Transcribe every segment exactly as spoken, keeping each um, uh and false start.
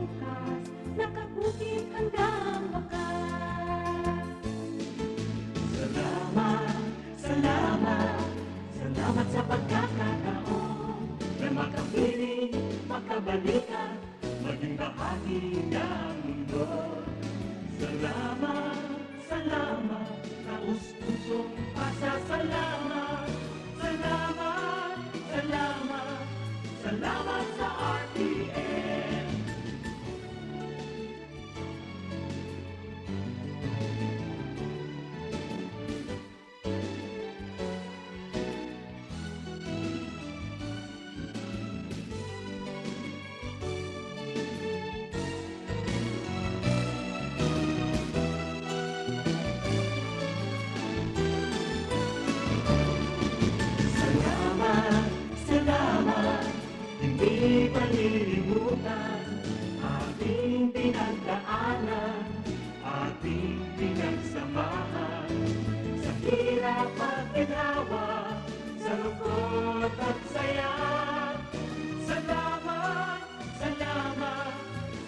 Bukas, nakabukid hanggang wakas. Salamat, salamat, salamat sa pagkakataon na makapiling, makabalikan, maging bahagi ng mundo. Salamat, salamat, taos-pusong pasasalamat. Salamat, salamat, salamat sa R T N. Salamat, salamat, hindi malilimutan ating pinagdaanan, ating pinagsamahan, sa hirap at ginhawa, sa lungkot at saya. Salamat, salamat,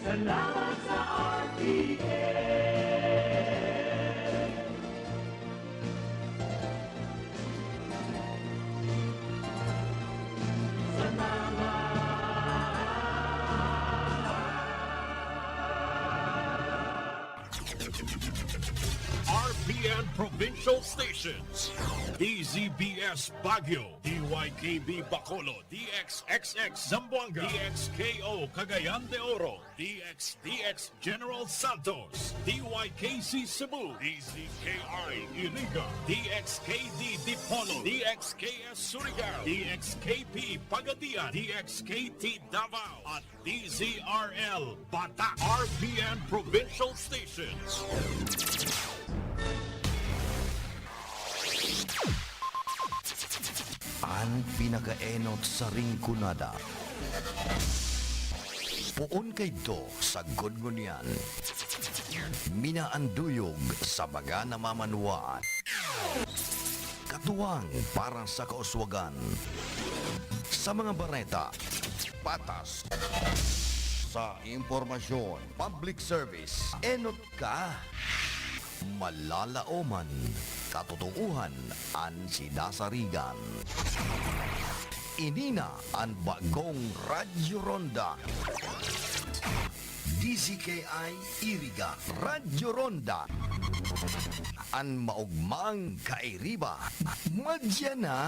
salamat sa R T N. Salamat. R P N Provincial Stations, D Z B S Baguio, D Y K B Bacolod, D X X X Zamboanga, D X K O Cagayan de Oro, D X D X General Santos, D Y K C Cebu, D Z K I Iriga, D X K D Dipolog, D X K S Surigao, D X K P Pagadian, D X K T Davao, at D Z R L Batak, R P N Provincial Stations. An pinakaenot sa Rinconada. Poon kaidto sagkod ngunyan. Minaanduyog sa mga namamanwaan. Katuwang para sa kauswagan. Sa mga bareta, patas. Sa impormasyon, public service, enot ka. Malalaoman, katotoohan an sinasarigan. Ini na an bagong Radyo Ronda. D Z K I Iriga, Radyo Ronda. An maogmang kairiba, madya na.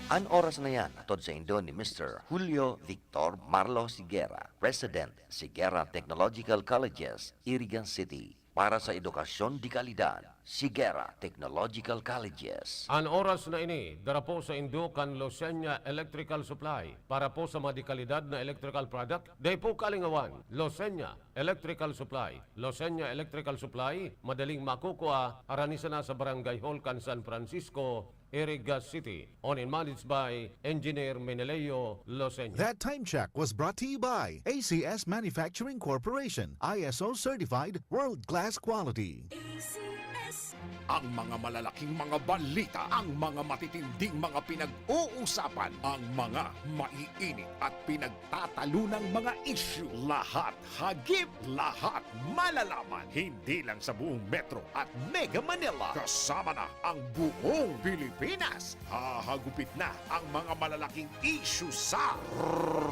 An oras na yan, hatod saindo ni Mister Julio Victor Marlo Siguera, President, Siguera Technological Colleges, Iriga City. Para sa edukasyon de kalidad, Siguera Technological Colleges. An oras na ini, dara po saindo kan Losenya Electrical Supply. Para po sa mga de kalidad na electrical product, dai po kalingawan, Losenya Electrical Supply. Losenya Electrical Supply, madaling makukua, harani sana sa Barangay Hall kan San Francisco, Iriga City. Owned and managed by Engineer Meneleo Losenya. That time check was brought to you by A C S Manufacturing Corporation, I S O certified, world-class quality. A C S. Ang mga malalaking mga balita, ang mga matitinding mga pinag-uusapan, ang mga maiinit at pinagtatalunang mga isyu, lahat hagip, lahat malalaman, hindi lang sa buong Metro at Mega Manila, kasama na ang buong Pilipinas. Hahagupit na ang mga malalaking isyu sa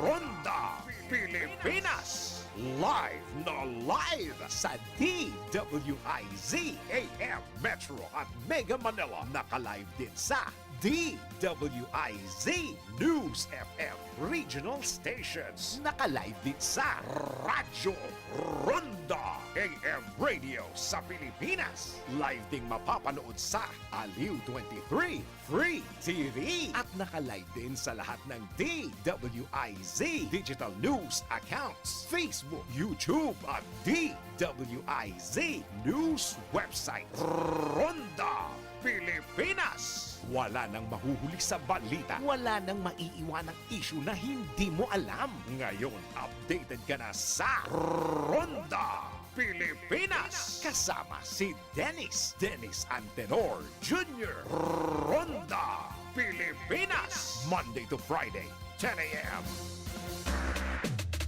Ronda Pilipinas. Live na live sa D W I Z A M Metro at Mega Manila. Naka-live din sa D W I Z News F M Regional Stations. Naka-live din sa Radyo Ronda A M Radio sa Pilipinas. Live ding mapapanood sa Aliw twenty-three Free T V. At naka-live din sa lahat ng D W I Z digital news accounts, Facebook, YouTube, at D W I Z News website. Ronda Pilipinas. Wala nang mahuhuli sa balita. Wala nang maiiwanang isyu na hindi mo alam. Ngayon, updated ka na sa Ronda Pilipinas. Kasama si Dennis, Dennis Antenor Junior. Ronda Pilipinas. Monday to Friday, ten a.m.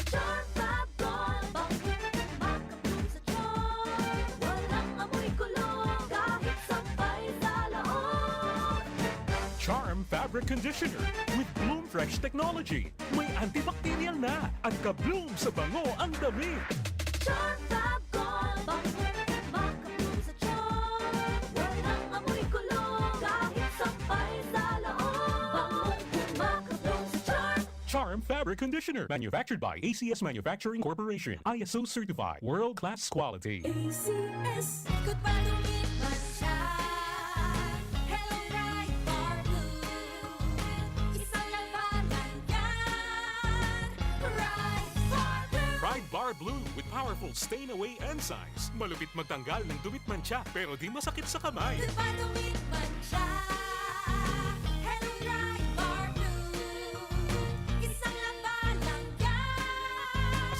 Charm Fab Gold, bangong makabloom sa charm. Walang amoy kulong, kahit sampay sa laog. Charm Fabric Conditioner with Bloom Fresh Technology. May antibacterial na. Ang ka-bloom sa bango ang damit. Charm Fab Gold, bangong makabloom sa charm. Walang amoy kulong, kahit sampay sa laog. Bangong makabloom sa charm. Charm Fabric Conditioner. Manufactured by A C S Manufacturing Corporation. I S O certified. World class quality. A C S. Ikot pa, dumit man siya. Hello, Pride Bar Blue. Isang labanan yan. Pride Bar Blue. Pride Bar Blue with powerful stain away enzymes. Malupit magtanggal ng dumit mantsa pero di masakit sa kamay. Ikot pa, dumit man siya. Hello, Pride Bar Blue. Isang labanan yan.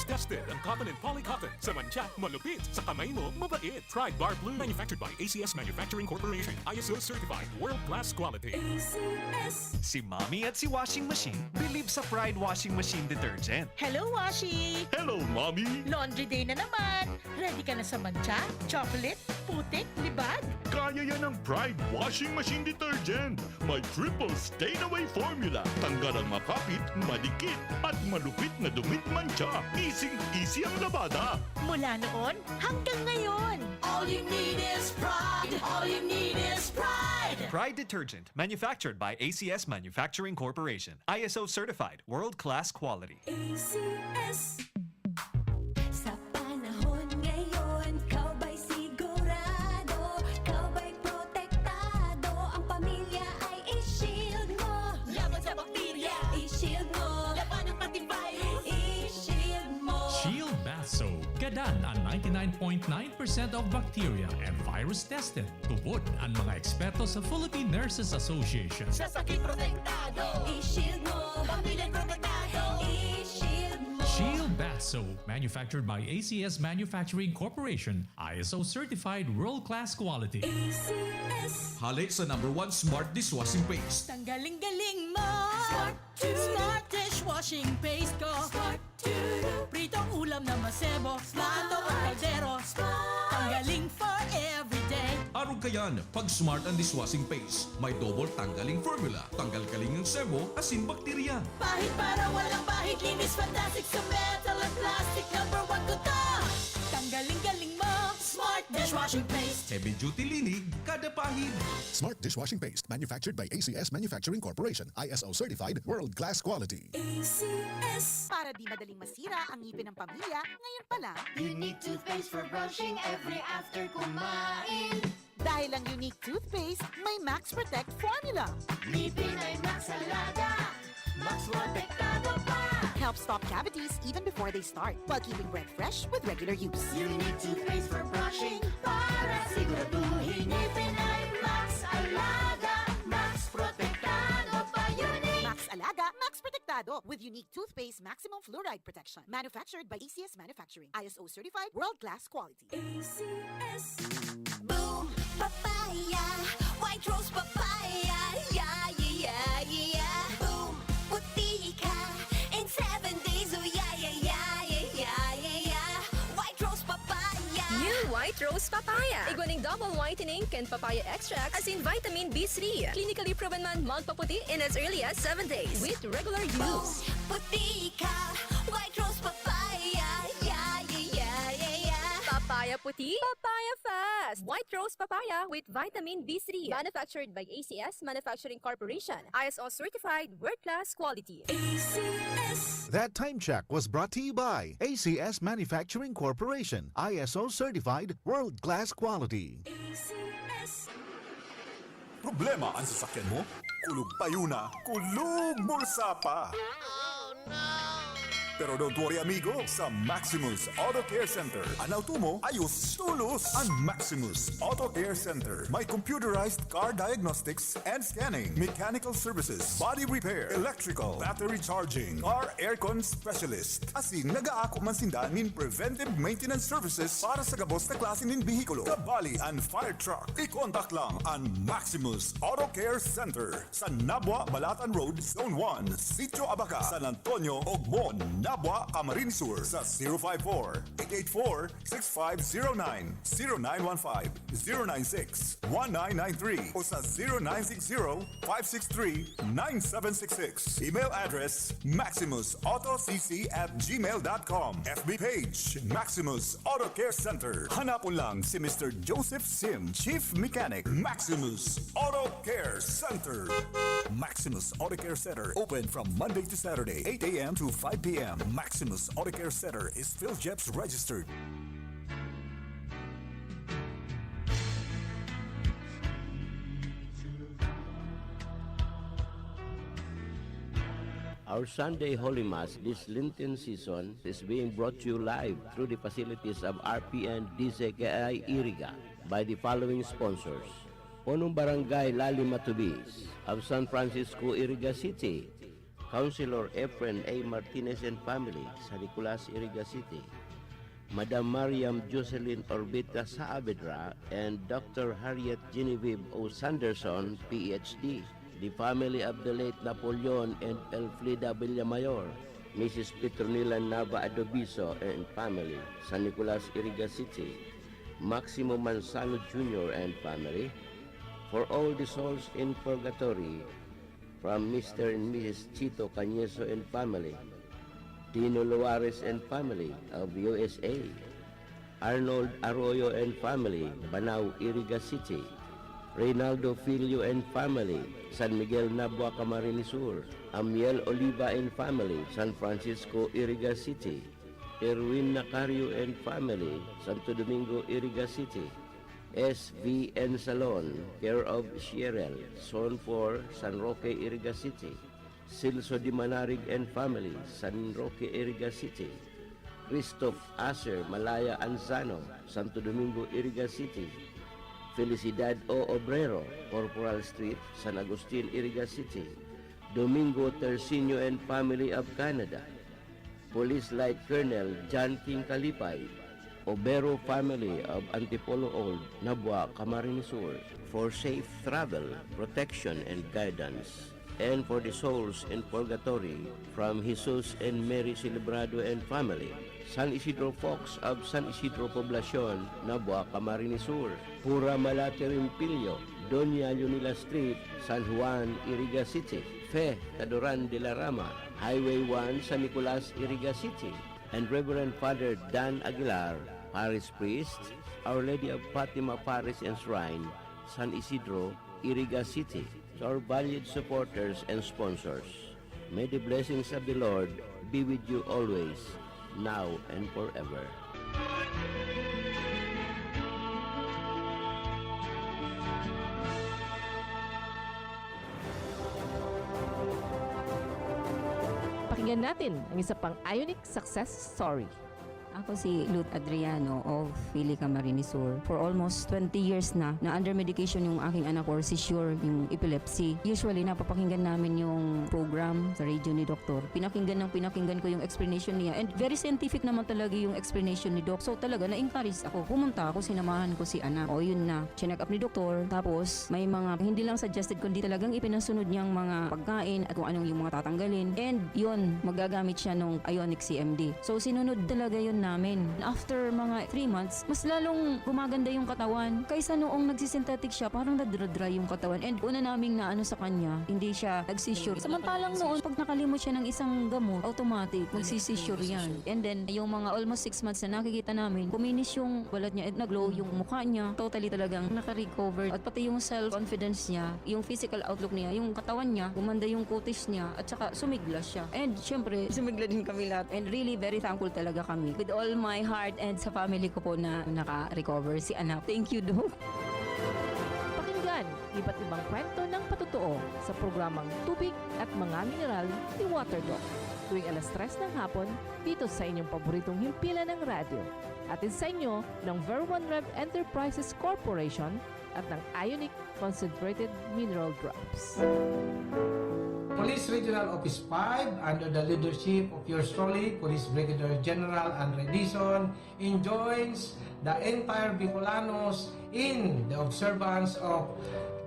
Tested ang cotton and poly cotton. Sa mantsa, malupit. Sa kamay mo, mabait. Pride Bar Blue. Manufactured by A C S Manufacturing Corporation. I S O certified. World class quality. A C S. Si Mommy at si Washing Machine believe sa Pride Washing Machine Detergent. Hello, Washi! Hello, Mommy! Laundry day na naman! Ready ka na sa mantsa, chocolate, putik, libag? Kaya yan ng Pride Washing Machine Detergent. May triple stain away formula. Tanggal ang makapit, madikit, at malupit na dumit mantsa. Easy-easy ang labada. Mula noon hanggang ngayon! All you need is pride. All you need is pride. Pride Detergent, manufactured by A C S Manufacturing Corporation. I S O certified, world-class quality. A C S. Sa panahon ngayon, ikaw ba'y sigurado? Ikaw ba'y protektado? Ang pamilya ay i-shield mo. Laban sa bakterya, i-shield mo. Labanan pati virus, i-shield mo. Shield Bath Soap. Gadan an ninety-nine point nine percent of bacteria and virus tested. Tubod an mga eksperto sa Philippine Nurses Association. Sa sakit protektado, i-shield mo. Pamilya protektado, i-shield mo. Shield Bath Soap, manufactured by A C S Manufacturing Corporation, I S O certified world-class quality. A C S. Hale sa number one smart dishwashing paste. Tanggaling galing mo! Smart dishwashing paste ko! Pritong ulam na masebo, plato at kaldero. Tanggaling for everyday. Arog kayan, pag smart ang dishwashing paste. May double tanggaling formula, tanggal kaling ang sebo, asin bakterya. Pahid para walang bahid, linis fantastic sa metal at plastic. Number one ko to! Tanggaling galing mo! Smart dishwashing paste! Heavy duty linig, kada pahid. Smart dishwashing paste, manufactured by A C S Manufacturing Corporation, I S O certified, world class quality. A C S. Para di madaling masira ang ngipin ng pamilya, ngayon pa lang. Unique toothpaste for brushing every after kumain. Dahil ang Unique Toothpaste may Max Protect Formula. Ngipin ay Max Alaga, Max Protektado pa. Helps stop cavities even before they start, while keeping breath fresh with regular use. Unique toothpaste for brushing para siguraduhin ngipin ay Max Alaga, Max Protektado pa. Unique. Max Alaga, Max Protektado with Unique Toothpaste Maximum Fluoride Protection. Manufactured by A C S Manufacturing. I S O certified, world-class quality. A C S. Boom Papaya, White Rose Papaya, yeah, yeah, yeah, yeah. Boom, puti ka in seven days, oh yeah, yeah, yeah, yeah, yeah, yeah, yeah. White Rose Papaya. New White Rose Papaya. Igwa ning double whitening kan papaya extract asin vitamin B three. Clinically proven man magpaputi in as early as seven days with regular Boom, use. Puti ka, White Rose Papaya, yeah, yeah, yeah, yeah, yeah. Papaya puti, papaya fast. White Rose Papaya with vitamin B three. Manufactured by A C S Manufacturing Corporation. I S O certified, world-class quality. A C S. That time check was brought to you by A C S Manufacturing Corporation, I S O certified, world-class quality. A C S. Problema ang sasakyan mo? Kulog payo na, kulog bulsa pa! Pero don't worry, amigo, sa Maximus Auto Care Center, an auto mo ayos tolos. An Maximus Auto Care Center may computerized car diagnostics and scanning, mechanical services, body repair, electrical, battery charging, car aircon specialist. Asin nagaako man sinda nin preventive maintenance services para sa gabos na klase nin behikulo, kabali an fire truck. I-contact lang an Maximus Auto Care Center sa Nabua, Balatan Road, Zone one, Sitio Abaca, San Antonio, Ogmon, Nabua, Camarines Sur sa zero five four, eight eight four, six five zero nine, zero nine one five, zero nine six, one nine nine three o sa zero nine six zero, five six three, nine seven six six. Email address, maximus auto c c at gmail dot com. F B page, Maximus Auto Care Center. Hanapon lang si Mister Joseph Sim, Chief Mechanic, Maximus Auto Care Center. Maximus Auto Care Center, open from Monday to Saturday, eight a m to five p m. Maximus Auto Care Center is PhilJEPS registered. Our Sunday Holy Mass this Lenten season is being brought to you live through the facilities of R P N D C K I Iriga by the following sponsors: Punong Barangay Lali Matubis of San Francisco, Iriga City, Councilor Efren A Martinez and family, San Nicolas, Iriga City, Madam Mariam Jocelyn Orbita Saavedra and Doctor Harriet Genevieve O Sanderson, P H D, the family of the late Napoleon and Elfrida Villamayor, Missus Petronila Nava Adobiso and family, San Nicolas, Iriga City, Maximo Manzano Junior and family, for all the souls in purgatory, from Mister and Missus Chito Cañeso and family, Dino Luares and family of U S A, Arnold Arroyo and family, Banao, Iriga City, Reynaldo Filio and family, San Miguel, Nabua, Camarines Sur, Amiel Oliva and family, San Francisco, Iriga City, Erwin Nacario and family, Santo Domingo, Iriga City, S V N Salon, care of Shierel, Zone four, San Roque, Iriga City, Celso Di Manarig and family, San Roque, Iriga City, Christoph Aser Malaya Anzano, Santo Domingo, Iriga City, Felicidad O Obrero, Corporal Street, San Agustin, Iriga City, Domingo Tercinio and family of Canada, Police Light Colonel John King Kalipay, Obero family of Antipolo Old, Nabua, Camarines Sur, for safe travel, protection, and guidance, and for the souls in purgatory from Jesus and Mary Celebrado and family, San Isidro Fox of San Isidro Poblacion, Nabua, Camarines Sur, Pura Malate Rimpilyo, Doña Leonila Street, San Juan, Iriga City, Fe Tadoran de la Rama, Highway one, San Nicolas, Iriga City, and Reverend Father Dan Aguilar, Parish Priest, Our Lady of Fatima Parish and Shrine, San Isidro, Iriga City. To our valued supporters and sponsors, may the blessings of the Lord be with you always, now and forever. Pakinggan natin ang isa pang Ionic success story. Ako si Ruth Adriano of Fili, Camarines Sur. For almost twenty years na, na under medication yung aking anak or seizure, yung epilepsy. Usually, napapakinggan namin yung program sa radio ni Doktor. Pinakinggan ng pinakinggan ko yung explanation niya. And very scientific naman talaga yung explanation ni Doc. So, talaga, na-encourage ako. Pumunta ako, sinamahan ko si anak. O, yun na. Chineck up ni Doktor. Tapos, may mga hindi lang suggested, kundi talagang ipinasunod niyang mga pagkain at kung anong yung mga tatanggalin. And, yun, magagamit siya nung Ionic C M D. So, sinunod talaga yun namin. After mga three months, mas lalong gumaganda yung katawan. Kaysa noong nagsisynthetic siya, parang nadra-dry yung katawan. And una naming naano sa kanya, hindi siya nagsisure. Samantalang noon, pag nakalimot siya ng isang gamot, automatic, magsisisure yan. And then, yung mga almost six months na nakikita namin, kuminis yung balat niya, nag-glow yung mukha niya, totally talagang nakarecover. At pati yung self-confidence niya, yung physical outlook niya, yung katawan niya, gumanda yung kutis niya, at saka sumigla siya. And syempre, sumigla din kami lahat. And really, very thankful talaga kami. With all my heart and sa family ko po na naka-recover si anak. Thank you, Doc. Pakinggan, iba't ibang kwento ng patotoo. sa programang Tubig at Mga Mineral ni Waterdoc, tuwing alas tres ng hapon, dito sa inyong paboritong himpilan ng radyo. Hatid sa inyo ng Ver One Rev Enterprises Corporation at ng Ionic Concentrated Mineral Drops. Police Regional Office five, under the leadership of yours truly, Police Brigadier General Andre Dizon, enjoins the entire Bicolanos in the observance of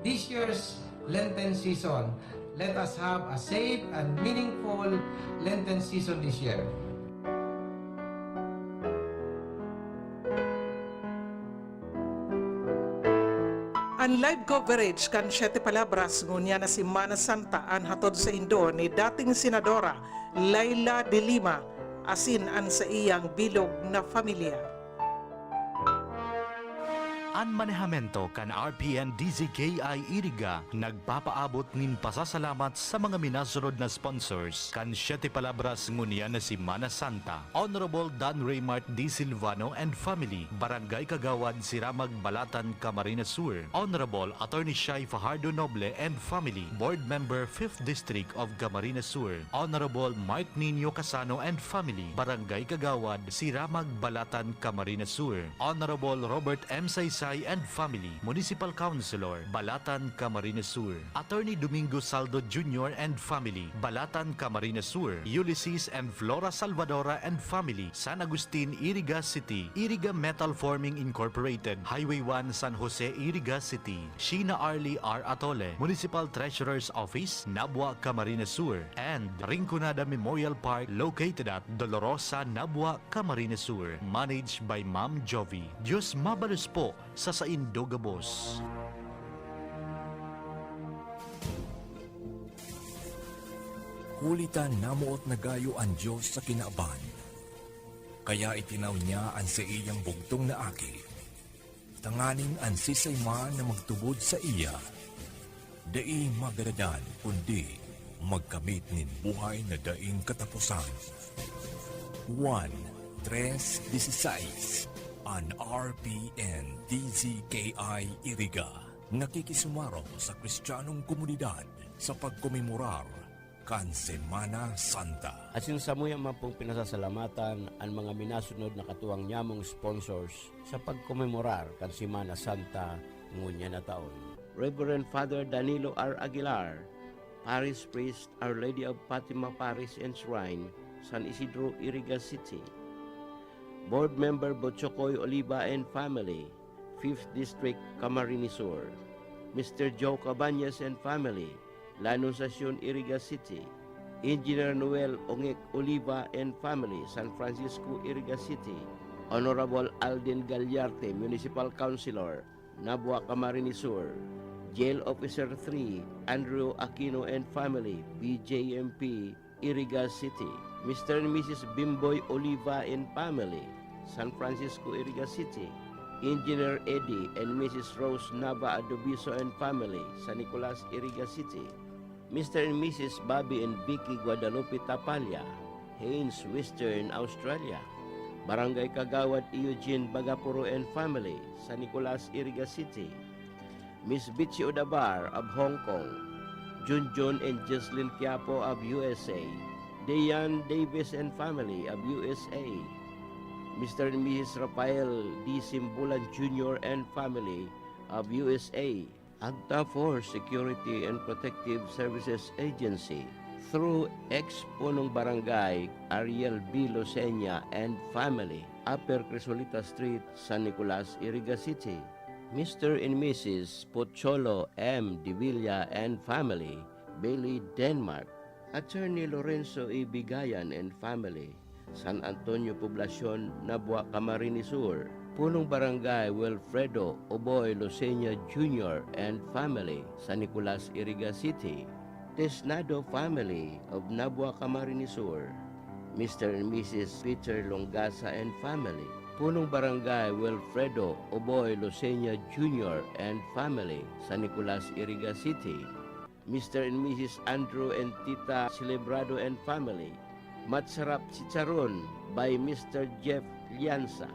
this year's Lenten season. Let us have a safe and meaningful Lenten season this year. An live coverage kan Siete Palabras ngunyan na Semana Santa an hatod saindo ni dating Senadora Leila de Lima asin an saiyang bilog na pamilya. An manehamento kan R P N D Z K I Iriga nagpapaabot nin pasasalamat sa mga minasunod na sponsors kan Siete Palabras ngunyan na Semana Santa. Honorable Dan Raymart D. Silvano and family, Barangay Kagawad, Siramag, Balatan, Camarines Sur. Honorable Attorney Shai Fajardo Noble and family, Board Member, Fifth District of Camarines Sur. Honorable Mark Nino Casano and family, Barangay Kagawad, Siramag, Balatan, Camarines Sur. Honorable Robert M. Saysay and family, Municipal Councilor, Balatan, Camarines Sur. Attorney Domingo Saldo Junior and family, Balatan, Camarines Sur. Ulysses and Flora Salvadora and family, San Agustin, Iriga City. Iriga Metal Forming Incorporated, Highway one, San Jose, Iriga City. Sheena Arlie R. Atole, Municipal Treasurer's Office, Nabua, Camarines Sur. And Rinconada Memorial Park, located at Dolorosa, Nabua, Camarines Sur. Managed by Ma'am Jovi. Diyos mabalos po sa saindo gabos. Huli ta namoot na gayo an Dios sa kinaban, kaya itinaw niya an saiyang bugtong na Aki, tanganing an siisay man na magtubod saiya, dai magaradan, kundi magkamit nin buhay na daing kataposan. Juan tres dieciséis, an R P N D Z K I Iriga, nakikisumaro sa Kristiyanong komunidad sa pagkomemorar kan Semana Santa. Asin samuya man pong pinasasalamatan an mga minasunod na katuwang nyamong sponsors sa pagkomemorar kan Semana Santa ngunyan na taon. Reverend Father Danilo R. Aguilar, Parish Priest, Our Lady of Fatima Parish and Shrine, San Isidro, Iriga City. Board Member Bochokoy Oliva and family, Fifth District, Camarines Sur. Mister Joe Cabañas and family, La Anunciacion, Iriga City. Engineer Noel Ongek Oliva and family, San Francisco, Iriga City. Honorable Alden Gallarte, Municipal Councilor, Nabua, Camarines Sur. Jail Officer three, Andrew Aquino and family, B J M P, Iriga City. Mister and Missus Bimboy Oliva and family, San Francisco, Iriga City. Engineer Eddie and Missus Rose Nava Adobiso and family, San Nicolas, Iriga City. Mister and Missus Bobby and Vicky Guadalupe Tapalla, Haynes, Western Australia. Barangay Kagawad Eugene Bagapuro and family, San Nicolas, Iriga City. Miss Bitsi Odabar of Hong Kong, Junjun and Jocelyn Quiapo of U S A, Dayan Davis and family of U S A, Mister and Missus Rafael D. Simbulan Junior and family of U S A. Agta for Security and Protective Services Agency, through ex-punong barangay Ariel B. Loseña and family, Upper Crisolita Street, San Nicolas, Iriga City. Mister and Missus Pocholo M. Divilla and family, Bailey, Denmark. Attorney Lorenzo E. Bigayan and family, San Antonio Poblacion, Nabua, Camarines Sur. Punong Barangay Wilfredo Oboy Loseña Junior and family, San Nicolas, Iriga City. Tesnado family of Nabua, Camarines Sur. Mister and Missus Peter Longasa and family, Punong Barangay Wilfredo Oboy Loseña Junior and family, San Nicolas, Iriga City. Mister and Missus Andrew and Tita Celebrado and family, Matsarap Chicharon by Mister Jeff Lianza.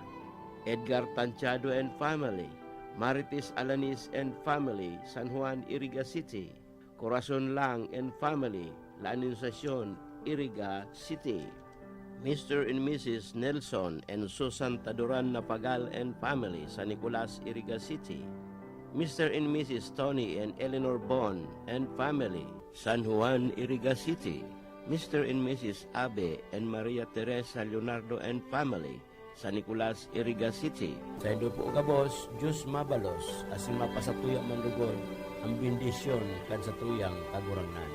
Edgar Tanchado and family, Marites Alanis and family, San Juan, Iriga City. Corazon Lang and family, La Anunciacion, Iriga City. Mister and Missus Nelson and Susan Taduran Napagal and family, San Nicolas, Iriga City. Mister and Missus Tony and Eleanor Bon and family, San Juan, Iriga City. Mister and Missus Abe and Maria Teresa Leonardo and family, San Nicolas, Iriga City. Saindo po gabos, Diyos mabalos, asin mapasatuya man lugod an bendisyon kan satuyang Kagurangnan.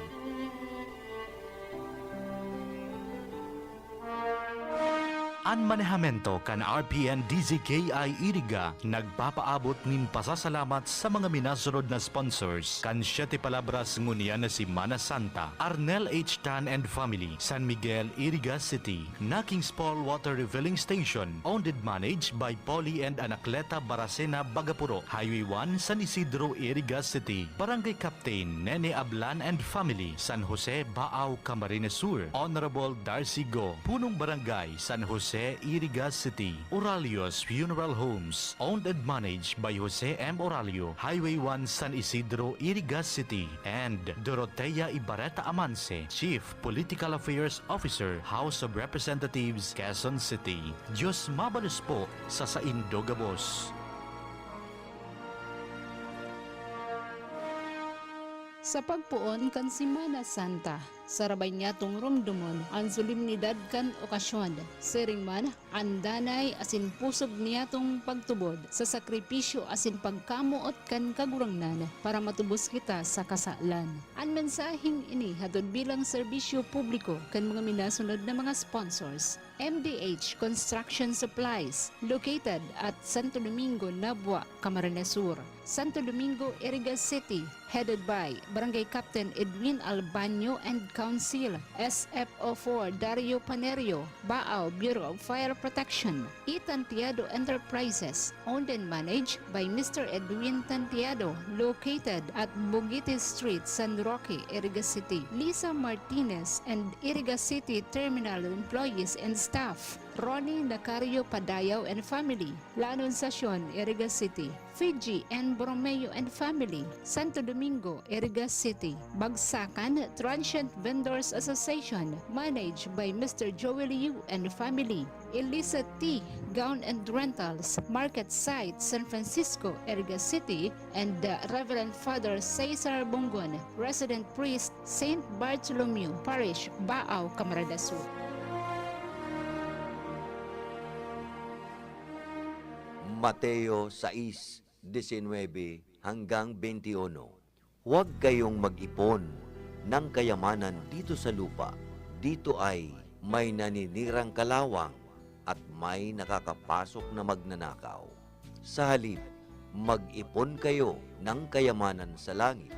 An manehamento kan R P N D Z K I Iriga nagpapaabot nin pasasalamat sa mga minasunod na sponsors kan Siete Palabras ngunyan na Semana Santa: Arnel H Tan and family, San Miguel, Iriga City; Naking's Paul Water Refilling Station, owned and managed by Polly and Anacleta Baracena Bagapuro, Highway one, San Isidro, Iriga City; Barangay Captain Nene Ablan and family, San Jose, Baao, Camarines Sur, Honorable Darcy Go, Punong Barangay, San Jose, Iriga City; Oralio's Funeral Homes, owned and managed by Jose M Oralio, Highway one, San Isidro, Iriga City; and Dorotea Ibarreta Amanse, Chief Political Affairs Officer, House of Representatives, Quezon City. Diyos mabalos po sa saindo gabos. Sa pagpoon kan Semana Santa, sarabay niyatong romdomon an solemnidad kan okasyon. Siring man, an danay asin pusog niyatong pagtubod sa sakripisyo asin pagkamoot kan Kagurangnan para matubos kita sa kasalan. An mensaheng ini hatod bilang serbisyo publiko kan mga minasunod na mga sponsors: M D H Construction Supplies, located at Santo Domingo, Nabua, Camarines Sur; Santo Domingo, Iriga City, headed by Barangay Captain Edwin Albaño and Council; S F O four Dario Panerio, Baao, Bureau of Fire Protection; Itantiado Enterprises, owned and managed by Mister Edwin Tantiado, located at Bugiti Street, San Roque, Iriga City; Lisa Martinez and Iriga City Terminal employees and staff; Ronnie Nacario Padayaw and family, La Anunciacion, Iriga City; Fiji and Borromeo and family, Santo Domingo, Iriga City; Bagsakan Transient Vendors Association, managed by Mister Joel Yu and family; Elisa T Gown and Rentals, Market Site, San Francisco, Iriga City; and, uh, Reverend Father Cesar Bongon, Resident Priest, Saint Bartholomew Parish, Baao, Camarines Sur. Mateo sais, diecinuebe hanggang veintiuno. Huwag kayong mag-ipon ng kayamanan dito sa lupa. Dito ay may naninirang kalawang at may nakakapasok na magnanakaw. Sa halip, mag-ipon kayo ng kayamanan sa langit.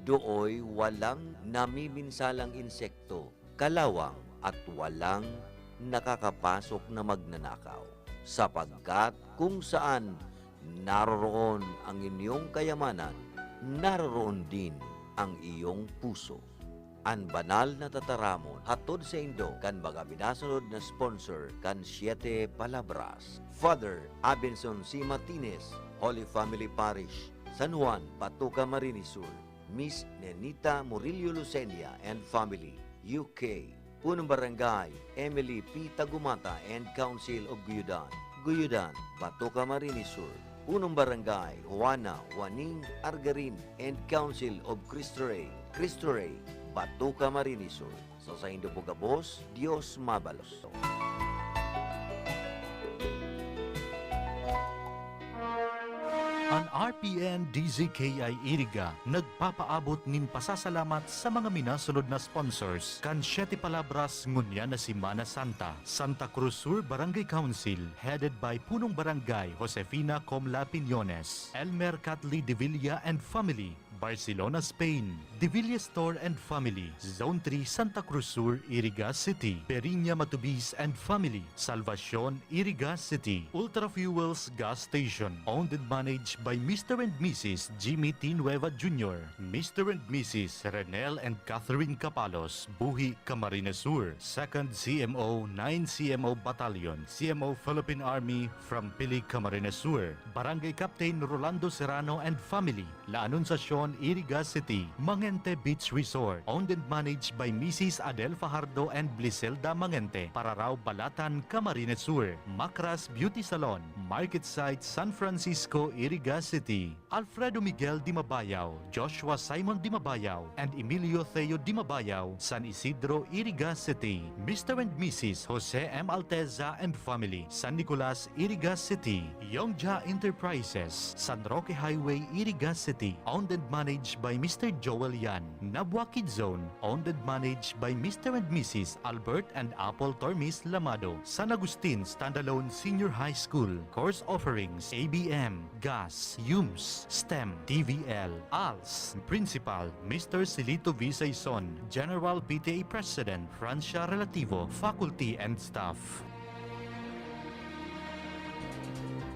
Dooy walang namiminsalang insekto, kalawang at walang nakakapasok na magnanakaw. Sapagkat kung saan naroroon ang inyong kayamanan, naroroon din ang iyong puso. An banal na tataramon hatod saindo kan mga minasunod na sponsor kan Siete Palabras: Father Abenson C. Martinez, Holy Family Parish, San Juan, Batoka, Camarines Sur; Miss Nenita Murillo Lucenia and family, U K; Punong Barangay Emily P. Tagumata and Council of Guyudan, Guyudan, Batoka, Camarines Sur; Punong Barangay Juana Juaning Argarin and Council of Cristo Rey, Cristo Rey, Batoka, Camarines Sur. Sa saindo po gabos, Dios mabalos. An R P N D Z K I Iriga nagpapaabot nin pasasalamat sa mga minasunod na sponsors kan Siete Palabras ngunyan na Semana Santa: Santa Cruz Sur Barangay Council, headed by Punong Barangay Josefina Comla Piñones, Elmer Catli Devilla and family, Barcelona, Spain; Devilla Store and family, Zone three, Santa Cruz Sur, Iriga City; Periña Matubis and family, Salvacion, Iriga City; Ultra Fuels Gas Station, owned and managed by Mister and Missus Jimmy T. Nueva Junior, Mister and Missus Renel and Catherine Capalos, Buhi, Camarines Sur; Second C M O, nine C M O Battalion, C M O Philippine Army from Pilig, Camarines Sur; Barangay Captain Rolando Serrano and family, La Anunciacion, Iriga City, Mangente Beach Resort, owned and managed by Missus Adel Fajardo and Bliselda Mangente, Pararao, Balatan, Camarines Sur, Macras Beauty Salon, Market Site, San Francisco, Iriga City, Alfredo Miguel Dimabayaw, Joshua Simon Dimabayaw, and Emilio Theo Dimabayaw, San Isidro, Iriga City, Mister and Missus Jose M Alteza and family, San Nicolas, Iriga City, Yongja Enterprises, San Roque Highway, Iriga City, owned and managed by Mister Joel Yan, Nabua Kid Zone, owned and managed by Mister and Missus Albert and Apple Tormes Lamado, San Agustin Standalone Senior High School, course offerings, A B M, gas, yums, STEM, T V L, als, Principal, Mister Silito V. Saison, General P T A President, Francia Relativo, faculty and staff.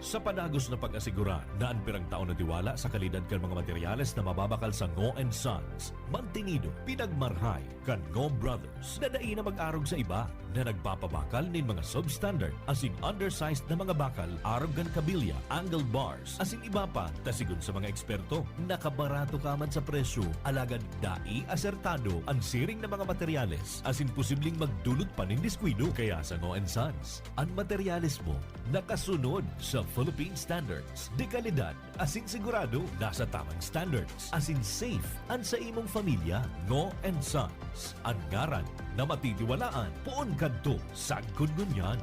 Sa padagos na pag-asegura na an pirang taon na tiwala sa kalidad kan mga materyales na mababakal sa Ngo and Sons, mantinido, pinagmarhay kan Ngo Brothers na dai na mag-arog sa iba na nagpapabakal nin mga substandard asin undersized na mga bakal arog kan kabilya, angle bars, asin iba pa, ta sigon sa mga eksperto, nakabarato ka man sa presyo, alagad dai asertado an siring na mga materyales asin posibleng magdulot pa nin diskuido. Kaya sa Ngo and Sons, an materyales mo nakasunod sa Philippine standards de kalidad asin sigurado nasa tamang standards asin safe an sa imong familya. Ngo and Sons, an ngaran na matitiwalaan poon kadto sagkod ngunyan.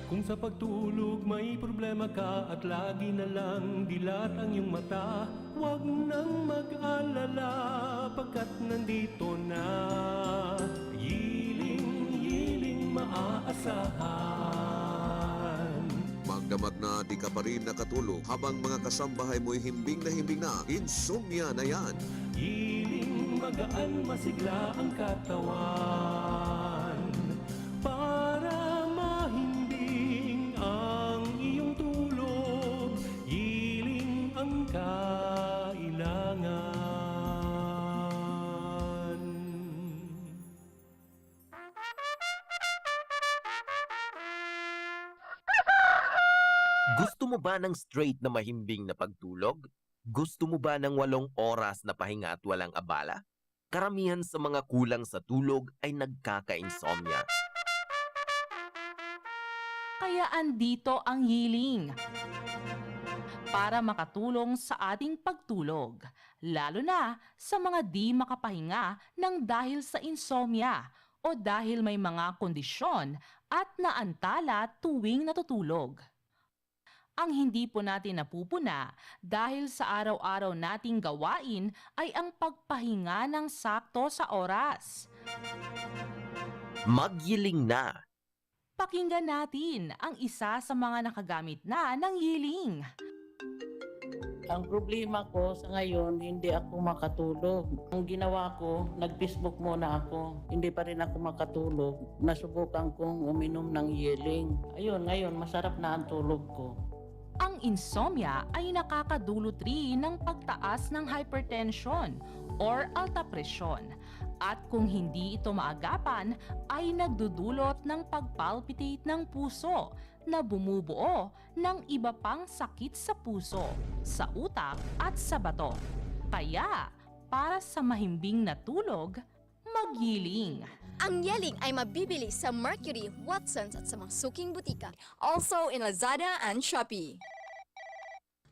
Kung sa pagtulog may problema ka at lagi na lang dilat ang iyong mata, huwag nang mag-alala, pagkat nandito na Yiling, Yiling maaasahan. Magdamat na di ka pa rin nakatulog habang mga kasambahay mo'y himbing na himbing na, insomnia na yan. Yiling, magaan, masigla ang katawan. Para mahimbing ang iyong tulog, Yiling ang kailangan. Gusto mo ba ng straight na mahimbing na pagtulog? Gusto mo ba ng walong oras na pahinga at walang abala? Karamihan sa mga kulang sa tulog ay nagkaka-insomnia. Kaya andito ang Yiling para makatulong sa ating pagtulog, lalo na sa mga di makapahinga nang dahil sa insomnia o dahil may mga kondisyon at naantala tuwing natutulog. Ang hindi po natin napupuna dahil sa araw-araw nating gawain ay ang pagpahinga ng sakto sa oras. Magyiling na! Pakinggan natin ang isa sa mga nakagamit na ng Yiling. Ang problema ko sa ngayon, hindi ako makatulog. Ang ginawa ko, nag-Facebook muna ako. Hindi pa rin ako makatulog. Nasubukan kong uminom ng Yeling. Ayun, ngayon, masarap na ang tulog ko. Ang insomnia ay nakakadulot rin ng pagtaas ng hypertension or alta presyon. At kung hindi ito maagapan, ay nagdudulot ng pagpalpitate ng puso na bumubuo ng iba pang sakit sa puso, sa utak at sa bato. Kaya, para sa mahimbing na tulog, magyiling. Ang Yeling ay mabibili sa Mercury, Watsons at sa mga suking butika. Also in Lazada and Shopee.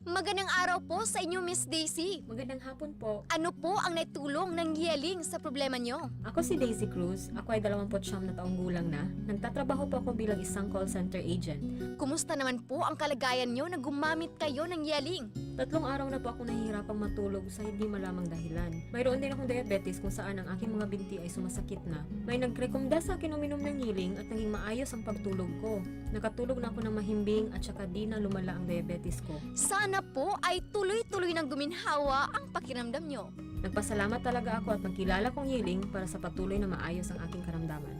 Magandang araw po sa inyo, Miss Daisy. Magandang hapon po. Ano po ang naitulong ng Yeling sa problema nyo? Ako si Daisy Cruz. Ako ay dalawampu't siyam na taong gulang na. Nagtatrabaho po ako bilang isang call center agent. Kumusta naman po ang kalagayan nyo na gumamit kayo ng Yeling? Tatlong araw na po ako nahihirapang matulog sa hindi malamang dahilan. Mayroon din akong diabetes kung saan ang aking mga binti ay sumasakit na. May nagrekomenda sa akin uminom ng Yeling at naging maayos ang pagtulog ko. Nakatulog na ako ng mahimbing at saka di na lumala ang diabetes ko. Sana po ay tuloy-tuloy nang guminhawa ang pakiramdam nyo. Nagpasalamat talaga ako at nagkilala kong Yeling para sa patuloy na maayos ang aking karamdaman.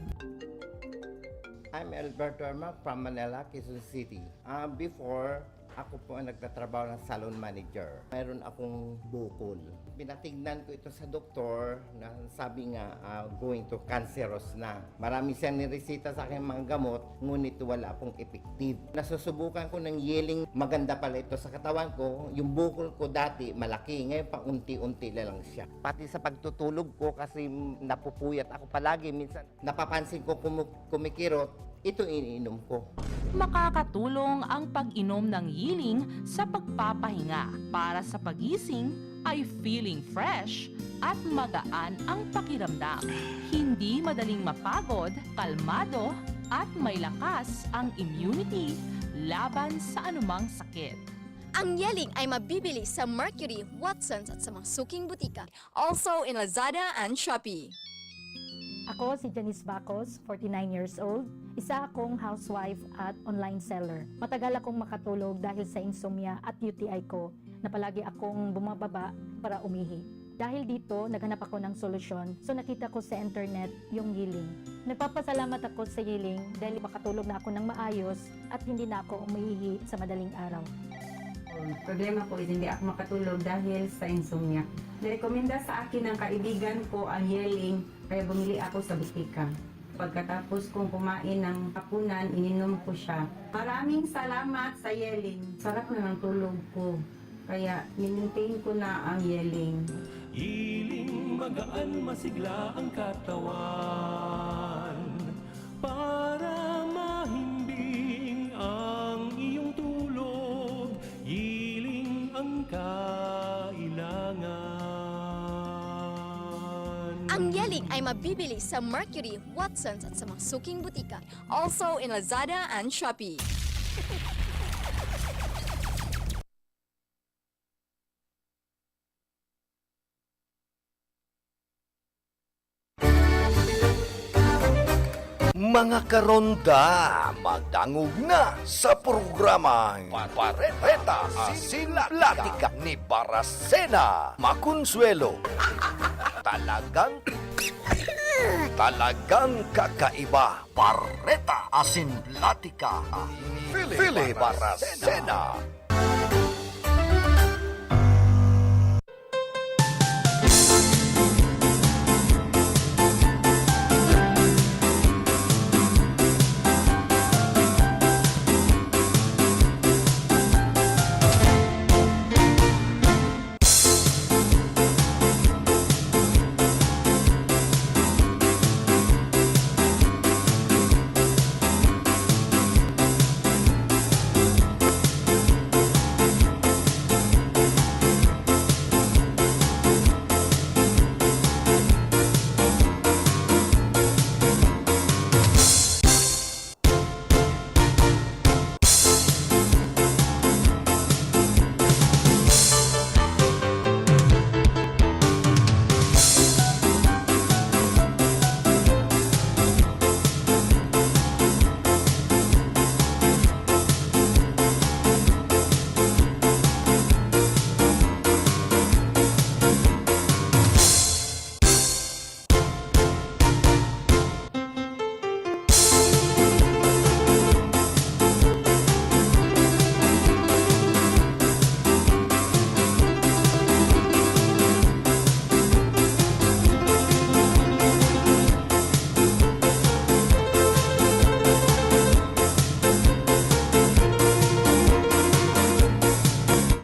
I'm Alberto Ermac from Manila, Quezon City. Uh, before, Ako po ang nagtatrabaho ng salon manager. Mayroon akong bukol. Pinatignan ko ito sa doktor na sabi nga, ah, going to cancerous na. Marami siyang nireseta sa akin mga gamot, ngunit wala pong effective. Nasusubukan ko ng Yeling, maganda pala ito sa katawan ko. Yung bukol ko dati, malaki. Ngayon, paunti-unti na lang siya. Pati sa pagtutulog ko, kasi napupuyat ako palagi. Minsan, napapansin ko kumu-, kumikirot, ito iniinom ko. Makakatulong ang pag-inom ng Yiling sa pagpapahinga. Para sa pagising ay feeling fresh at magaan ang pakiramdam. Hindi madaling mapagod, kalmado, at may lakas ang immunity laban sa anumang sakit. Ang Yeling ay mabibili sa Mercury, Watsons at sa mga suking butika. Also in Lazada and Shopee. Ako si Janice Bacos, forty-nine years old. Isa akong housewife at online seller. Matagal akong makatulog dahil sa insomnia at U T I ko na palagi akong bumababa para umihi. Dahil dito, naghanap ako ng solusyon. So nakita ko sa internet yung Yiling. Nagpapasalamat ako sa Yiling dahil makatulog na ako ng maayos at hindi na ako umiihi sa madaling araw. Ang problema ko is hindi ako makatulog dahil sa insomnia. Nirekomenda sa akin ng kaibigan ko ang Yeling, kaya bumili ako sa butika. Pagkatapos kong kumain ng hapunan, ininom ko siya. Maraming salamat sa Yeling. Sarap na ng tulog ko. Kaya, minentain ko na ang Yeling. Hiling magaan, masigla ang katawan. Para mahimbing ang iyong tulog, hiling ang kailangan. Ang Yeling ay mabibili sa Mercury, Watsons at sa mga suking butika. Also in Lazada and Shopee. Mga karonda, madangog na sa programang Pareta Asin Platika ni Barasena Maconsuelo. Talagang, talagang kakaiba. Pareta Asin Platika ni Philip Barasena.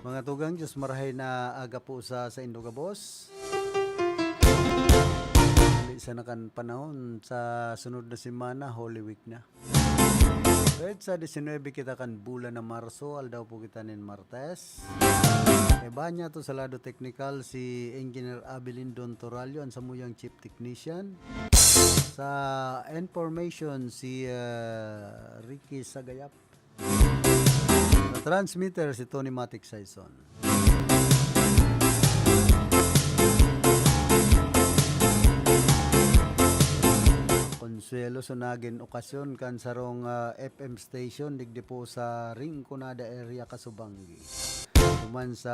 Mga tugang, Diyos marahay na aga po sa saindo gabos. Huli sana kan panahon, sa sunod na semana, Holy Week na. Petsa disinwebe kita kan bulan na Marso, aldaw po kita nin Martes. Kaibahan niya to sa lado teknikal si Engineer Abilin Don Torallo, ang samuyang chief technician. Sa information, si, ah, Ricky Sagayap. Sa transmitter, si Tony Matic Saison. Consuelo, so nagin okasyon kan sarong, ah, F M station digdi po sa Rinconada area, Casubangui. Human sa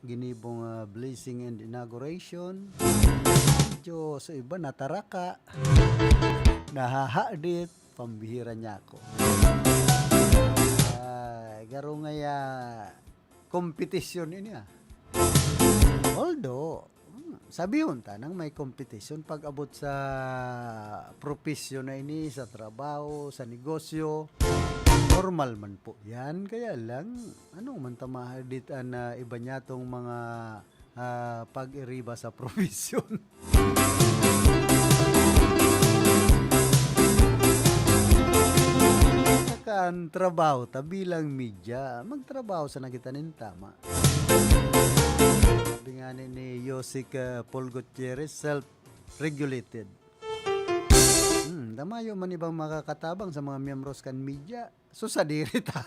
ginibong, ah, blessing and inauguration, medyo sa iba nataraka, nahahadit, pambihira niya ako. Ay, Garo ngaya kompetisyon ini, ah. Although, hmm, sabihon ta nang may kompetisyon pag-abot sa propesyon na ini, sa trabaho, sa negosyo, normal man po yan. Kaya lang, ano man ta mahadit an, ah, iba niyatong mga, ah, pag-iriba sa propesyon? Saka an trabaho ta bilang media, magtrabaho sana kita nin tama. Sabi nga ni, ni Yosik, ah, Paul Gutierrez, self-regulated. Hmm, damayo man ibang makakatabang sa mga miyembros kan media. So, sadiri ta.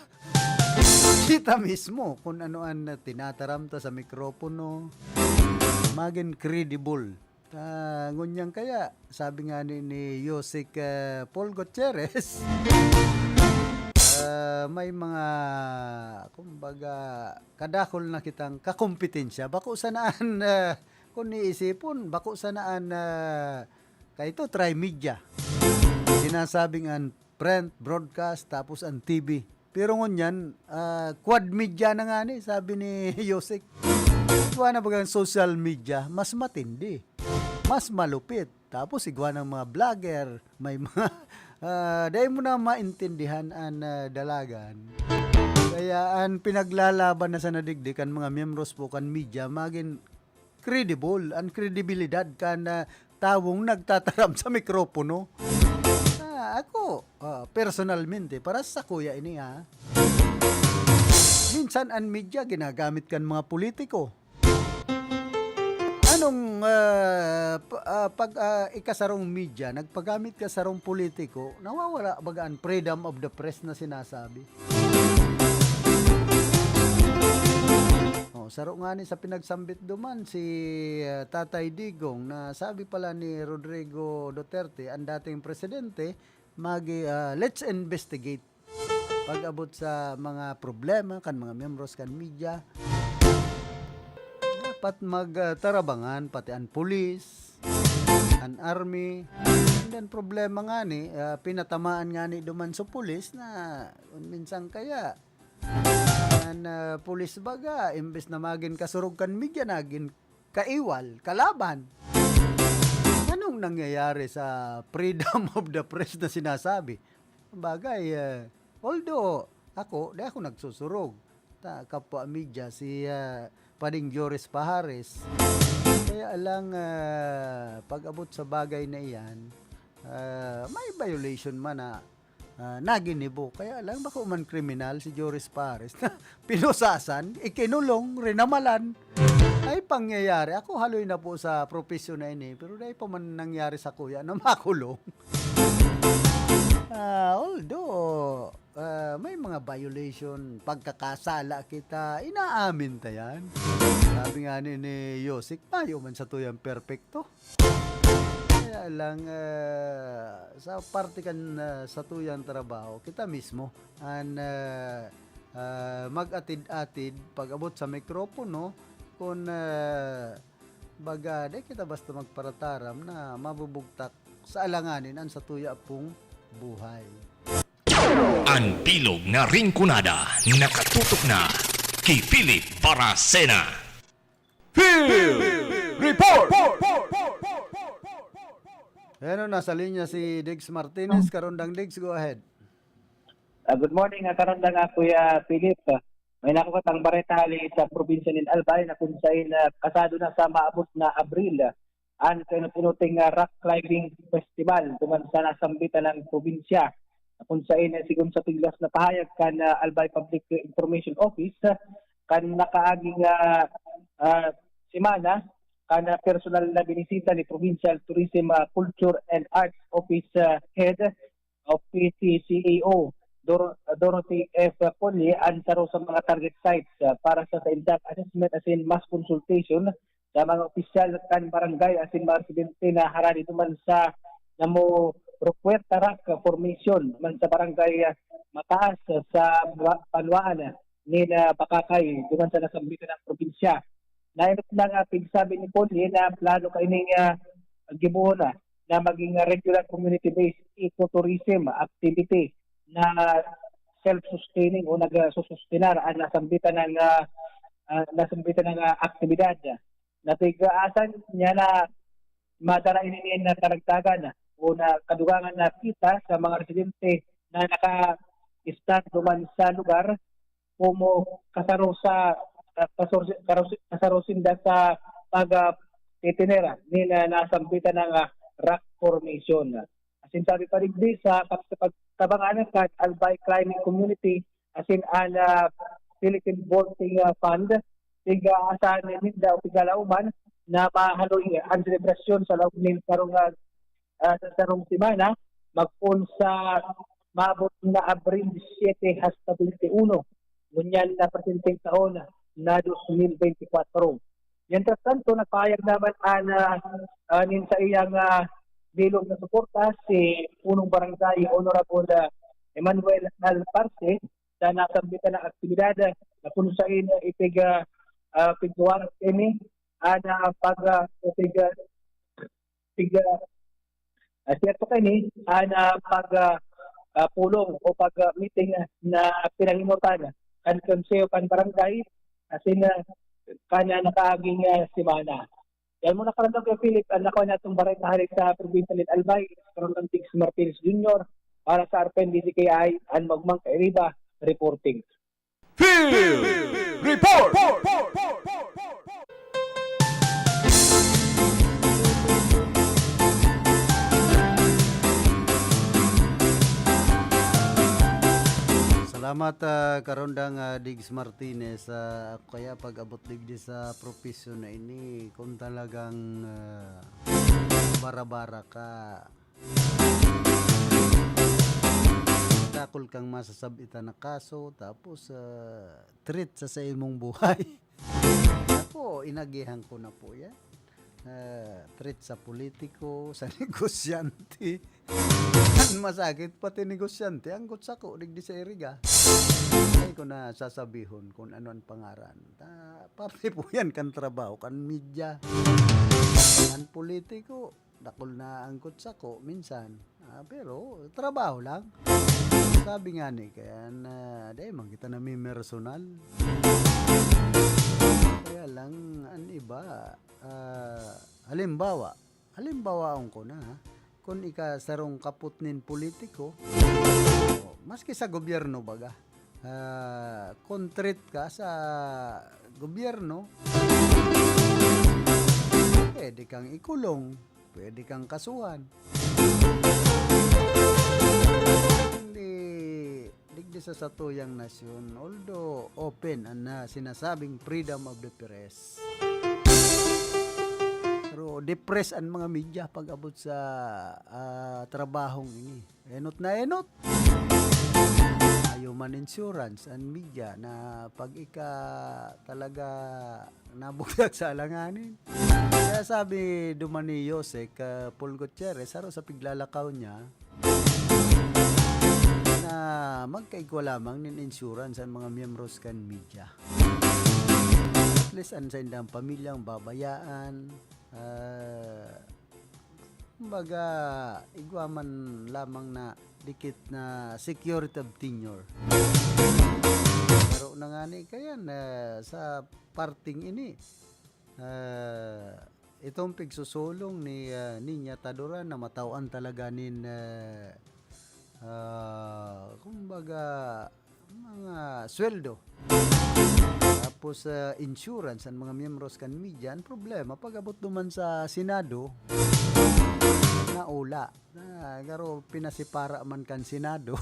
Kita mismo kung ano an tinataram ta sa mikropono. Magin credible. Ta, ngunyan kaya, sabi nga ni, ni Yosik, ah, Paul Gutierrez, ah, may mga, kumbaga, kadakol na kitang kakompetensya. Bako sana an, ah, kung iisipon, bako sana an, ah, kaito, Trimedia. Sinasabing an print, broadcast, tapos an T V. Pero ngunyan, ah, quad media na nga ni, sabi ni Yosik. Igwa na bagang social media, mas matindi, mas malupit. Tapos igwa ng mga vlogger, may mga, ah, dai mo na maintindihan an, ah, dalagan. Kaya an pinaglalaban na sa nadigdi kan mga miyembros po kan media, magin credible, an kredibilidad kan, ah, tawong nagtataram sa mikropono. Ah, ako, ah, personalmente, para sa kuya ini, ha. Minsan an media ginagamit kan mga politiko. Anong, ah, pa-, ah, pag, ah, ikasarong media, nagpagamit ka sarong politiko, nawawala baga an freedom of the press na sinasabi? Oh, saro nga ni sa pinagsambit duman si, ah, Tatay Digong na sabi pala ni Rodrigo Duterte, ang dating presidente, mag, ah, "Let's investigate." Pag-abot sa mga problema kan mga miyembros kan media, dapat mag, ah, tarabangan pati an pulis, an army. And then problema nga ni, ah, pinatamaan nga ni duman sa pulis na minsan kaya an, ah, pulis baga, imbes na magin kasurog kan media, nagin kaiwal, kalaban. Anong nangyayari sa freedom of the press na sinasabi? Bagay, eh, although ako, di ako nagsusurog. Ta, kapwa media, si, ah, Pading Joris Pahares. Kaya lang, ah, pag-abot sa bagay na iyan, ah, may violation man na, ah, naginibo. Kaya lang, bako man kriminal si Joris Pahares na pinusasan, ikinulong, rinamalan. Ay, pangyayari. Ako, haloy na po sa propesyon na ini, pero dai pa man nangyari sa kuya na makulong. Ah, although, ah, may mga violation, pagkakasala kita, inaamin ta yan. Sabi nga ni, ni Yosik, mayo man sa tuyang perpekto. Kaya lang, ah, sa parte kan, ah, sa tuyang trabaho, kita mismo, an, ah, ah, mag-atid-atid, pag-abot sa mikropono, kung, ah, baga, di kita basta magparataram na mabubugtak sa alanganin an satuya pong buhay. An bilog na Rinconada nakatutok na ki Philip Baracena. Field Report! Ayan o, nasa linya si Diggs Martinez. Karondang Diggs, go ahead. Ah, good morning, ah, Karondang, ah, Kuya Philip. Ah, may nakuha tang bareta hali sa probinsya nin Albay na kung sain, ah, kasado na sa maabot na Abril, ah, an kainapunuting, ah, rock climbing festival duman sa nasambitan ng probinsya. Kung sain, ah, sigon sa piglas na pahayag kan, ah, Albay Public Information Office, ah, kan nakaaging, ah, ah, semana, kan, ah, personal na binisita ni Provincial Tourism, ah, Culture and Arts Office, ah, Head o P T C A O, Dor-, Dorothy F. Colli, an saro sa mga target sites, ah, para sa saindang assessment asin mass consultation sa mga opisyal kan barangay asin mga residente na harani duman sa Namurupuerta Rock Formation man sa barangay, ah, Mataas sa Banwa-, Banwaan nin, ah, Bacacay, duman sa nasambitan na probinsya. Nainot na nga pigsabi ni Colli na plano kaining, ah, gibohon na, na maging, ah, regular community-based ecotourism activity na self-sustaining o nagsusustenar an nasambitan na, ah, nasambitan na aktibidad. Natigaasan niya na madara ini nin karagdagan o na kadugangan na kita sa mga residente na naka-stand duman sa lugar, komo kasaro sa, ah, kasor-, karos-, kasaro sinda sa pag, ah, titinera nin, ah, nasambitan na, ah, rock formation. Asin sabi pa digdi sa kap-, sa pagtabangan kan Albay Climate Community asin an, ah, Philippine Vaulting, ah, Fund, tig-aasahan ninda o tig-alauman na mahaloy an selebrasyon sa laog nin sarong, ah, ah, sa sarong semana, magpoon sa maabot na Abril siyete hasta bente uno, ngunyan na presenteng taon na dos mil bente kwatro. Mientras tanto, nagpahayag naman an, ah, ah, nin saiyang, ah, bilog na suporta si Punong Barangay Honorable, ah, Emmanuel Alparse sa nasambitan na aktibidad, ah, na kun saen, ah, ipig-, ah, ah, pigwarak ini an, ah, pag, ah, ipig-, ah, pig-, ah, ah, siyerto kaini an, ah, pag, ah, ah, pulong o pag, ah, meeting na pinahimutan kan Konseho kan Barangay asin, ah, kan, ah, nakaaging, ah, semana. Yan muna, Karandang Kuya Philip, an nakua natong bareta hale sa probinsya nin Albay, Karandang Diggs Martinez Junior, para sa R P N D Z K I, an Magmang Kairiba, reporting. Field Report! Salamat, ah, Karondang, ah, Diggs Martinez. Ah, ako kaya pag-abot digdi sa propesyon na ini, kung talagang, ah, bara-bara ka, dakul kang masasab-itan na kaso, tapos, ah, threat sa, sa imong buhay. Ako, inagihan ko na po yan. Ah, threat sa politiko, sa negosyante. Ang masakit, pati negosyante, anggot sako, digdi sa Iriga. Ay ko na sasabihon kung ano ang pangaran. Ta-, parte po yan kan trabaho, kan media. Ang politiko, dakul na angkot sako minsan. Ah, pero trabaho lang. Sabi nga ni, kaya na, dahil man kita namimersonal. Kaya lang, ang iba, ah, halimbawa, halimbawaon ko na, ha, kung ika sarong kapot nin politiko, o, maski sa gobyerno baga, ah, kung threat ka sa gobyerno, pwede kang ikulong, pwede kang kasuhan. Hindi, digdi sa satuyang nasyon, although open ang, ah, sinasabing freedom of the press, pero depressed ang mga media pag abot sa, ah, trabahong ini. Enot na enot. Ayaw man insurance ang media na pag ika talaga nabugtak sa alanganin. Kaya sabi duman ni Jose, ah, Paul Gutierrez, saro sa piglalakaw niya, na magkaigwa lamang nin insurance ang mga miyembros kan media. At least, ang saindang pamilyang babayaan, ah, kumbaga, igwa man lamang na dikit na security of tenure. Pero na nga ni, kaya na sa parting ini, ah, itong pigsusulong ni, ah, Niña Tadura na matawan talaga nin, ah, ah, kumbaga, mga sweldo. Tapos, ah, insurance ang mga miyembros kan media. Ang problema, pag abot duman sa Senado, naula. Na, garo pinasipara man kan Senado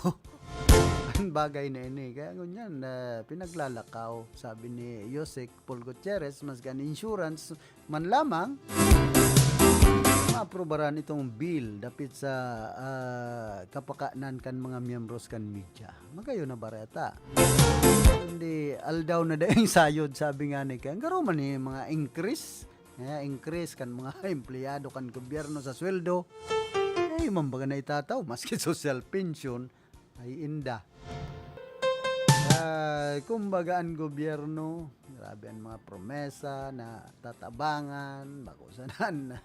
ang bagay na ini. Kaya ngunyan, ah, pinaglalakaw, sabi ni Jose Paul Gutierrez, mas kan insurance man lamang, maaprobaran itong bill dapit sa, ah, kapakanan kan mga miyembros kan media. Magayon na bareta. Hindi, aldaw na daing sayod, sabi nga ni Ken. Garo man ni mga increase. Eh, increase kan mga empleyado kan gobyerno sa sweldo. Eh, man baga na itataw, maski social pension, ay inda. Ay, kumbaga, ang gobyerno, grabe ang mga promesa na tatabangan, bako sanan,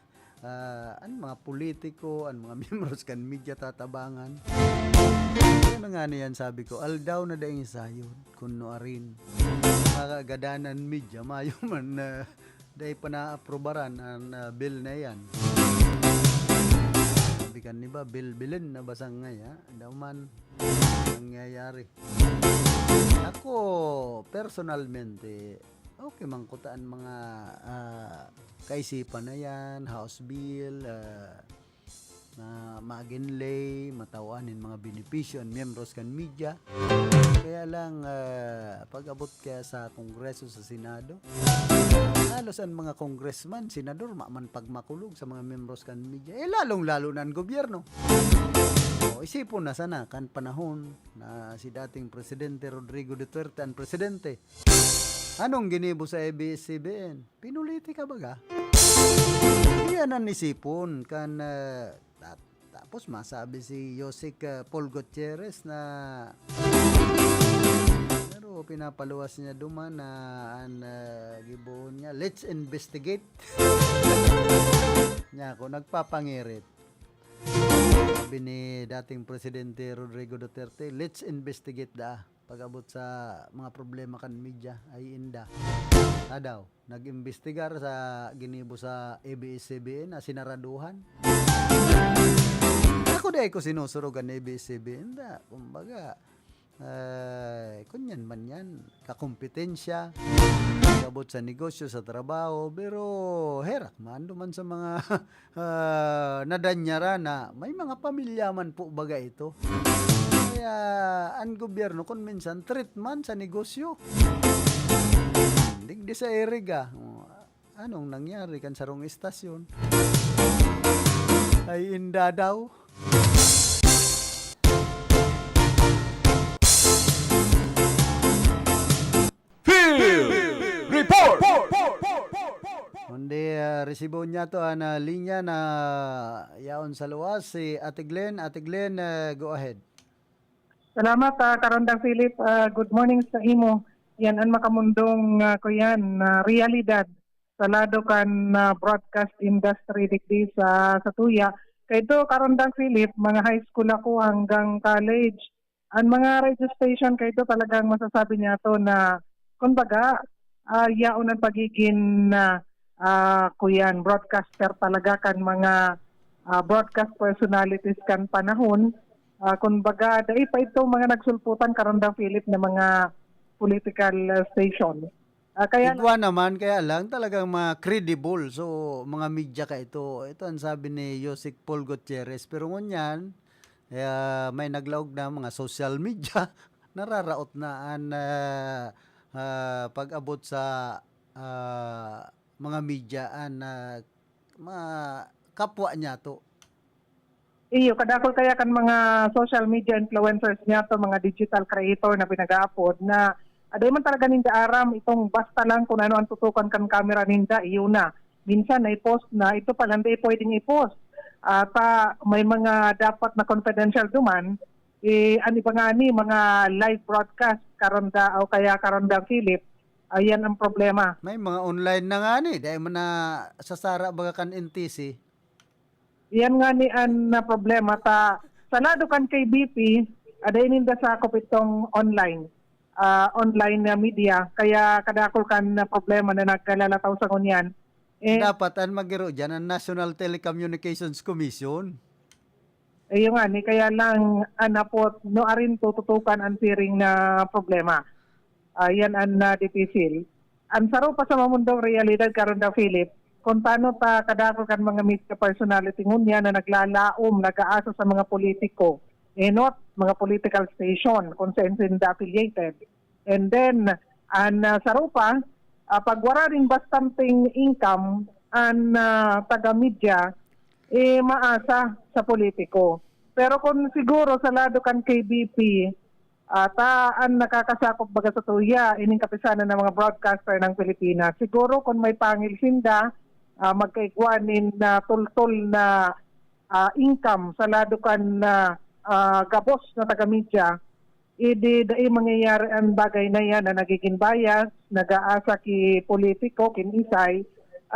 Ah, an mga politiko, an mga miyembros kan media tatabangan. Kaya na nga niyan sabi ko, aldaw na daing sayod, kun nuarin. Makagadanan media, mayo man na dai pa naaprobaran an, ah, bill na yan. Sabi kan iba, bilbilen na basang ngaya, daw man nangyayari. Ako, personalmente, okay man kuta an mga, ah, kaisipan na yan, House Bill, ah, na magin lay, matawan nin mga benepisyo an miyembros kan media. Kaya lang, ah, pag-abot kaya sa Kongreso, sa Senado, halos an mga congressman, senador, maman pagmakulog sa mga miyembros kan media. Eh, lalong-lalo na an gobyerno. O, isipon na sana kan panahon na si dating Presidente Rodrigo Duterte an presidente. Anong ginibo sa A B S C B N? Pinulitika baga? Iyan an isipon kan, ah, ta-, tapos masabi si Yosek, ah, Paul Gutierrez na, pero pinapaluwas niya duman na an, ah, gibohon niya, "Let's investigate." Niya ako, nagpapangirit. Sabi ni dating Presidente Rodrigo Duterte, "Let's investigate da." Pag-abot sa mga problema kan media, ay inda. Adaw, nag-imbestigar sa ginibo sa A B S C B N na sinaraduhan. Ako dai ko sinusurog an A B S C B N da. Kumbaga, ay, kunyan man yan, kakompetensya, pag-abot sa negosyo, sa trabaho, pero herak man, duman sa mga ah, nadanyaran na may mga pamilya man po baga ito. Kaya an gobyerno kun minsan threat man sa negosyo. Digdi sa Iriga, oh, anong nangyari kan sarong istasyon? Ay inda daw. Field Report! Kundi, ah, resibo niya to, ah, na linya na yaon sa luwas, si Ate Glenn. Ate Glenn, ah, go ahead. Salamat, ah, Karandang Philip. Ah, good morning sa imo. Yan an makamundong, ah, kuyan, na realidad sa lado kan, ah, broadcast industry digdi sa, sa tuya. Kay ito, Karandang Philip, mga high school ako hanggang college. An mga radio station kay ito talagang masasabi niya to na, kumbaga, ah, yaon ang pagiging, ah, ah, kuyan, broadcaster talaga kan mga, ah, broadcast personalities kan panahon. Ah, kumbaga, dai pa ito mga nagsulputan, Karandang Philip, na mga political, ah, station. Ah, kaya Igwa naman, kaya lang talagang mga credible. So, mga media ka ito. Ito ang sabi ni Yosek Paul Gutierrez. Pero ngunyan, eh, ah, may naglaog na mga social media. Nararaot na an, ah, ah, pag-abot sa, ah, mga media, an, ah, mga kapwa niya to. Iyo, kadakol kaya kan mga social media influencers niya to, mga digital creator na pinag-aapod na, ah, dai man talaga ninda aram itong basta lang kung ano ang tutukan kan kamera ninda, iyo na. Minsan na-post na, ito pala hindi pwedeng i-post. Ah, ta, may mga dapat na confidential duman, eh, ano ba nga ni, mga live broadcast, Karonda, o kaya Karandang Philip, ayan ang problema. May mga online na nga ni, dai man na sasara baga kan N T C. Yan nga ni an, ah, problema ta sa lado kan K B P, ah, dai ninda sakop itong online, ah, online na media, kaya kadakol kan, ah, problema na nagkalalataw sa ngunyan. Eh, Dapat an magiro diyan, an National Telecommunications Commission. Iyo nga ni, kaya lang, an apot, no, arin tututukan an siring na problema. Ah, yan an, ah, dipisil. An saro pa sa mamundong realidad, Karandang Philip, kung tano ta kadakol kan mga media personality ngunyan na naglalaom, nag-aasa sa mga politiko, enot, mga political station, kung saan sinda affiliated. And then, an, ah, saro pa, ah, pag wara rin bastanteng income, an, ah, taga-media, eh, maasa sa politiko. Pero kung siguro sa lado kan K B P, ah, ta an nakakasakop baga sa tuya, ining kapisanan ng mga broadcaster ng Pilipinas. Siguro kung may pangil sinda, ah, magkaigwa nin, ah, tultol na, ah, income sa lado kan, ah, ah, gabos na taga-media, idi dai mangyayari an bagay na yan na nagiging bias, nag-aasa ki politiko, kin isay,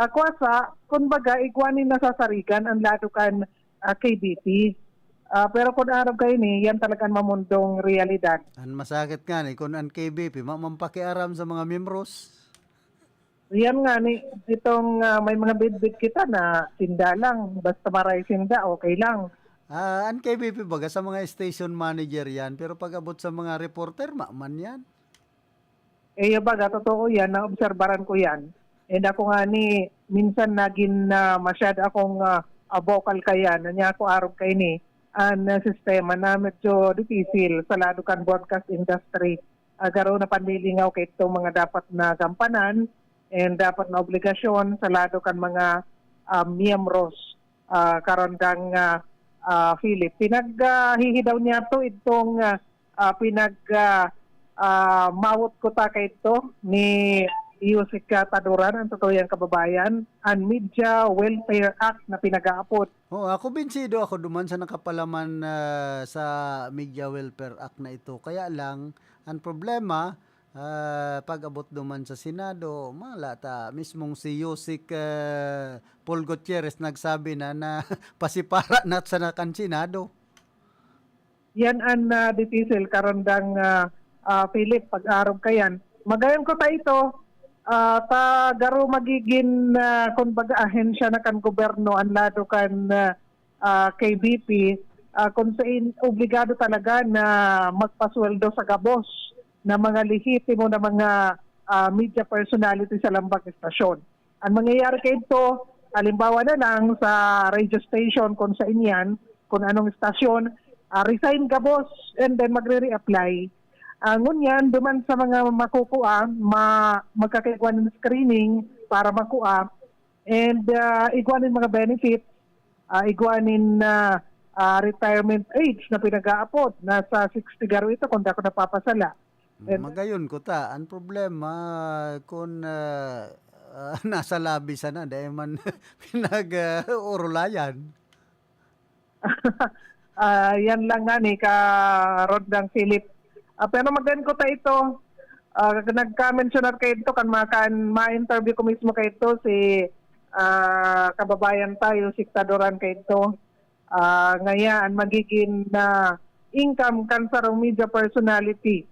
Ah, kuwasa, kumbaga, igwa nin nasasarigan an lado kan, ah, K B P. Ah, pero kun arog kaini, yan talaga an mamundong realidad. An masakit ngani, kun an K B P, ma-, mampakiaram sa mga miyembros. Yan nga ni, itong, ah, may mga bitbit kita na sinda lang, basta maray sinda, okay lang. Ah, an K B P baga sa mga station manager yan, pero pag abot sa mga reporter, ma-, man yan. Eh, yung baga, totoo yan, naobserbaran ko yan. And ako nga ni, minsan nagin na masyado akong, ah, ah, vocal kaya, na niya ako arog kaini, an, ah, sistema na medyo dipisil sa lado kan broadcast industry. Ah, garo na panlilingaw kay itong mga dapat na gampanan and dapat na obligasyon sa lado kan mga, ah, miyembros, ah, karandang, ah, ah, Philip. Pinag, ah, hihidaw niya to itong, ah, ah, pinag, ah, ah, mawot ko ta kaito ni Yusik, ah, Taduran, ang totoo yang kababayan, an Media Welfare Act na pinag-aapod. Oo, ako binsido ako duman sa nakapalaman, ah, sa Media Welfare Act na ito. Kaya lang, ang problema, ah, pag-abot duman sa Senado, mala ta, mismong si Yusik, ah, Paul Gutierrez nagsabi na, na pasipara na sana kan Senado. Yan an, ah, dipisil, karandang, ah, ah, Philip, pag-arog ka yan. Magayon ko ta ito, ah, ta garo magigin, ah, kumbaga, ahensya na kan gobyerno an lado kan, ah, ah, K B P, ah, kung sa in-, obligado talaga na magpasweldo sa gabos na mga lehitimo na mga, ah, media personality sa lambang estasyon. Ang mangyayari kaidto, halimbawa na lang sa radio station kung sa inyan, kung anong estasyon, ah, resign gabos and then magre-reapply. Ah, ngunyan, duman sa mga makukua, ma-, magkakaigwa ng screening para makua, and, ah, igwa nin mga benefits, ah, igwa nin, ah, ah, retirement age na pinag-aapod, nasa sixty garo ito kung di ako napapasala. Mm, magayon ko ta. Ang problema, kun, ah, ah, nasa labi sana, dai man pinag, ah, urulayan. Ah, yan lang nga ni ka Rodang Philip. Ah, pero magayon ko ta ito. Ah, nagka-mensionar kayo ito kan mga kan ma-interview ko mismo kayo ito si, ah, kababayan tayo, si Tadoran kayo ito. Ah, ngaya, ang magiging na income kan sarong media personality,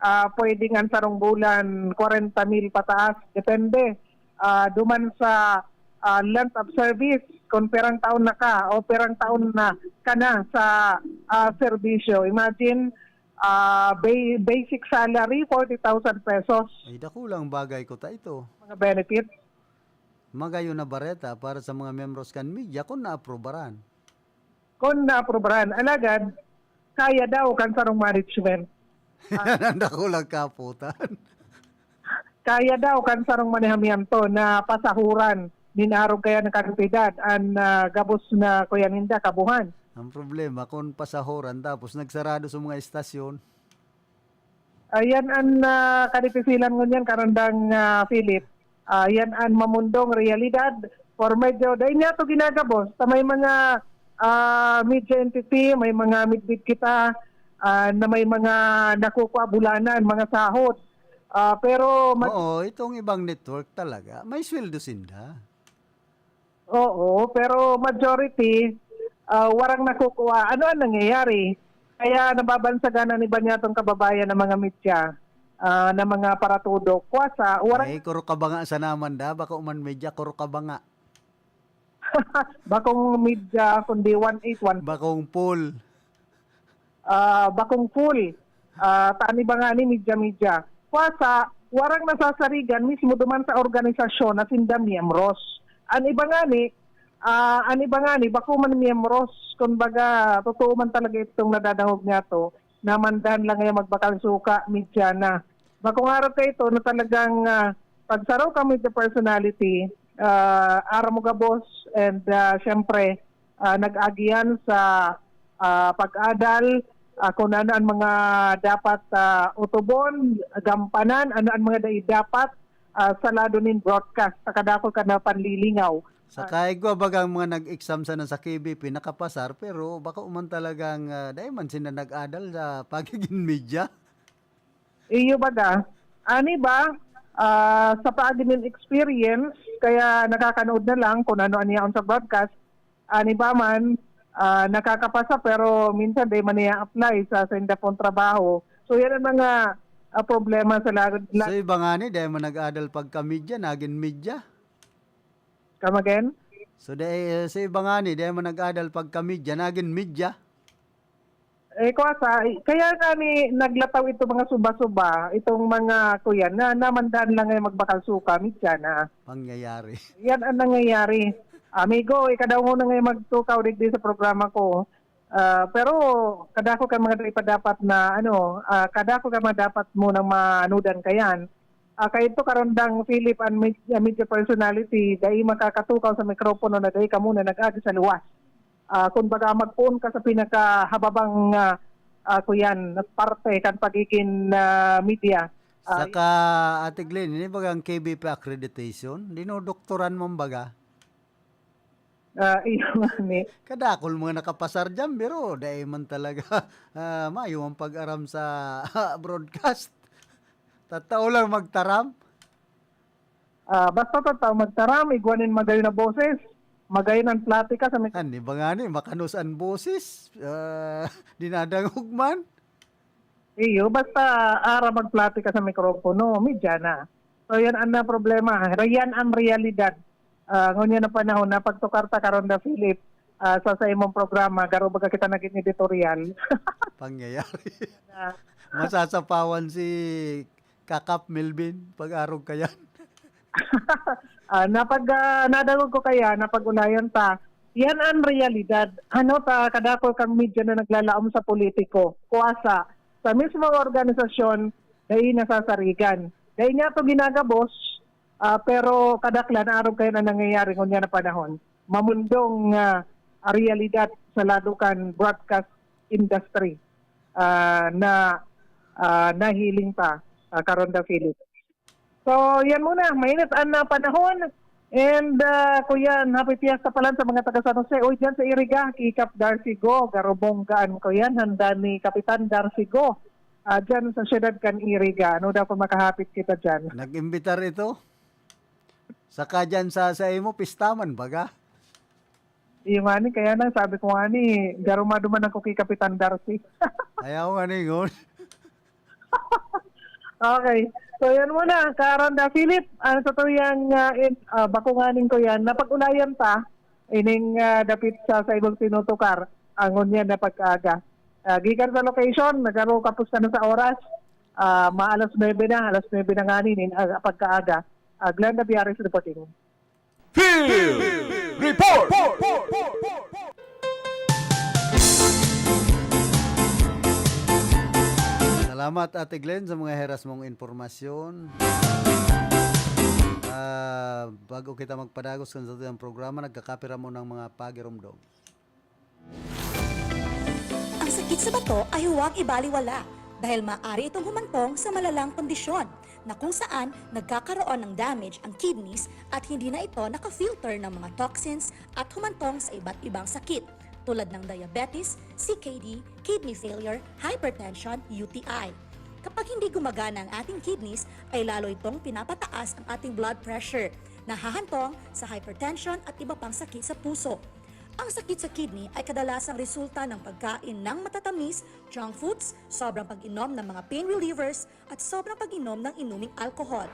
ah, pwedeng ang sarong bulan, kwarenta mil pataas, depende. Ah, duman sa, ah, length of service, kung perang taon na ka o perang taon na ka na sa, ah, serbisyo. Imagine, ah, ba-, basic salary, forty thousand pesos. Ay, dakulang bagay ko ta ito. Mga benefits. Magayon na bareta para sa mga miyembros kan media kung naaprubaran. Kung naaprubaran. Alagad, kaya daw kan sarong management. Ang dakulang kaputan. Kaya daw kan sarong manehamiento na pasahuran nin arog kaya ng kantidad an, ah, gabos na kuya ninda kabuhan. Ang problema, kung pasahuran tapos nagsarado sa mga estasyon. Ayan an, ah, kadipisilan ngunyan, karandang, ah, Philip. Ah, yan an mamundong realidad. Or medyo, dahil niya to ginagabos, sa may mga, ah, media entity, may mga midbid kita, ah, na may mga nakukua bulanan, mga sahod. Ah, pero mag- Oo, itong ibang network talaga, may sweldo sinda. Oo, pero majority, ah, warang nakukua. Ano ang nangyayari? Kaya nababansagan ang iba niyatong kababayan ng mga media, ah, ng mga paratudok. Kuwasa, warang Ay, kuro ka ba nga sa naman da? Bako man media, kuro ka ba nga? Bakong media, kundi one eight one. Bakong pool. Ah, bakong full. Ah, ta an iba ngani, media-media. Kuwasa, warang nasasarigan mismo duman sa organisasyon na sinda miyembros. An iba ngani, ah, an iba ngani, bako man miyembros. Kumbaga, totoo man talaga itong nadadangog niya to, na mandan lang ngayon magbakal suka, media na. Bakong arog kaito na talagang, ah, pag saro ka media personality, ah, aram mo gabos, and, ah, syempre, ah, nag-agi yan sa, ah, pag-adal, ah, kung ano ang mga dapat, ah, utubon, gampanan, ano ang mga dai dapat, ah, sa lado nin broadcast, sa kadakul kan mga panlilingaw. Sa Ah. kaigwa bagang mga nag-exam sana sa K B P, nakapasar, pero bako man talagang, ah, dai man sila nag-adal sa pagiging media. Iyo baga, ani ba, Ah, sa paagi nin experience, kaya nakakanood na lang kung ano an yaon sa broadcast. An iba man, ah, nakakapasa pero minsan dai man nia-apply sa, sa sainda pong trabaho. So, yan ang mga, ah, problema sa lagad. So, iba ngani, dai man nag-adal pagka-media, nagin media. Come again? So, dai, eh, sa iba ngani, dai man nag-adal pagka-media, nagin media. Eh, kuwasa, eh, kaya nga ni naglataw itong mga suba-suba, itong mga kuyan, na namandan lang ngayon magbakal suka, media na. Pangyayari. Yan ang nangyayari. Amigo, ika daw muna ngayon magtukaw digdi sa programa ko. Ah, pero kadako kan mga dai pa dapat na, ano, ah, kadako kan mga dapat munang manudan kayan. Ah, kaidto karundang Philip an med-, ah, media personality, dai makakatukaw sa mikropono na dai kamo na nag-agi sa luwas. Ah, kumbaga, magpoon ka sa pinakahababang, ah, ah, kuyan, parte kan pagiging, ah, media. Ah, Saka, Ate Glenn, ini bagang K B P accreditation, dinodoktoran man baga? Ah, iyo nga ni. Kadakol mga nakapasar diyan, pero dai man talaga, ah, mayo ang pag-aram sa broadcast. Tatao lang magtaram. Ah, basta tatao magtaram, igwa nin magayon na boses, magayon ang platika sa mik- Ani ba nga ni, makanos ang boses? Ah, dinadangog man. Iyo, basta ara magplatika sa mikropono, media na. So, yan ang, ah, problema. Yan ang realidad. Ah, ngunyan na panahon na pagtukar ta karon da Philip, ah, sa, sa imong programa, garo baga kita naging editorial. Pangyayari. Na Masasapawan si Kakap Melvin pag-arog kayan. Ah, napag, ah, nadangog ko kaya, napag-ulayan ta. Yan ang realidad. Ano ta, kadakol kang media na naglalaom sa politiko. Kuwasa, sa mismong organisasyon, dai nasasarigan. Dai niya to ginagabos, ah, pero kadaklan, arog kayo na nangyayari ngunyan na panahon. Mamundong, ah, realidad sa lado kan broadcast industry, ah, na, ah, nahiling pa, ah, karon da Philip. So, yan muna. Mainit ang, ah, panahon. And, ah, kuyan, happy fiesta pa lang sa mga taga San Jose. Uy, dyan sa Iriga, Kikap Darcy Go, garubong gaan ko yan, handa ni Kapitan Darcy Go. Ah, dyan sa siyudad kan Iriga. Ano daw kung makahapit kita dyan? Nag-imbitar ito? Saka dyan sa, sa imo, pistaman, baga? Iyo nga ni, kaya lang sabi ko nga ni, garumado man ako kay Kapitan Darcy. Ayaw nga ni, ngon. Okay. So, yan muna. Karon da, Philip, ang sa tuyang, ah, in, ah, bako nga ning ko yan, napag-ulayan ta, ining, ah, dapit sa, sa ibang tinutukar, ang ngunyan na pagkaaga. Ah, gikan sa location, nagaro kapos ka na sa oras, ah, maalas nuebe na, alas nuebe na nga nin, in, ah, pagkaaga. Ah, Glenda Biares reporting. Field Report! Salamat, Ate Glenn, sa mga heras mong impormasyon. Ah, bago kita magpadagos kan satuyang programa, nagkakapira mo ng mga pagiromdom. Ang sakit sa bato ay huwag ibaliwala dahil maaari itong humantong sa malalang kondisyon na kung saan nagkakaroon ng damage ang kidneys at hindi na ito naka-filter ng mga toxins at humantong sa iba't ibang sakit tulad ng diabetes, C K D, kidney failure, hypertension, U T I. Kapag hindi gumagana ang ating kidneys, ay lalo itong pinapataas ang ating blood pressure, nahahantong sa hypertension at iba pang sakit sa puso. Ang sakit sa kidney ay kadalasang resulta ng pagkain ng matatamis, junk foods, sobrang pag-inom ng mga pain relievers, at sobrang pag-inom ng inuming alcohol.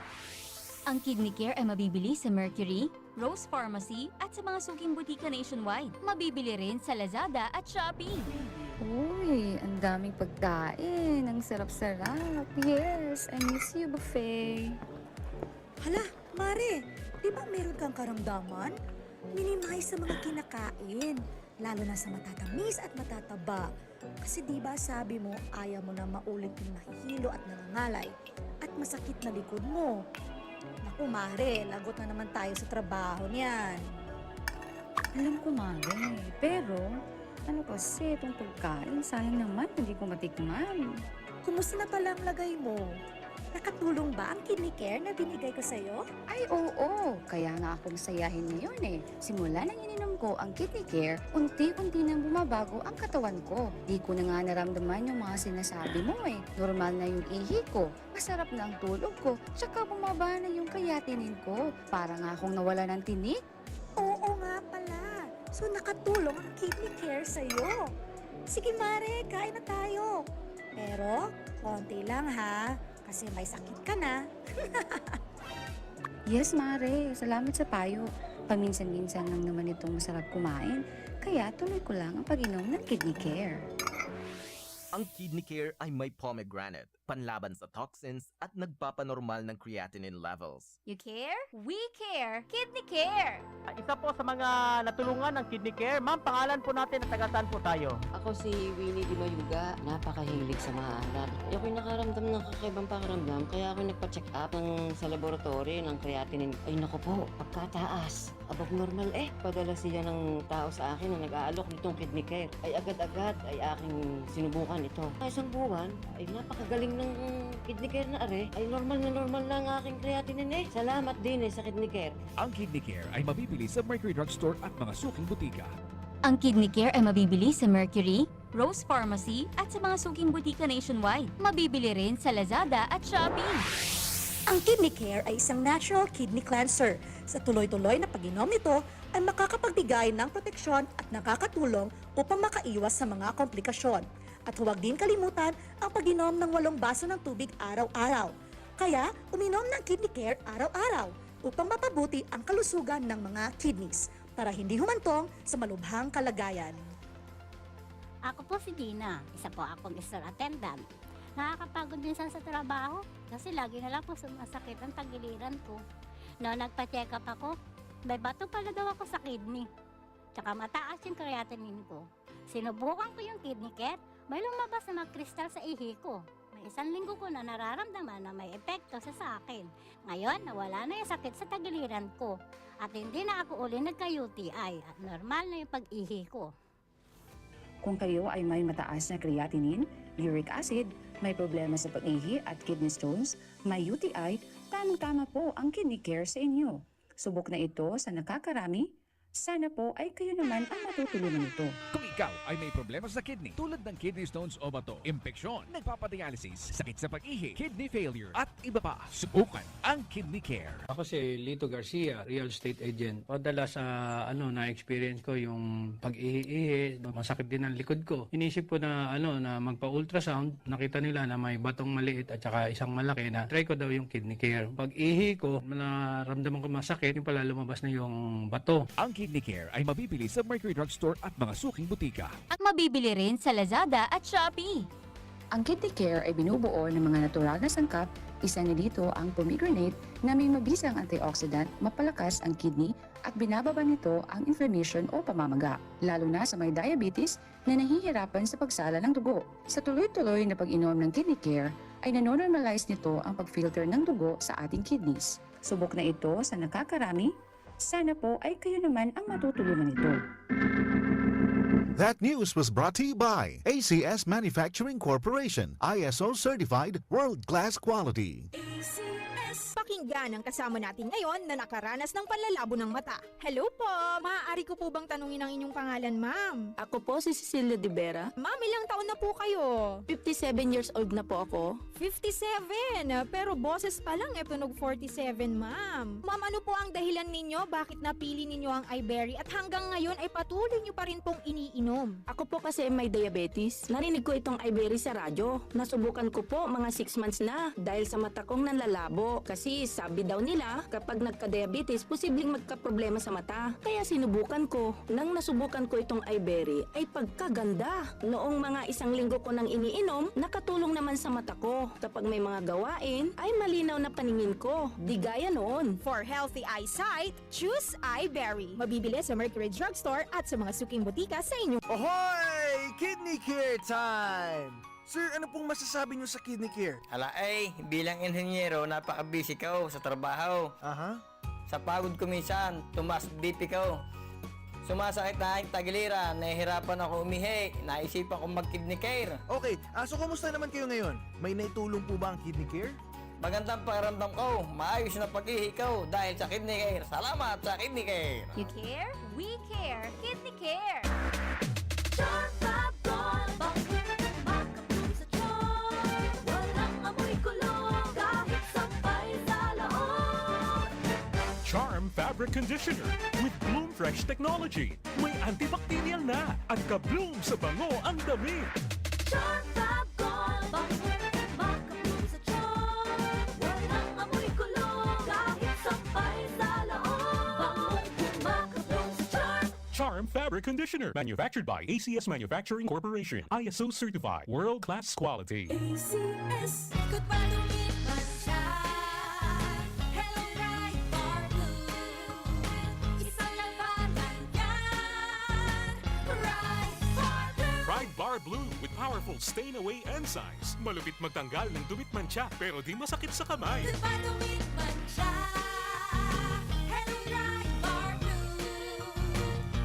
Ang Kidney Care ay mabibili sa Mercury, Rose Pharmacy, at sa mga suking butika nationwide. Mabibili rin sa Lazada at Shopee. Uy, ang daming pagkain. Ang sarap-sarap. Yes, I miss you, buffet. Hala, Mare, di ba meron kang karamdaman? Minimize sa mga kinakain, lalo na sa matatamis at matataba. Kasi di ba sabi mo, ayaw mo na maulit yung mahihilo at nangangalay at masakit na likod mo. Naku, Mare, lagot na naman tayo sa trabaho niyan. Alam ko, Mare, pero ano kasi itong pagkain? Sayang naman, hindi ko matikman. Kumusta na pala ang lagay mo? Nakatulong ba ang kidney care na binigay ko sa'yo? Ay, oo! Kaya nga akong sayahin ngayon eh. Simula nang ininom ko ang Kidney Care, unti-unti nang bumabago ang katawan ko. Di ko na nga naramdaman yung mga sinasabi mo eh. Normal na yung ihi ko, masarap na ang tulog ko, tsaka bumaba na yung creatinine ko. Parang akong nawala ng tinik. Oo nga pala. So nakatulong ang Kidney Care sa'yo. Sige Mare, kain na tayo. Pero, konti lang ha. Kasi may sakit ka na. Yes, Mare. Salamat sa payo. Paminsan-minsan lang naman itong masarap kumain. Kaya tuloy ko lang ang pag-inom ng Kidney Care. Ang Kidney Care ay may pomegranate, panlaban sa toxins at nagpapanormal ng creatinine levels. You care? We care! Kidney Care! Isa po sa mga natulungan ng Kidney Care. Ma'am, pangalan po natin at taga saan po tayo? Ako si Winnie Di Mayuga, napakahilig sa maalat. Ako'y nakaramdam ng kakaibang pakiramdam, kaya ako nagpa-check up ng, sa laboratory ng creatinine. Ay naku po, pagkataas. Above normal eh. Padala siya ng tao sa akin na nag-aalok nitong Kidney Care. Ay agad-agad ay aking sinubukan ito. Sa isang buwan, ay napakagaling ng Kidney Care na are. Ay normal na normal na ang aking creatinine eh. Salamat din eh sa Kidney Care. Ang Kidney Care ay mabibili sa Mercury Drugstore at mga suking butika. Ang Kidney Care ay mabibili sa Mercury, Rose Pharmacy at sa mga suking butika nationwide. Mabibili rin sa Lazada at Shopee. Ang Kidney Care ay isang natural kidney cleanser. Sa tuloy-tuloy na pag-inom nito, ay makakapagbigay ng proteksyon at nakakatulong upang makaiwas sa mga komplikasyon. At huwag din kalimutan ang pag-inom ng walong baso ng tubig araw-araw. Kaya, uminom ng Kidney Care araw-araw upang mapabuti ang kalusugan ng mga kidneys para hindi humantong sa malubhang kalagayan. Ako po si Dina, isa po akong store attendant. Nakakapagod minsan sa trabaho kasi lagi na lang po sumasakit ang tagiliran ko. No, nagpa-check up ako, may bato pala daw ako sa kidney. Tsaka mataas yung creatinine ko. Sinubukan ko yung Kidney Care, may lumabas na mga kristal sa ihi ko. May isang linggo ko na nararamdaman na may epekto sa sa akin. Ngayon, nawala na yung sakit sa tagiliran ko. At hindi na ako uli nagka-U T I at normal na yung pag-ihi ko. Kung kayo ay may mataas na creatinine, uric acid, may problema sa pag-ihi at kidney stones, may U T I, tamang-tama po ang Kidney Care sa inyo. Subok na ito sa nakakarami. Sana po ay kayo naman ang matutulungan nito. Kung ikaw ay may problema sa kidney tulad ng kidney stones o bato, impeksyon, nagpapadialysis, sakit sa pag-ihi, kidney failure, at iba pa, subukan ang Kidney Care. Ako si Lito Garcia, real estate agent. Padala sa ano na-experience ko yung pag-ihi-ihi, masakit din ang likod ko. Inisip ko na ano na magpa-ultrasound, nakita nila na may batong maliit at saka isang malaki na try ko daw yung Kidney Care. Pag-ihi ko, naramdaman ko masakit, yung pala lumabas na yung bato. Ang Kidney Care ay mabibili sa Mercury Drugstore at mga suking butika. At mabibili rin sa Lazada at Shopee. Ang Kidney Care ay binubuo ng mga natural na sangkap, isa na dito ang pomegranate na may mabisang antioxidant, mapalakas ang kidney at binababa nito ang inflammation o pamamaga, lalo na sa may diabetes na nahihirapan sa pagsala ng dugo. Sa tuloy-tuloy na pag-inom ng Kidney Care ay nanonormalize nito ang pag-filter ng dugo sa ating kidneys. Subok na ito sa nakakarami. Sana po ay kayo naman ang matutulungan nito. That news was brought to you by A C S Manufacturing Corporation, I S O certified, world-class quality. Pakinggan ang kasama natin ngayon na nakaranas ng panlalabo ng mata. Hello po! Maaari ko po bang tanungin ang inyong pangalan, ma'am? Ako po si Cecilia De Vera. Ma'am, ilang taon na po kayo? Fifty-seven years old na po ako. Fifty-seven? Pero boses pa lang, e tunog forty-seven, ma'am. Ma'am, ano po ang dahilan ninyo bakit napili ninyo ang Iberry at hanggang ngayon ay patuloy nyo pa rin pong iniinom? Ako po kasi may diabetes. Narinig ko itong Iberry sa radyo. Nasubukan ko po mga six months na dahil sa mata kong nanlalabo. Kasi sabi daw nila, kapag nagka-diabetes, posibleng magkaproblema sa mata. Kaya sinubukan ko. Nang nasubukan ko itong Iberry, ay pagkaganda! Noong mga isang linggo ko nang iniinom, nakatulong naman sa mata ko. Kapag may mga gawain, ay malinaw na paningin ko. Di gaya noon. For healthy eyesight, choose Iberry. Mabibili sa Mercury Drugstore at sa mga suking butika sa inyong... Ohoy! Kidney Care time! Sir, ano pong masasabi niyo sa Kidney Care? Ala ay, bilang inhenyero, napaka-busy ko sa trabaho. Aha. Sa pagod ko minsan, tumaas B P ko. Sumasakit na ang tagiliran, nahihirapan ako umihi, naisipan kong mag-Kidney Care. Okay, ah, so kumusta naman kayo ngayon? May naitulong po ba ang Kidney Care? Magandang pakiramdam ko, maayos na pag-ihi ko dahil sa Kidney Care. Salamat sa Kidney Care! You care? We care! Kidney Care! Charm Fab Gold, bangong makapulong sa charm. Walang amoy kulog, kahit sampay sa loob. Charm Fabric Conditioner with Bloom Fresh Technology. May antibacterial na at ka-bloom sa bango ang damit. Charm Fab Gold, bangong makapulong sa charm. Walang amoy kulog, kahit sampay sa loob. Bangong makapulong sa charm. Charm Fabric Conditioner, manufactured by A C S Manufacturing Corporation, I S O certified, world-class quality. A C S. Ikot pa, dumit man siya. Hello, Pride Bar Blue. Isang labanan yan. Pride Bar Blue. Pride Bar Blue with powerful stain away enzymes. Malupit magtanggal ng dumit mantsa, pero di masakit sa kamay. Ikot pa, dumit man siya. Hello, Pride Bar Blue.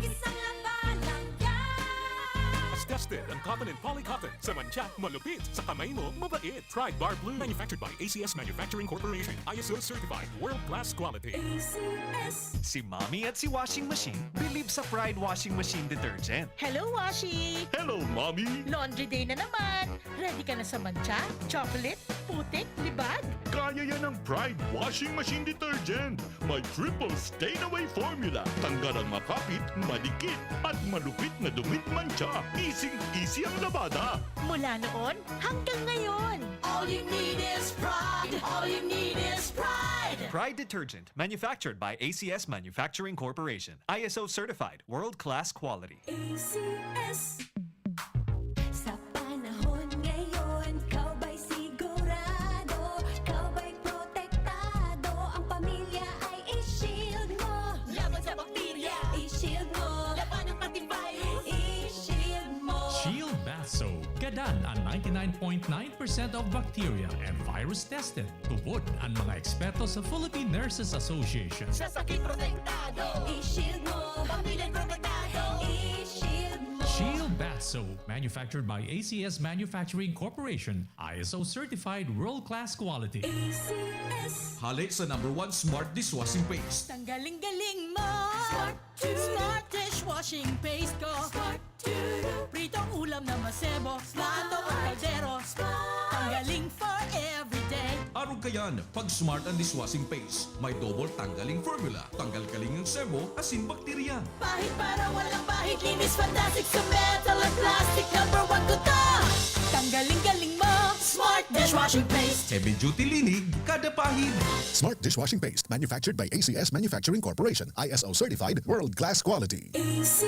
Isang labanan yan. Mas tested ang cotton and polycotton. Sa mantsa, malupit. Sa kamay mo, mabait. Pride Bar Blue. Manufactured by A C S Manufacturing Corporation. I S O certified. World-class quality. A C S. Si Mommy at si Washing Machine believe sa Pride Washing Machine Detergent. Hello, Washi! Hello, Mommy! Laundry day na naman! Ready ka na sa mantsa, chocolate, putik, libag? Kaya yan ng Pride Washing Machine Detergent. May triple stain away formula. Tanggal ang makapit, madikit, at malupit na dumit mantsa. Easy-easy ang labada. Mula noon hanggang ngayon. All you need is Pride. All you need is Pride. Pride Detergent, manufactured by A C S Manufacturing Corporation. I S O certified, world-class quality. A C S. Sa panahon ngayon, ikaw ba'y sigurado? Ikaw ba'y protektado? Ang pamilya ay i-shield mo. Laban sa bakterya, i-shield mo. Laban ng antivirus, i-shield mo. Shield Bath Soap. Gadan ang ninety-nine point nine percent of bacteria and virus tested. Tubod an mga eksperto sa Philippine Nurses Association. Sa sakit protektado, i-shield mo. Pamilya protektado, i-shield mo. Shield Bath Soap, manufactured by A C S Manufacturing Corporation, I S O certified world-class quality. A C S. Hale sa number one smart dishwashing paste. Tanggaling-galing mo. Smart Smart dishwashing paste ko. Smart Pritong ulam na masebo, plato o kaldero. Tanggaling for everyday. Arog kayan, pag Smart ang dishwashing paste. May double tanggaling formula. Tanggal galing ang sebo, asin bakterya. Pahid para walang pahid, linis fantastic sa metal at plastic. Number one ko to. Tanggaling galing mo, Smart dishwashing paste. Heavy duty linig, kada pahid. Smart dishwashing paste, manufactured by A C S Manufacturing Corporation, I S O certified, world class quality. A C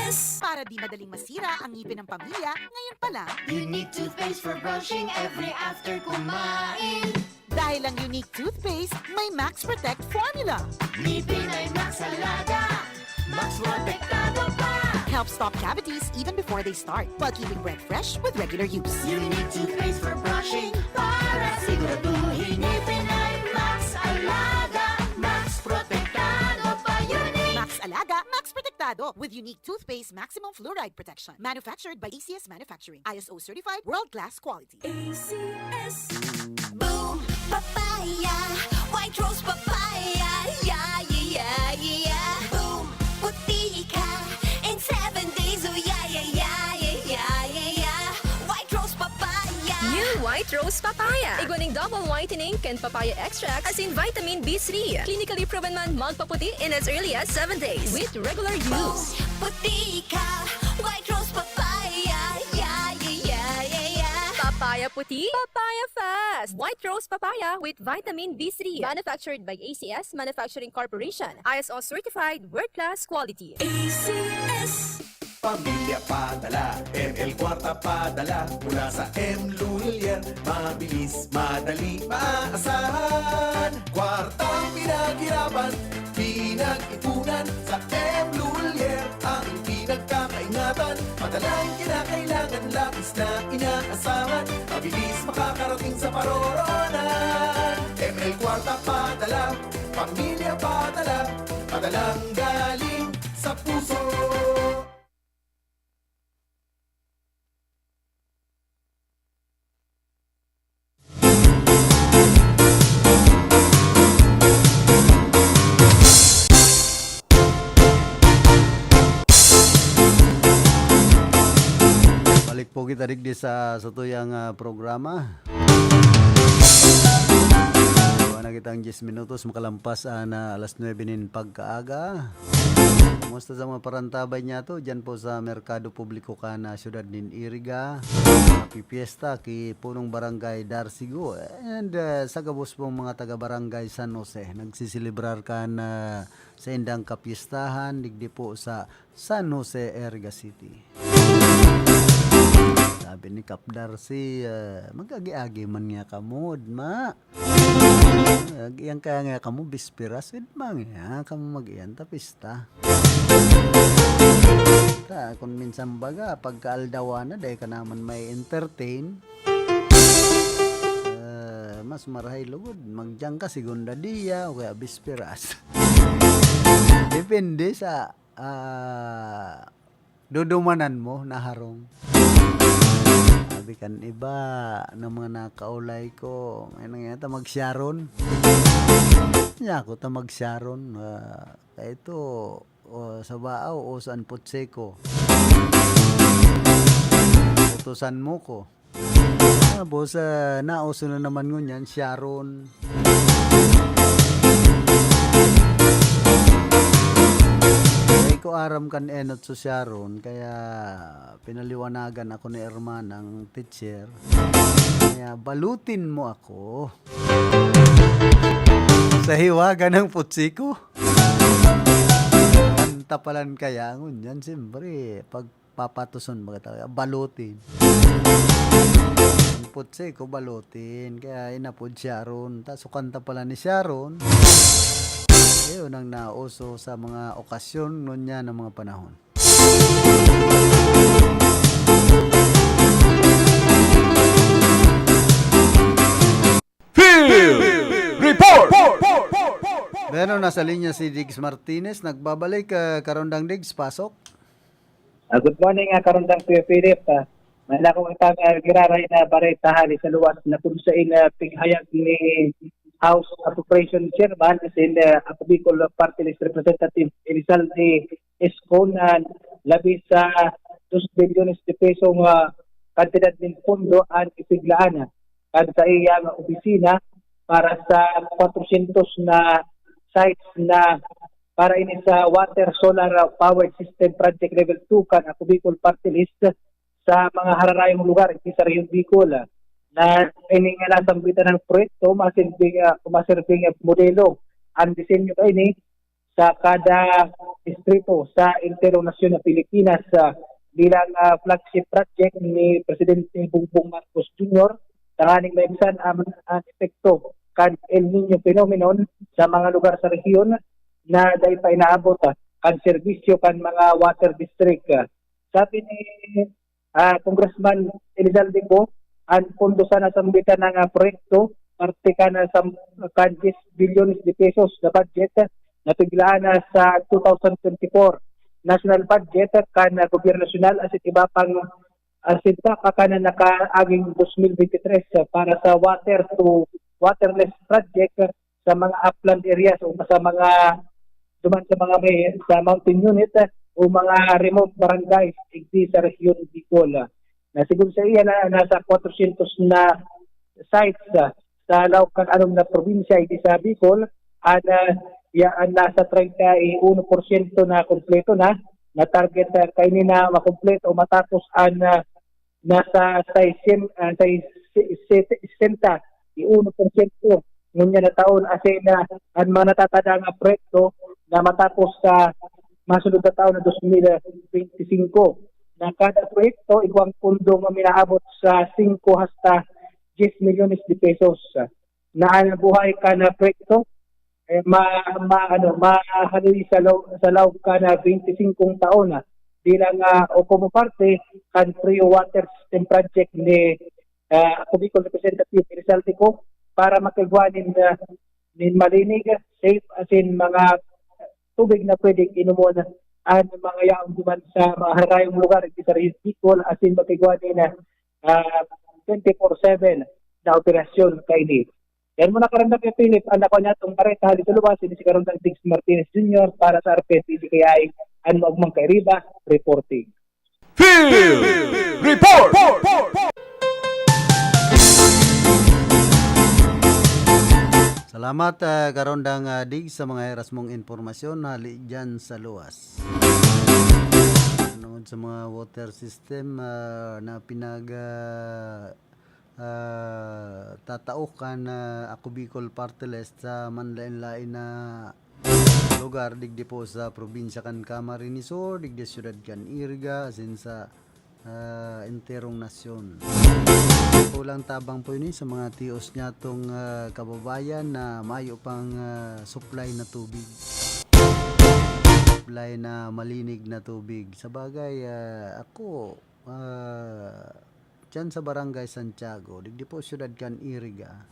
S. Para di madaling masira ang ngipin ng pamilya, ngayon pa lang. Unique toothpaste for brushing every after kumain. Dahil ang Unique Toothpaste may Max Protect Formula. Ngipin ay Max Alaga, Max Protektado pa. Helps stop cavities even before they start, while keeping breath fresh with regular use. Unique Toothpaste for brushing, para siguraduhin ngipin ay Max Alaga, Max Protektado pa. Unique Max Alaga, Max Protektado, with Unique Toothpaste Maximum Fluoride Protection. Manufactured by A C S Manufacturing. I S O certified, world class quality. A C S. Boom Papaya, White Rose Papaya, yeah, yeah, yeah, yeah. Boom, puti ka in seven days, oh yeah, yeah, yeah. White Rose Papaya. New White Rose Papaya. Igwa nin double whitening kan papaya extract asin vitamin B three. Clinically proven man magpaputi in as early as seven days with regular use. Puti ka, White Rose Papaya. Yeah, yeah, yeah, yeah, yeah. Papaya puti, papaya fast. White Rose Papaya with vitamin B three. Manufactured by A C S Manufacturing Corporation. I S O certified, world class quality. A C S. Pamilya padala, M L Kwarta padala, mula sa M Lulier. Mabilis, madali, maaasahan. Kwartang pinaghirapan, pinag-ipunan, sa M Lulier ang pinagkakaingatan. Padalang kinakailangan, labis na inaasahan. Mabilis makakarating sa paroroonan. M L Kwarta padala, pamilya padala, padalang galing sa puso. Kita digdi sa satuyang, ah, programa. Duwa na kitang diyes minutos makalampas an, ah, alas nuebe nin pagkaaga. Kumusta sa mga parantabay niyato diyan po sa Merkado Publiko kan, ah, siyudad nin Iriga? Happy Fiesta ki Punong Barangay Darcy Go and, ah, sa gabos pong mga taga Barangay San Jose. Nagsiselebrar kan, ah, sa indang kapyestahan digdi po sa San Jose, Iriga City. Sabi ni Kap Darcy, ah, "Mag-agi-agi man nga kamo, Udma. Ag-iyan kaya nga kamo, bisperas, Udma, nga kamo mag-iyan ta pista." Ta, kung minsan baga, pagkaaldawan na, dahil ka naman may entertain, ah, mas marahay lugod, magdiyan ka, segunda dia, o kaya bisperas. Depende sa ah, dudumanan mo na harong. Sabi kan iba na mga nakaulay ko, "Ay, nang yata magsyaron." Niya ako ta magsyaron, ah, kaya ito, o, sa Baao, uso an putseko. Utusan mo ko. Tapos, ah, nauso na naman ngunyan, Sharon. Di ko aram kan enot sa Sharon, kaya pinaliwanagan ako ni hermanang teacher. Kaya balutin mo ako sa hiwaga ng putsiko. Ang tapalan kaya ngunyan, siyempre, pag papatuson baga talaga, balutin. Ang putsiko, balutin. Kaya inapod Sharon. Ta, so kanta pala ni Sharon. Ayun ang nauso sa mga okasyon ngunyan ng mga panahon. Field Report! Bueno, nasa linya si Diggs Martinez. Nagbabalik, ah, Karondang Diggs, pasok. Ah, good morning, ah, Karondang Kuya Philip. Ah, may na akong itang, ah, giraray na bareta hali sa luwas na kung sain, ah, pighayag ni House Appropriation Chairman, asin, ah, Ako Bicol Party List Representative Elizalde Esco na labi sa dos bilyones de peso nga kantidad nin pondo ang ipiglaan kan saiyang opisina para sa kwatrosyentos na sites na para ini sa Water Solar Powered System Project Level two kan Ako Bicol Party List sa mga hararayong lugar digdi sa Rehiyon Bicol, na ini nga nasambitan ng proyekto masirbing, ah, masirbing modelo. Ang disenyo kaini sa kada distrito sa entero nasyon na Pilipinas, ah, bilang, ah, flagship project ni Presidente Bongbong Marcos Junior, tanganing maibsan ang, ang epekto kan El Niño phenomenon sa mga lugar sa rehiyon na dai pa inaabot, ah, kan serbisyo kan mga water district. Ah, sabi ni, ah, Congressman Elizalde Co, ang pondo sa nasambitan na nga proyekto, parte kan sa, kan diyes bilyones de pesos na budget na piglaan na sa two thousand twenty-four national budget kan, ah, gobyerno nasyonal asin iba pang, asin pa, pa kan nakaaging dos mil bente tres para sa water to waterless project sa mga upland areas o sa mga duman sa mga may, sa mountain unit, ah, o mga remote barangays digdi sa rehiyon Bicol. Na sigon saiya na nasa kwatrosyentos na sites, ah, sa laog kan anom na probinsya digdi sa Bicol, an, ah, ya, an nasa treinta y uno porsyento na kompleto na, na target, ah, kaini na makompleto o matapos an, ah, nasa saysyen, ah, say-, se-, se-, sesenta y uno porsyento ngunyan na taon, asin na an mga natatada nga proyekto na matapos sa masunod na taon na dos mil bente singko. Na kada proyekto, igwang pondo nga minaabot sa singko hasta diyes milyones de pesos. Na an buhay kan proyekto, eh, ma-, ma-, ano, mahaloy sa law-, sa laog kan bente singkong taon na bilang, ah, o komo parte kan Trio Water System Project ni, ah, Ako Bicol Representative Elizalde Co para makigwa nin, ah, nin malinig, safe, asin mga tubig na pwedeng inomon an mga yaon duman sa mga harayong lugar digdi sa Rehiyon Bicol, asin makigwa nin, ah, twenty-four seven na operasyon kaini. Yan muna, Karandang Kuya Philip, an nakuha niya itong bareta hali sa luwas, ini si Karandang Diggs Martinez Junior para sa R P F D K I, an Maugmang Kairiba, reporting. Field Report! Salamat, ah, Karondang, ah, Dig, sa mga hiras mong impormasyon hali dyan sa luwas. Tungod sa mga water system, ah, na pinag, ah, ah, tatao kan, ah, Ako Bicol Party List sa manlaen-laen na lugar, digdi po sa probinsya kan Camarines Sur, digdi sa syudad kan Iriga, asin sa, ah, enterong nasyon. Kulang tabang po ini sa mga tios nyatong, ah, kababayan na mayo pang, ah, supply na tubig. Supply na malinig na tubig. Sa bagay, ah, ako, ah, diyan sa Barangay Santiago, digdi po syudad kan Iriga.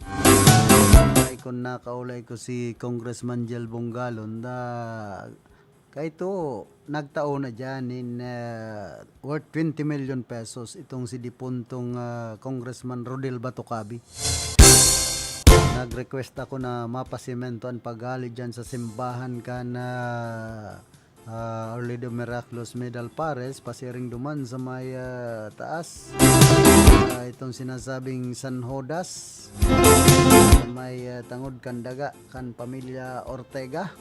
Ay, kung nakaulay ko si Congressman Jel Bongalon, da, kaito, nagtao na diyan nin, ah, worth twenty million pesos itong si dipuntong, ah, Congressman Rodel Batocabe. Nag-request ako na mapasemento an paghali diyan sa simbahan kan, ah, ah, Our Lady of Miracles Medal Pares, pasiring duman sa may, ah, taas. Ah, itong sinasabing San Judas, sa may, ah, tangod kan daga, kan pamilya Ortega.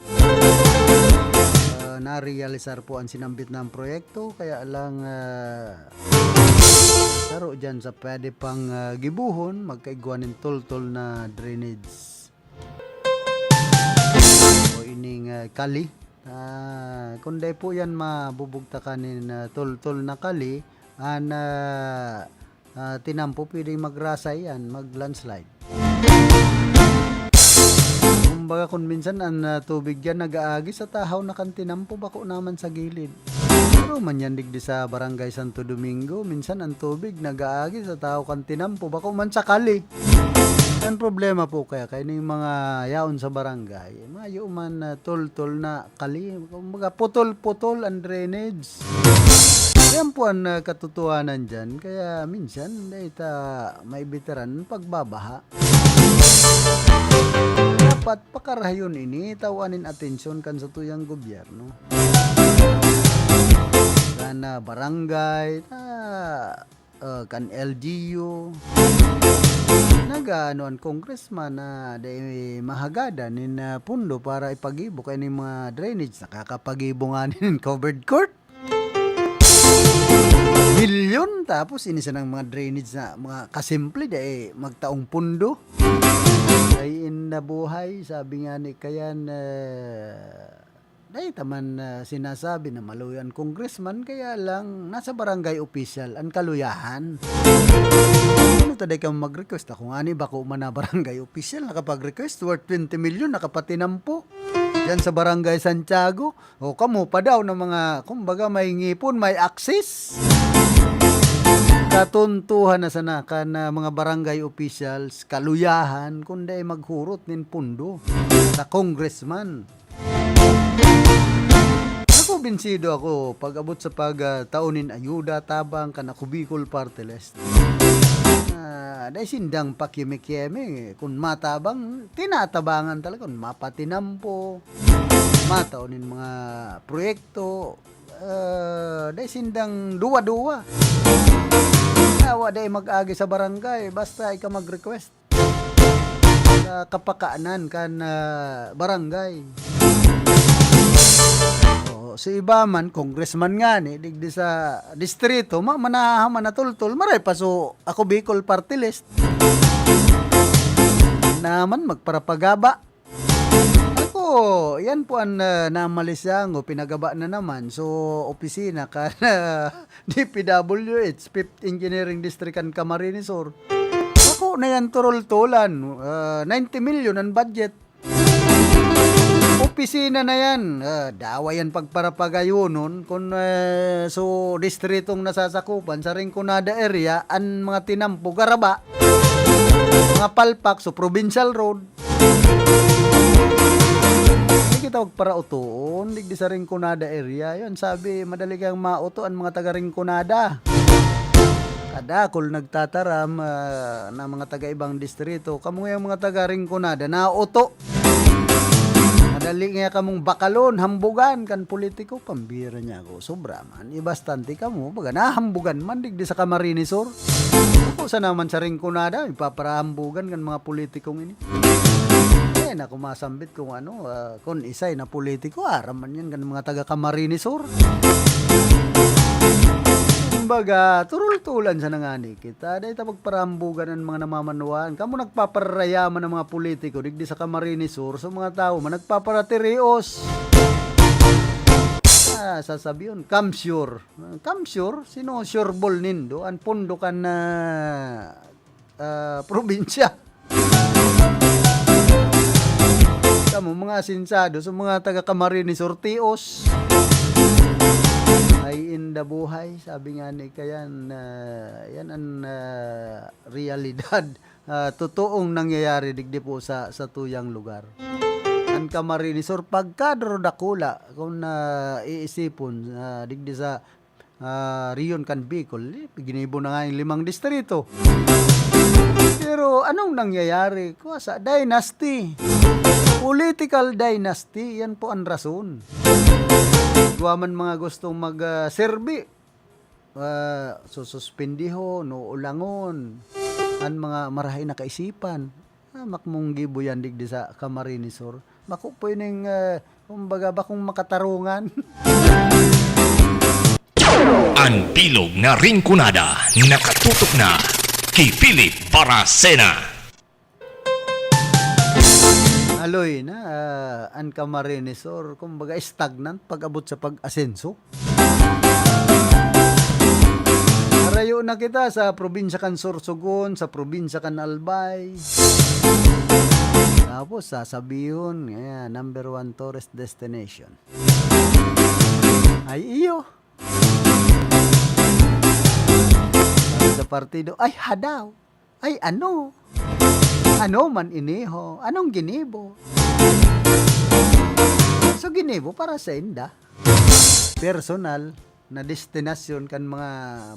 Ah, narealisar po ang sinambit na proyekto, kaya lang, ah, saro dyan sa pwede pang, ah, gibuhon, magkaigwa nin toltol na drainage. O ining, ah, kali. Ah, kung dai po yan mabubugtakan nin, ah, toltol na kali, an, ah, ah, tinampo pwedeng magrasay yan, mag-landslide. Kumbaga, kung minsan an, ah, tubig yan nag-aagi sa tahaw na kan tinampo, bako naman sa gilid. Pero man yan digdi sa Barangay Santo Domingo, minsan ang tubig nag-aagi sa tahaw kan tinampo, bako man sa kali. Ang problema po kaya, kaya ning mga yaon sa barangay, mayo man, ah, toltol na kali, kumbaga putol-putol ang drainage. Yan po ang, ah, katotohanan dyan. Kaya minsan, dahil ta may veteran, pagbabaha. Dapat pakarahayon ini, tawan nin atensyon kan satuyang gobyerno. Kan, ah, barangay, ah, ah, kan L G U. Nag-aano an congressman na dai mahagadan nin, ah, pundo para ipagibo kaining mga drainage. Nakakapagibo nga nin covered court. Milyon, tapos ini sanang mga drainage na mga kasimple, dai magtaong pundo. Ay, in na buhay, sabi nga ni Kayan, eh, dai ta man, ah, sinasabi na maluya an congressman, kaya lang nasa barangay official an kaluyahan. Ano ta dai ka mag-request? Ako nga ni, bako man na barangay official, nakapag-request, worth twenty million, nakapatinampo. Diyan sa Barangay Santiago, o kamo pa daw na mga, kumbaga, may ngipon, may access. Katuntuhan na sana kan, ah, mga barangay officials, kaluyahan, kundi maghurot nin pundo sa congressman. Ako, binsido ako pag-abot sa pag, ah, tao nin ayuda, tabang kan Ako Bicol Party List. Ah, dai sindang pakieme-kieme, kun matabang, tinatabangan talaga, kun mapatinampo, matao nin mga proyekto, ah, dai sindang duwa-duwa. Yawa, dai mag-agi sa barangay, basta ika mag-request sa kapakanan kan, ah, barangay. Oo, si iba man, congressman ngani, digdi sa distrito, ma-, manahaman na toltol, maray pa so Ako Bicol Party List. Naman, magparapagaba. Ako, yan po ang, ah, namalisang o pinagaba na naman. So, opisina kan D P W H, Fifth Engineering District kan Camarines Sur. Ako na yan, turol-tulan. Ah, ninety million ang budget. Opisina na yan. Ah, dawa yan pagparapagayonon. Kung, eh, so, distritong nasasakupan sa Rinconada area, ang mga tinampo, garaba. Mga palpak, so, provincial road. Di kita magparautoon, digdi sa Rinconada area. Yun, sabi, madali kang mauto ang mga taga Rinconada. Kadakol nagtataram, ah, na mga taga ibang distrito. Kamo yung mga taga Rinconada, nauto. Na Dali nga kamong bakalon, hambugan kan politiko, pambira niya ako. Sobra man, ibastante kamo, baga nahambugan man digdi sa Camarines Sur. Ako sa naman sa Rinconada, ipaparahambugan kan mga politikong ini. Eh, naku, masambit kung ano, ah, kung isay na politiko, aram man yan kan mga taga Camarines Sur. Kumbaga, turul-tulan sa nangani kita. Dahil ta pagparambugan ang mga namamanwaan. Kamo nagpaparayaman ng mga politiko, digdi sa Camarines Sur, so mga tao man, nagpaparatirios. Ah, sasabiyon, "Come sure." Ah, "Come sure?" Sino sure ball nindo? Ang pondo kan, ah, ah, probinsya. Kamo, mga asensado, sa mga taga Camarines Sur, tios. Ay, inda buhay, sabi nga ni Kayan, ah, yan ang, ah, realidad. Ah, totoong nangyayari digdi po sa, sa tuyang lugar. Ang Camarines Sur, pagkadro dakula, kung, ah, iisipon, ah, digdi sa, ah, rehiyon kan Bicol, eh, ginibo na nga yung limang distrito. Pero anong nangyayari? Kuwa sa dynasty. Political dynasty, yan po ang rason. Igwa man mga gustong mag, ah, serbi, ah, sususpendihon o ulangon an mga marahay na kaisipan. Ah, makmong gibo yan digdi sa Camarines Sur. Bako po ining, ah, kumbaga, bakong makatarungan. An bilog na Rinconada nakatutok na ki Philip Baracena. Aloy na, ah, an Camarines Sur, kumbaga, stagnant pag-abot sa pag-asenso. Harayo na kita sa probinsya kan Sorsogon, sa probinsya kan Albay. Tapos sasabihon, ayan, number one tourist destination. Ay, iyo. Sabi sa partido, ay, hadaw. Ay, ano? Ano man ini ho? Anong ginibo? So, ginibo para sa inda. Personal na destinasyon kan mga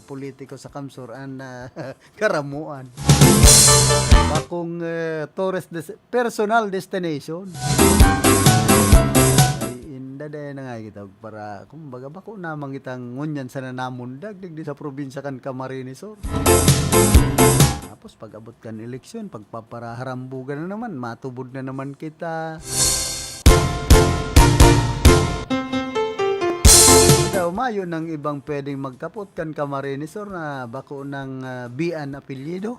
politiko sa Kamsur an, ah, karamuan. Bakong, eh, tourist des-, personal destination. Ay, inda dai na nga kita para, kumbaga, bako namang itang ngunyan sana namundag digdi sa probinsya kan Camarines Sur. Tapos, pag-abot kan eleksyon, pagpaparaharambugan na naman, matubod na naman kita. Daw, mayo nang ibang pwedeng magkapot kan Camarines Sur na bako nang, ah, Bian apelyido.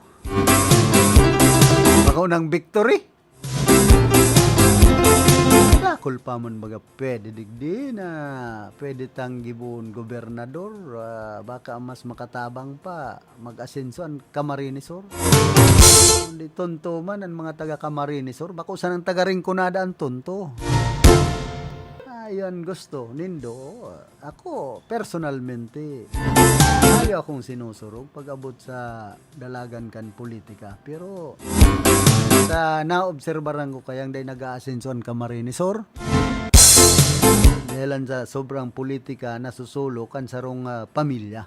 Bako nang Victory. Dakul pa man baga pwede digdi na pwede tang gibohon gobernador, ah, baka mas makatabang pa. Mag-asenso an Camarines Sur. Kundi tonto man an mga taga Camarines Sur, bako sanang taga Rinconada an tonto. Ayan, gusto nindo. Ako, personalmente, ayaw akong sinusurog pag-abot sa dalagan kan politika. Pero sa naobserbaran ko kayang dai nag-aasenso an Camarines Sur, dahilan sa sobrang politika, nasusulok an sarong, ah, pamilya.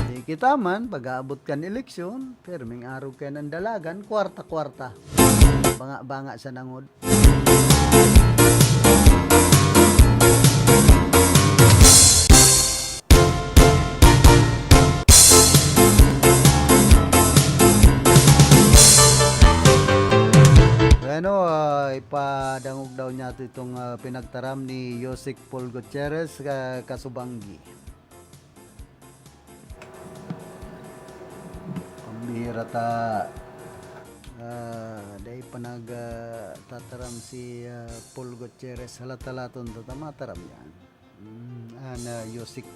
Di kita man, pag-aabot kan eleksyon, pirming arog kayo ng dalagan, kwarta-kwarta. Banga-banga sa nangod. Bueno, ah, ipadangog daw niya itong, ah, pinagtaram ni Yosek Paul Gutierrez, ka-, kasubanggi. Pambihira ta, ah, dai pa nag, ah, tataram si, ah, Paul Gutierrez. Halata-laton ta, ta mataram yan. Mm, ah, na Yosik.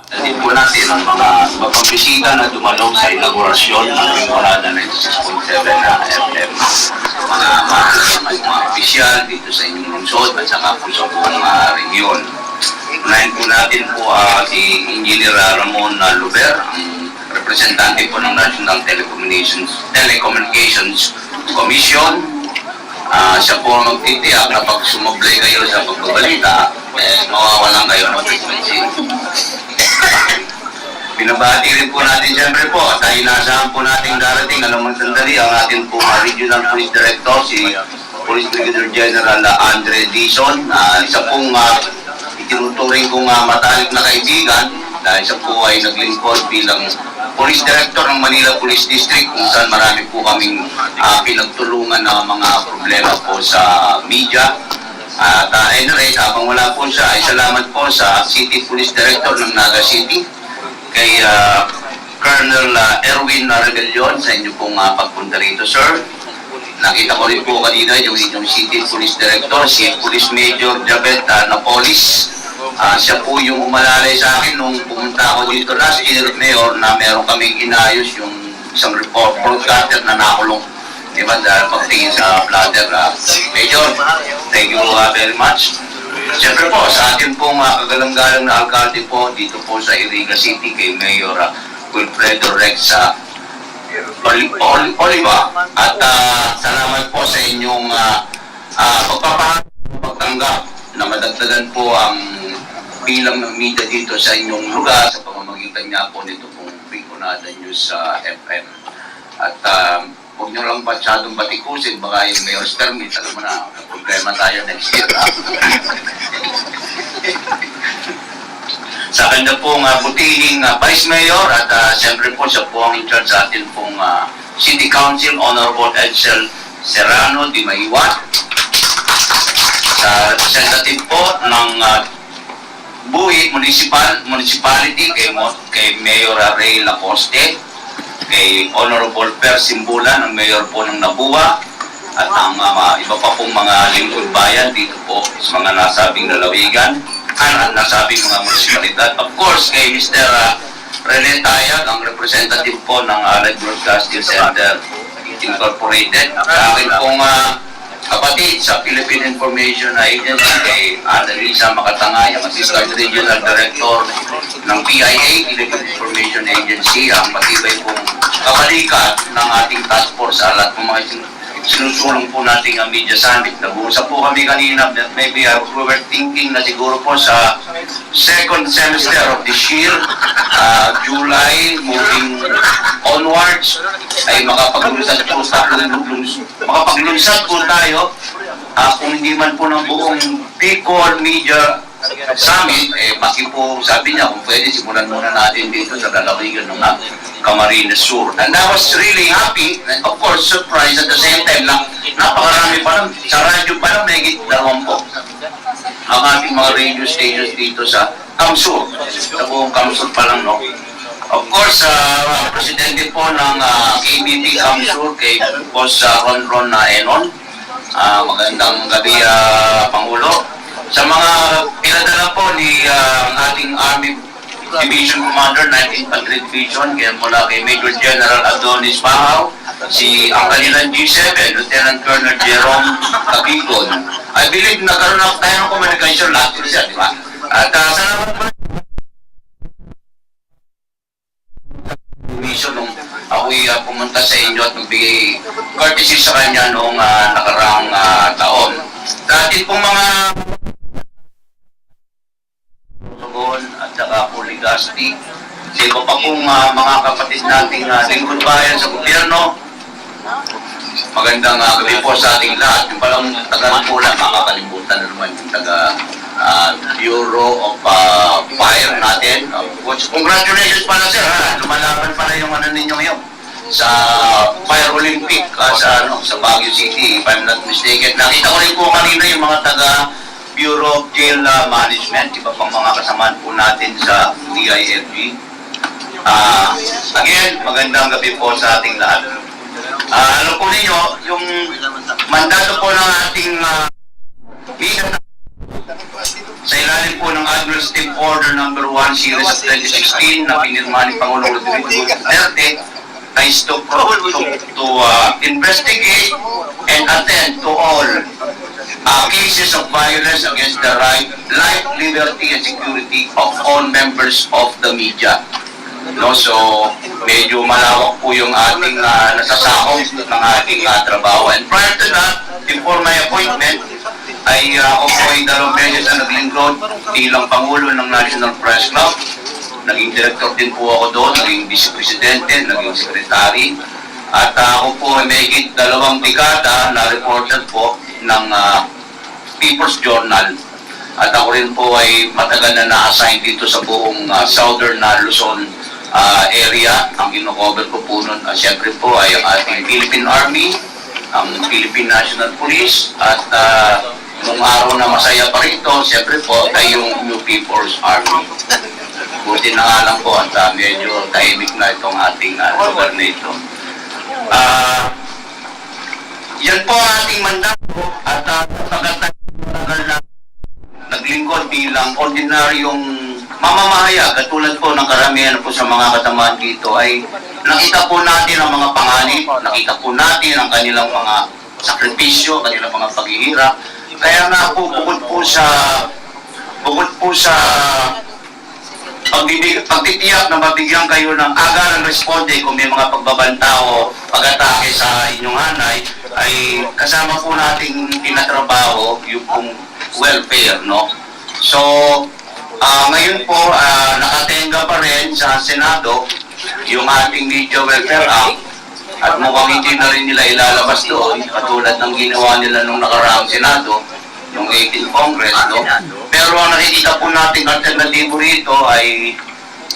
Natin po natin ang mga mapagbisita na dumalo sa inaugurasyon ng Rinconada ninety six point seven na F M. Mga mahal na mga opisyal dito sa inyong lungsod at saka po sa buong uh, rehiyon. Unahin po natin po uh, si Engineer Ramon uh, Luber, ang representante po ng National Telecommunications, Telecommunications Commission. Uh, siya po ang magtitiyak na pag sumablay kayo sa pagbabalita, eh, mawawalan kayo ng frequency. Nabati rin po natin, siyempre po, at inaasahan po natin darating, alam mo, sandali, ang ating po, ah, Regional Police Director, si Police Brigadier General, ah, Andre Dizon. Ah, isa pong, ah, itinuturing kong, ah, matalik na kaibigan, dahil siya po ay naglingkod bilang Police Director ng Manila Police District, kung saan marami po kaming, ah, pinagtulungan na mga problema po sa media. At, ah, anyway, habang wala po siya, ay salamat po sa City Police Director ng Naga City, kay, ah, Colonel, ah, Erwin, ah, Rebellion, sa inyo pong, ah, pagpunta rito, sir. Nakita ko rin po kanina yung inyong City Police Director, si Police Major Javed, ah, Napolis. Ah, siya po yung umalalay sa akin nung pumunta ako dito last year, Mayor, na meron kaming inayos yung isang report, broadcaster na nakulong. Di ba, dahil pagtingin sa blotter, ah, Major, thank you, ah, very much. Siyempre po, sa ating pong, ah, kagalang-galang na alkalde po dito po sa Iriga City, kay Mayor, ah, Wilfredo Rex, ah, Oli-, Oli-, Oliva. At, ah, salamat po sa inyong, ah, ah, pagpapa-, pagtanggap na madagdagan po ang bilang ng media dito sa inyong lugar sa pamamagitan niya po nito pong Rinconada News, ah, F M. At, ah, huwag niyo lang masyadong batikusin, baka yung mayor's term, eh, alam mo na, may problema tayo next year, ha? Sa kanya pong, ah, butihing, ah, Vice Mayor at, ah, siyempre po siya po ang in charge sa atin pong, ah, City Council, Honorable Edsel Serrano de Maiwa. Sa representative po ng, ah, Buhi Municipal, Municipality, kay Mo-, kay Mayor Ray Lacoste, kay Honorable Per Simbulan, ang mayor po ng Nabua, at ang mga iba pa pong mga lingkod bayan dito po sa mga nasabing lalawigan, ah, nasabing mga munisipalidad. Of course, kay Mister, ah, Rene Tayag, ang representative po ng Allied Broadcasting Center Incorporated. Sa akin pong, ah, kapatid sa Philippine Information Agency, kay Annalisa Makatangay, ang Assistant Regional Director ng P I A, Philippine Information Agency, ang matibay pong kabalikat ng ating task force sa lahat ng mga sin-, sinusulong po nating, ah, media summit. Nag-uusap po kami kanina, that maybe, ah, we were thinking na siguro po sa second semester of this year, ah, July, moving onwards, ay makapaglunsad po sa, makapaglunsad po tayo, ah, kung hindi man po ng buong Bicol Media Summit, eh, baki po, sabi niya, kung pwede, simulan muna natin dito sa lalawigan ng, ah, Camarines Sur. And I was really happy, and of course, surprised at the same time na napakarami pa lang, sa radyo pa lang, may higit dalawampu ang ating mga radio stations dito sa CamSur, sa buong CamSur pa lang, no? Of course, ah, presidente po ng, ah, K B P CamSur, kay Boss, ah, Ron Ron na Enon. Ah, magandang gabi, ah, Pangulo. Sa mga pinadala po ni, ah, ang ating Army Division Commander, nineteenth Infantry Division, kaya mula kay Major General Adonis Bahaw, si ang kanilang G seven, Lieutenant Colonel Jerome Tabigon. I believe nagkaroon na tayo ng communication last year siya, di ba? At, ah, salamat po. Mission nung ako'y, ah, pumunta sa inyo at magbigay courtesy sa kanya noong, ah, nakaraang, ah, taon. Dati pong mga Tugon at saka po Legazpi. Sa iba pa pong, ah, mga kapatid nating, ah, lingkod bayan sa gobyerno, magandang, ah, gabi po sa ating lahat. Yung palang taga Nampula, makakalimutan na naman yung taga, ah, Bureau of, ah, Fire natin. Of course, congratulations pala, sir, ha. Lumalaban pala yung ano ninyo ngayon sa Fire Olympic, ah, sa, ano, sa Baguio City, if I'm not mistaken. Nakita ko rin po kanina yung mga taga Bureau of Jail, ah, Management, iba pang mga kasamahan po natin sa D I F G. Ah, again, magandang gabi po sa ating lahat. Ah, alam po ninyo, yung mandato po ng ating, ah, sa ilalim po ng Administrative Order Number One Series of twenty sixteen na pinirma ni Pangulong Rodrigo Duterte, is to, to, to, uh, investigate and attend to all, uh, cases of violence against the right, life, liberty, and security of all members of the media. No, so medyo malawak po yung ating, ah, nasasakop ng ating, ah, trabaho. And prior to that, before my appointment, ay, ah, ako po ay dalawang beses na naglingkod bilang Pangulo ng National Press Club. Naging director din po ako doon, naging vice presidente, naging secretary. At, ah, ako po ay may higit dalawang dekada na reporter po ng, ah, People's Journal. At ako rin po ay matagal na na-assign dito sa buong, ah, Southern, ah, Luzon, ah, area. Ang kino-cover ko po nun, ah, siyempre po ay ang ating Philippine Army, ang Philippine National Police, at, ah, nung araw na masaya pa rito, siyempre po ay yung New People's Army. Buti na nga lang po at, ah, medyo tahimik na itong ating, ah, lugar na ito. Ah, yan po ang ating mandato at, ah, pagkatagal na naglingkod bilang ordinaryong mamamahayag, katulad po ng karamihan po sa mga katamaan dito, ay nakita po natin ang mga panganib, nakita po natin ang kanilang mga sakripisyo, kanilang mga paghihirap. Kaya nga po, bukod po sa, bukod po sa pagbibig-, pagtitiyak na mabigyan kayo ng agarang responde kung may mga pagbabanta o pag-atake sa inyong hanay, ay kasama po nating tinatrabaho yung pong welfare, no? So, ah, ngayon po, ah, nakatenga pa rin sa Senado yung ating Media Welfare Act at mukhang hindi na rin nila ilalabas doon katulad ng ginawa nila nung nakaraang Senado, nung eighteenth Congress, no? Pero ang nakikita po nating alternatibo rito ay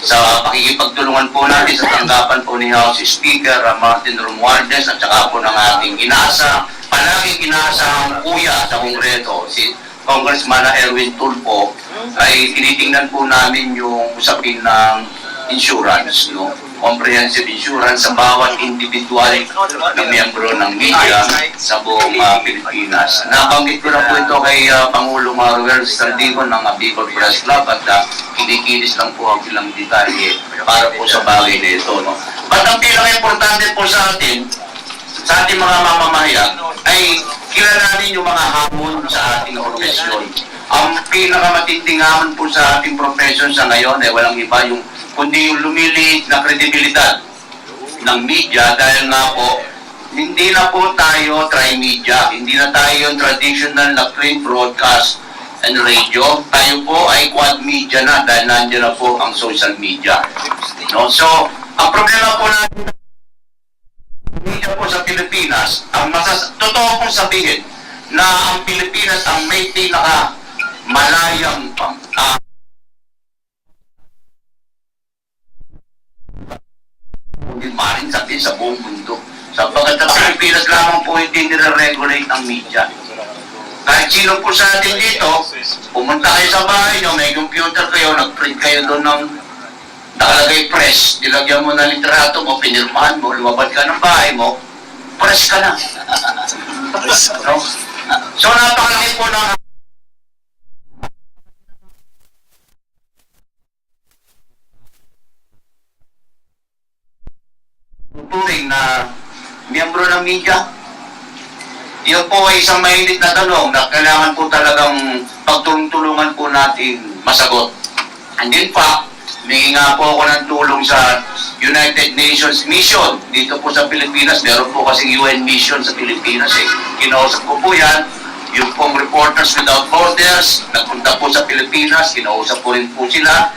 sa pakikipagtulungan po natin sa tanggapan po ni House Speaker, ah, Martin Romualdez at saka po ng ating inaasa, palaging inaasahang kuya sa Kongreso, si Congressman na Erwin Tulfo, ay tinitingnan po namin yung usapin ng insurance, no? Comprehensive insurance sa bawat individual na miyembro ng media sa buong, ah, Pilipinas. Nabanggit ko na po ito kay, ah, Pangulong, ah, Roel Zaldico ng, ah, Bicol Press Club at, ah, kinikinis lang po ang ilang detalye para po sa bagay na ito, no? But ang pinaka-importante po sa atin, sa ating mga mamamahayag, ay kilalanin yung mga hamon sa ating profesyon. Ang pinakamatinding hamon po sa ating profesyon sa ngayon ay walang iba yung, kundi yung lumiliit na kredibilidad ng media dahil nga po, hindi na po tayo tri-media, hindi na tayo yung traditional na print, broadcast, and radio. Tayo po ay quad media na dahil nandiyan na po ang social media. No? So, ang problema po natin, media po sa Pilipinas, ang masas-, totoo pong sabihin na ang Pilipinas ang may pinakamalayang pam-, ah, hindi maaaring sabihin sa buong mundo. Sapagkat sa Pilipinas lamang po hindi nire-regulate ang media. Kahit sino po sa atin dito, pumunta kayo sa bahay nyo, may computer kayo, nag-print kayo doon ng nakalagay press, nilagyan mo ng litrato mo, pinirmahan mo, lumabas ka ng bahay mo, press ka na. No? So, napakalaki po ng turing na miyembro ng media. Yun po ay isang mainit na tanong na kailangan po talagang pagtulong-tulungan po natin masagot. And in fact, humingi nga po ako ng tulong sa United Nations Mission dito po sa Pilipinas. Meron po kasing U N mission sa Pilipinas eh. Kinausap ko po yan. Yung pong Reporters Without Borders, nagpunta po sa Pilipinas, kinausap ko rin po sila.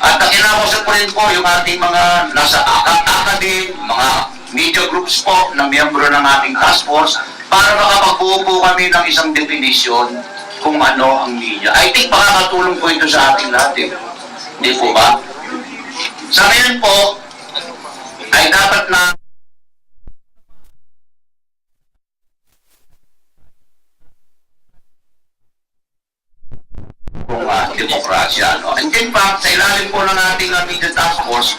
At ang kinausap ko rin po yung ating mga nasa aka-, academe, mga media groups po na miyembro ng ating task force para makapagbuo po kami ng isang definition kung ano ang media. I think makakatulong po ito sa ating lahat eh. Di po ba? Sa ngayon po, ay dapat na kung, ah, demokrasya, no? And in fact, sa ilalim po ng ating, ah, media task force,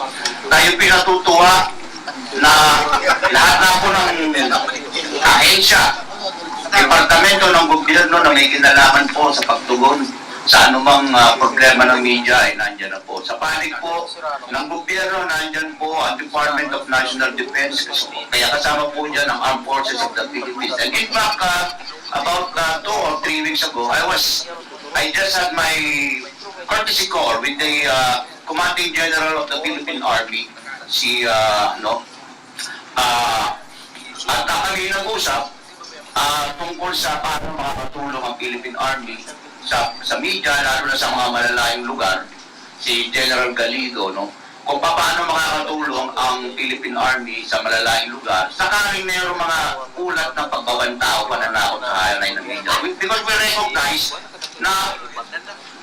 tayo pinatutuwa na lahat na po ng ahensya, departamento ng gobyerno na may kinalaman po sa pagtugon sa anumang, ah, problema ng media ay nandiyan na po. Sa panig po ng gobyerno, nandiyan po ang Department of National Defense. Kaya kasama po dyan ang Armed Forces of the Philippines. And in fact, ah, about, ah, two or three weeks ago, I was, I just had my courtesy call with the, ah, Commanding General of the Philippine Army, si, ah, no, ah, at, ah, kami nag-usap, ah, tungkol sa paano makakatulong ang Philippine Army sa, sa media, lalo na sa mga malalayong lugar. si General Galido, no? Kung paano makakatulong ang Philippine Army sa malalayong lugar, sakaling mayroong mga ulat ng pagbabanta o pananakot sa highline ng media. We- Because we recognize na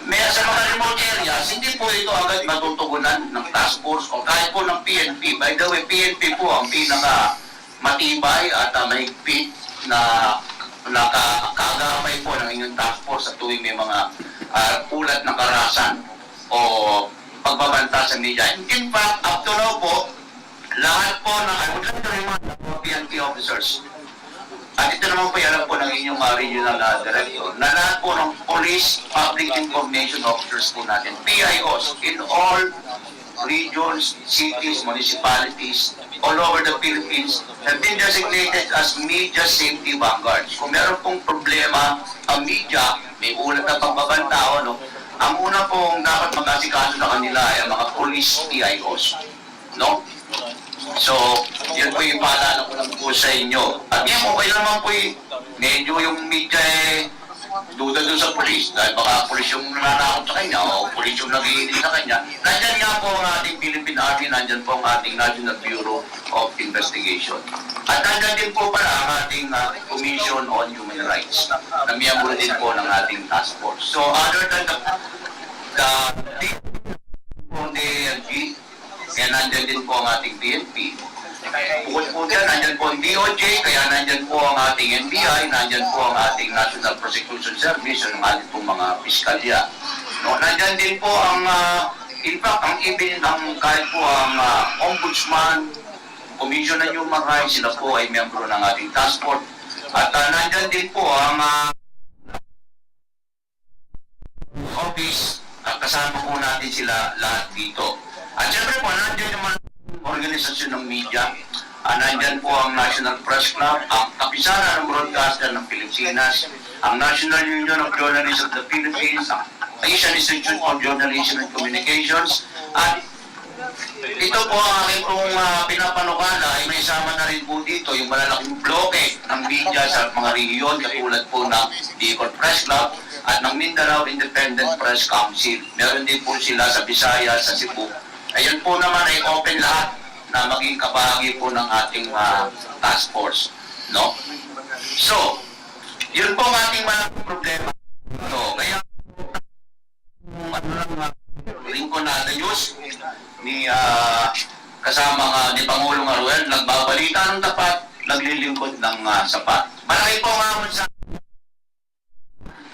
may sa mga remote areas, hindi po ito agad matutugunan ng task force o kahit po ng P N P. By the way, P N P po ang pinaka matibay at, ah, mahigpit na naka- kaagapay po ng inyong task force sa tuwing may mga, ah, ulat ng karahasan o pagbabanta sa media. In, in fact, up to now po, lahat po ng, I would like to remind the P N P officers, at ito naman po yung alam po ng inyong, ah, regional, ah, director, na lahat po ng police, public information officers po natin, P I Os, in all regions, cities, municipalities, all over the Philippines have been designated as media safety vanguards. Kung meron pong problema ang media, may ulat na pagbabanta, ano, ang una pong dapat mag-asikaso sa kanila ay ang mga police P I Os, no? So, yun po yung paalala ko lang po sa inyo. At yan, okay lang naman po yung medyo yung media eh, duda doon sa pulis. Dahil baka pulis yung nananakot sa kanya o pulis yung nag-iinit sa kanya. Nandyan nga po ang ating Philippine Army, nandyan po ang ating National Bureau of Investigation. At nandyan din po pala ang ating ah, Commission on Human Rights na miyembro din po ng ating task force. So, other than the, the, the, the kaya nandyan din po ang ating P N P. Bukod po dyan, nandyan po ang D O J, kaya nandyan po ang ating N B I, nandyan po ang ating National Prosecution Service, yung ating pong mga piskalya. No, nandyan din po ang, ah, in fact, ang even, ang kahit po ang, ah, Ombudsman, Commission on Human Rights, sila po ay miyembro ng ating task force. At, ah, nandyan din po ang, ah, office, ah, kasama po natin sila lahat dito. At syempre po, nandiyan yung mga organisasyon ng media. Ah, nandyan po ang National Press Club, ang Kapisanan ng Broadcaster ng Pilipinas, ang National Union of Journalists of the Philippines, ang Asian Institute for Journalism and Communications, at ito po ang aking pong, ah, pinapanukala ay may sama na rin po dito yung malalaking bloke ng media sa mga rehiyon katulad po ng Bicol Press Club at ng Mindanao Independent Press Council. Meron din po sila sa Visayas, sa Cebu. Ayun po naman ay open lahat na maging kabahagi po ng ating, ah, task force, no? So, yun po ang ating malaking problema. No, kaya kung ano lang, ah, Rinconada News ni, ah, kasama nga ni Pangulong Aruel, nagbabalita ng tapat, naglilingkod ng, ah, sapat. Malaki po ang hamon sa,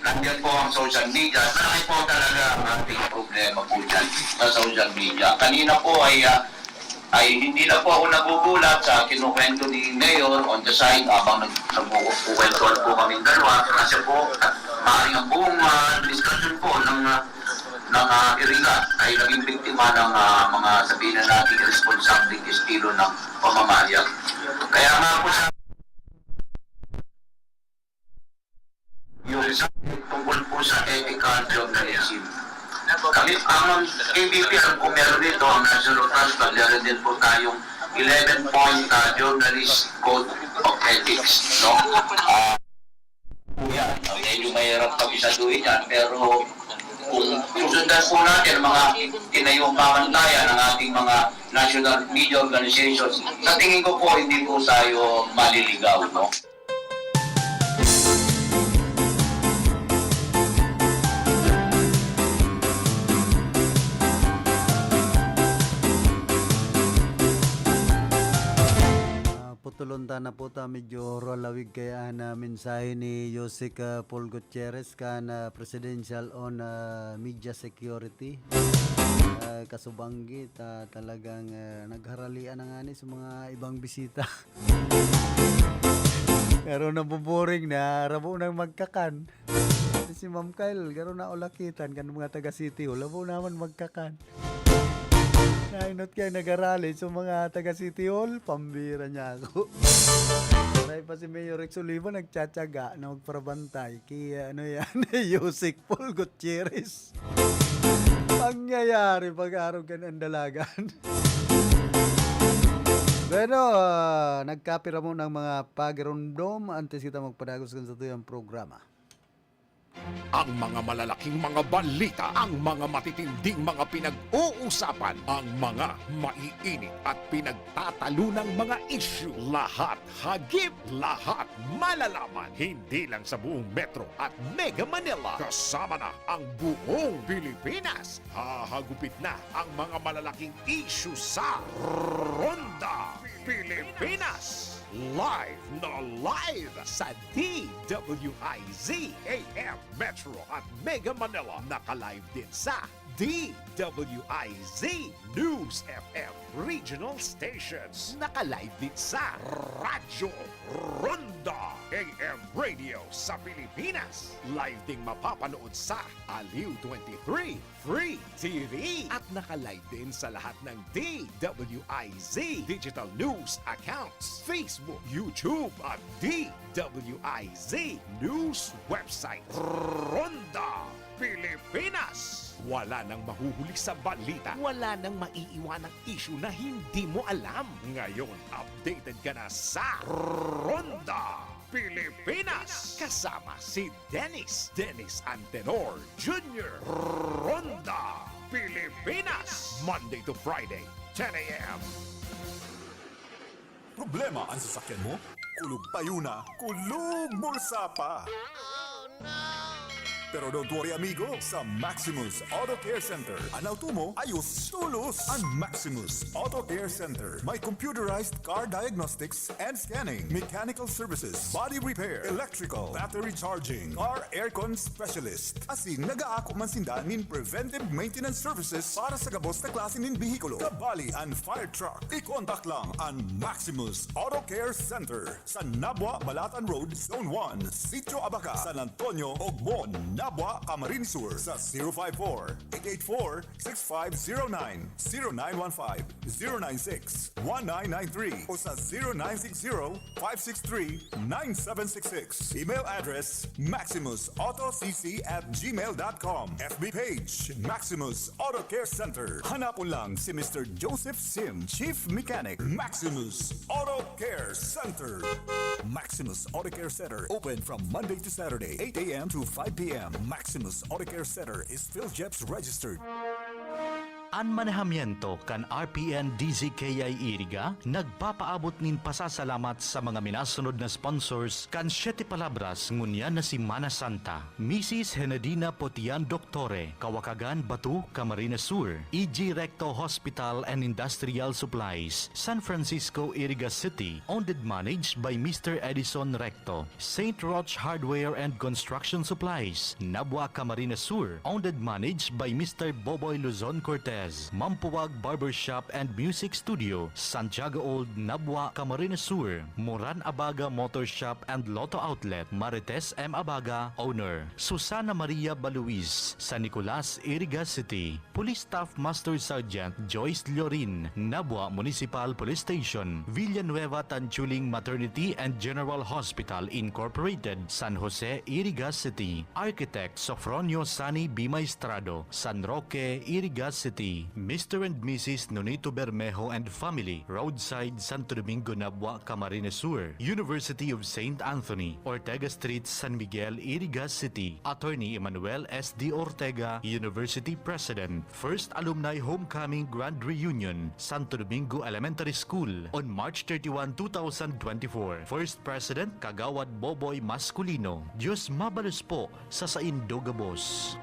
nandiyan po ang social media. Malaki po talaga ang ating problema po dyan sa social media. Kanina po ay, ah, ay hindi na po ako nagugulat sa kinukwento ni Mayor on the side habang nag-, nagkukwentuhan po kaming dalawa. Kasi po, maaaring ang buong, ah, diskusyon po ng, ah, ng, ah, Iriga ay naging biktima ng, ah, mga, sabihin na natin, irresponsableng estilo ng pamamahayag. Kaya nga po sa yung sa tungkol po sa ethical journalism. Kami, ang A B P, alam ko meron dito, ang National Trust Fund, meron din po tayong eleven point, ah, Journalist Code of Ethics, no? Ah, po yan. Medyo mahirap pabisaduhin yan, pero kung susundan po natin ang mga tinayong pamantayan ng ating mga national media organizations, sa tingin ko po, hindi po tayo maliligaw, no? Ah, putulon ta na po ta, medyo halawig kaya na mensahe ni Yusek, ah, Paul Gutierrez kan, ah, Presidential on, ah, Media Security. Ah, kasubanggi ta talagang, ah, nagharalian na nga ni sa mga ibang bisita. Pero nabuboring na, rabo nang magkakan. Pati si Ma'am Kyle, garo na ulakitan kan mga taga City Hall. Labo naman magkakan. Nainot kayo nagarali sa mga taga City Hall, pambira niya ako. Maray pa si Mayor Rex Olivo, nagtsatsaga na magparabantay. Kaya ano yan, Yusek Paul Gutierrez. Pangyayari pag-arog kan ang dalagan. Bueno, ah, nagkapira mo ng mga pagirumdom antes kita magpadagos kan sa tuyang programa. Ang mga malalaking mga balita, ang mga matitinding mga pinag-uusapan, ang mga maiinit at pinagtatalunang mga isyu, lahat hagip, lahat malalaman. Hindi lang sa buong Metro at Mega Manila, kasama na ang buong Pilipinas. Hahagupit na ang mga malalaking isyu sa Ronda Pilipinas. Live na live sa D W I Z A M Metro at Mega Manila. Naka-live din sa D W I Z News F M Regional Stations. Naka-live din sa Radyo Ronda A M Radio sa Pilipinas. Live ding mapapanood sa Aliw twenty-three Free T V. At naka-live din sa lahat ng D W I Z digital news accounts, Facebook, YouTube, at D W I Z news website. Ronda Pilipinas. Wala nang mahuhuli sa balita. Wala nang maiiwanang isyu na hindi mo alam. Ngayon, updated ka na sa Ronda Pilipinas. Kasama si Dennis, Dennis Antenor Junior. Ronda Pilipinas. Monday to Friday, ten a m. Problema an sasakyan mo? Kulog payo na, kulog bulsa pa! Pero don't worry, amigo. Sa Maximus Auto Care Center, an auto mo, ayos, tulos! An Maximus Auto Care Center may computerized car diagnostics and scanning, mechanical services, body repair, electrical, battery charging, car aircon specialist. Asin nagaako man sinda nin preventive maintenance services para sa gabos na klase nin behikulo, kabali an fire truck. I-contact lang an Maximus Auto Care Center sa Nabua, Balatan Road, Zone one, Sitio Abaca, San Antonio, Ogmon, Nabua, Camarines Sur sa zero five four, eight eight four, six five zero nine, zero nine one five, zero nine six, one nine nine three o sa zero nine six zero, five six three, nine seven six six. Email address, maximus auto c c at gmail dot com. F B page, Maximus Auto Care Center. Hanapon lang si Mister Joseph Sim, Chief Mechanic, Maximus Auto Care Center. Maximus Auto Care Center, open from Monday to Saturday, eight a m to five p m. Maximus Auto Care Center is PhilJEPS registered. An manehamiento kan R P N D Z K I Iriga nagpapaabot nin pasasalamat sa mga minasunod na sponsors kan Siete Palabras ngunyan na Semana Santa: Misis Henadina Potian Doctore, Kawakagan, Batu, Camarines Sur; E G Recto Hospital and Industrial Supplies, San Francisco, Iriga City, owned and managed by Mister Edison Recto; Saint Roch Hardware and Construction Supplies, Nabua, Camarines Sur, owned and managed by Mister Boboy Luzon Cortez; Mampuwag Barbershop and Music Studio, Santiago Old, Nabua, Camarines Sur; Moran Abaga Motor Shop and Lotto Outlet, Marites M Abaga, owner; Susana Maria Baluis, San Nicolas, Iriga City; Police Staff Master Sergeant Joyce Llorin, Nabua Municipal Police Station; Villanueva Tanchuling Maternity and General Hospital Incorporated, San Jose, Iriga City; Architect Sofronio Sani B. Maestrado, San Roque, Iriga City; Mister and Missus Nonito Bermejo and family, Roadside, Santo Domingo, Nabua, Camarines Sur; University of Saint Anthony, Ortega Street, San Miguel, Iriga City; Attorney Emmanuel S D Ortega, University President. First Alumni Homecoming Grand Reunion, Santo Domingo Elementary School, on March thirty-one, two thousand twenty-four. First President, Kagawad Boboy Masculino. Diyos mabalos po sa saindo gabos.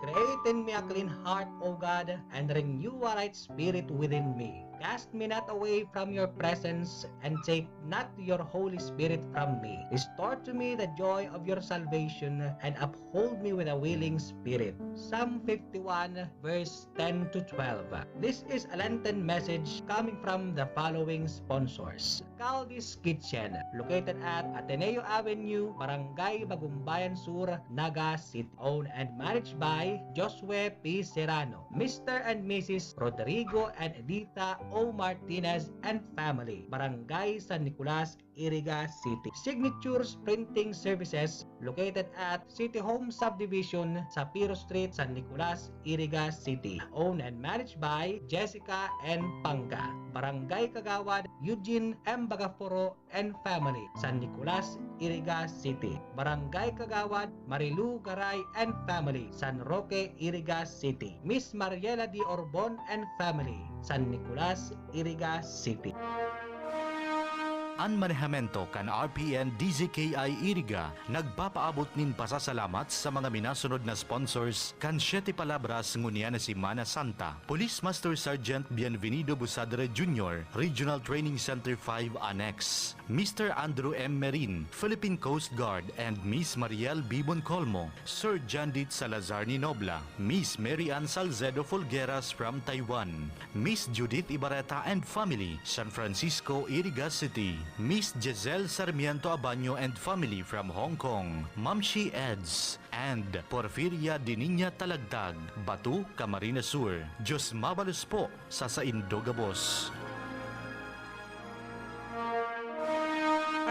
Create in me a clean heart, O God, and renew a right spirit within me. Cast me not away from your presence, and take not your Holy Spirit from me. Restore to me the joy of your salvation, and uphold me with a willing spirit. Psalm fifty-one, verse ten to twelve. This is a Lenten message coming from the following sponsors: Caldi's Kitchen, located at Ateneo Avenue, Barangay Bagumbayan Sur, Naga City. Owned and managed by Josue P. Serrano, Mister and Missus Rodrigo and Edita O. Martinez and family, Barangay San Nicolas, Iriga City. Signatures Printing Services, located at City Home Subdivision, Sapiro Street, San Nicolas, Iriga City. Owned and managed by Jessica N. Panga. Barangay Kagawad Eugene M. Bagaforo and family, San Nicolas, Iriga City. Barangay Kagawad Marilu Garay and family, San Roque, Iriga City. Miss Mariela D. Orbon and family, San Nicolas, Iriga City. An manehamiento kan R P N D Z K I Iriga nagpapaabot nin pasasalamat sa mga minasunod na sponsors kan Siete Palabras ngunyan na Semana Santa: Police Master Sergeant Bienvenido Busadre Junior, Regional Training Center five Annex; Mister Andrew M. Merin, Philippine Coast Guard, and Miss Mariel B. Boncolmo; Sir Jandit Salazar Ninobla, Miss Mary Ann Salcedo Folgueras from Taiwan; Miss Judith Ibareta and family, San Francisco, Iriga City; Miss Giselle Sarmiento Abaño and family from Hong Kong; Mamshi Eds and Porfiria Diniña Talagtag, Batu, Camarines Sur. Diyos mabalos po sa saindo gabos.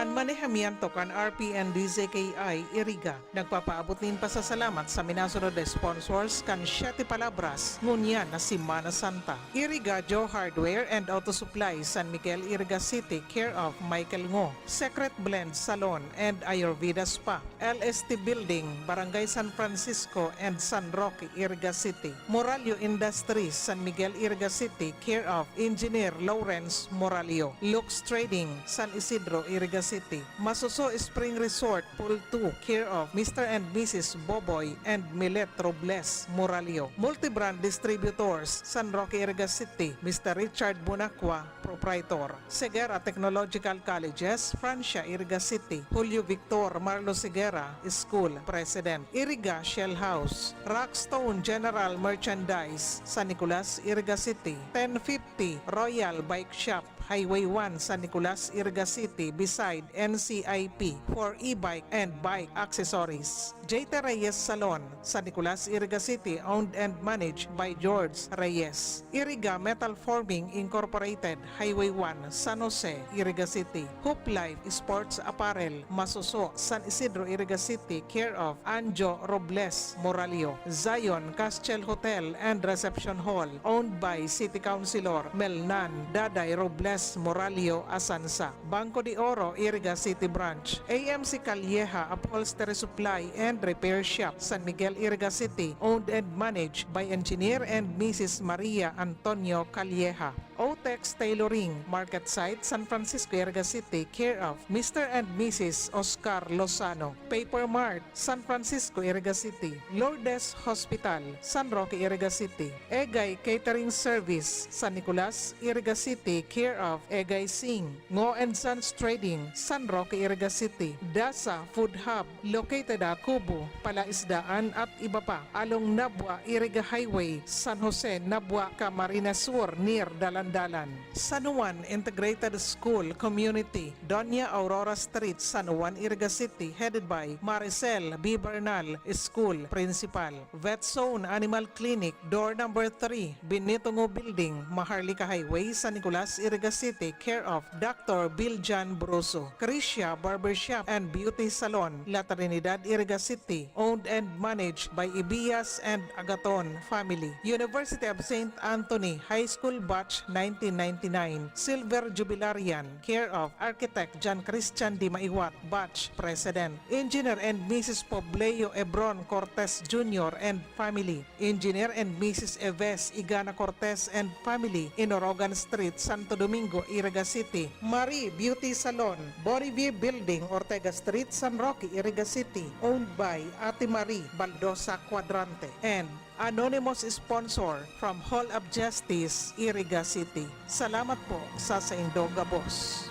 An manehamiento kan R P N D Z K I Iriga nagpapaabot nin pasasalamat sa minasunod na sponsors kan Siete Palabras ngunyan na Semana Santa: Iriga Joe Hardware and Auto Supply, San Miguel, Iriga City, care of Michael Ngo; Secret Blend Salon and Ayurveda Spa, L S T Building, Barangay San Francisco and San Roque, Iriga City; Morallo Industries, San Miguel, Iriga City, care of Engineer Lawrence Morallo; Lux Trading, San Isidro, Iriga City; Masuso Spring Resort, Pool two, care of Mister and Missus Boboy and Milet Robles Morallo; Multibrand Distributors, San Roque, Iriga City, Mister Richard Bonacqua, proprietor; Segura Technological Colleges, Francia, Iriga City, Julio Victor Marlos Segura School, President; Iriga Shell House, Rockstone General Merchandise, San Nicolas, Iriga City; ten fifty Royal Bike Shop, Highway one, San Nicolas, Iriga City, beside N C I P, for e-bike and bike accessories; J T Reyes Salon, San Nicolas, Iriga City, owned and managed by George Reyes; Iriga Metal Forming Incorporated, Highway one, San Jose, Iriga City; Hoop Life Sports Apparel, Masuso, San Isidro, Iriga City, care of Anjo Robles Morallo; Zion Castiel Hotel and Reception Hall, owned by City Councilor Melnan Daday Robles Morallo Asansa; Banco de Oro, Iriga City Branch; A M C Calleja Upholstery Supply and Repair Shop, San Miguel, Iriga City, owned and managed by Engineer and Missus Maria Antonio Calleja; Otex Tailoring, Market Site, San Francisco, Iriga City, care of Mister and Missus Oscar Lozano; Paper Mart, San Francisco, Iriga City; Lourdes Hospital, San Roque, Iriga City; Egay Catering Service, San Nicolas, Iriga City, care of Egay Singh; Ngo and Sons Trading, San Roque, Iriga City; Dasa Food Hub, located at Kubo, Palaisdaan at iba pa, along Nabua, Iriga Highway, San Jose, Nabua, Camarines Sur, near Dalandalan. San Juan Integrated School Community, Doña Aurora Street, San Juan, Iriga City, headed by Maricel B. Bernal, School Principal. Vet Zone Animal Clinic, door number three, Benito Ngo Building, Maharlika Highway, San Nicolas, Iriga City, care of Doctor Biljan Broso. Krisha Barbershop and Beauty Salon, La Trinidad, Iriga City, owned and managed by Ibias and Agaton family. University of Saint Anthony High School Batch nineteen ninety-nine, Silver Jubilarian, care of Architect John Christian Di Maiwat, Batch President. Engineer and Missus Pobleo Ebron Cortez Junior and family. Engineer and Missus Eves Igana Cortez and family, Inorogan Street, Santo Domingo, Iriga City. Marie Beauty Salon, Bonnevie Building, Ortega Street, San Roque, Iriga City, owned by Ate Marie Baldosa Cuadrante, and anonymous sponsor from Hall of Justice, Iriga City. Salamat po sa saindo gabos.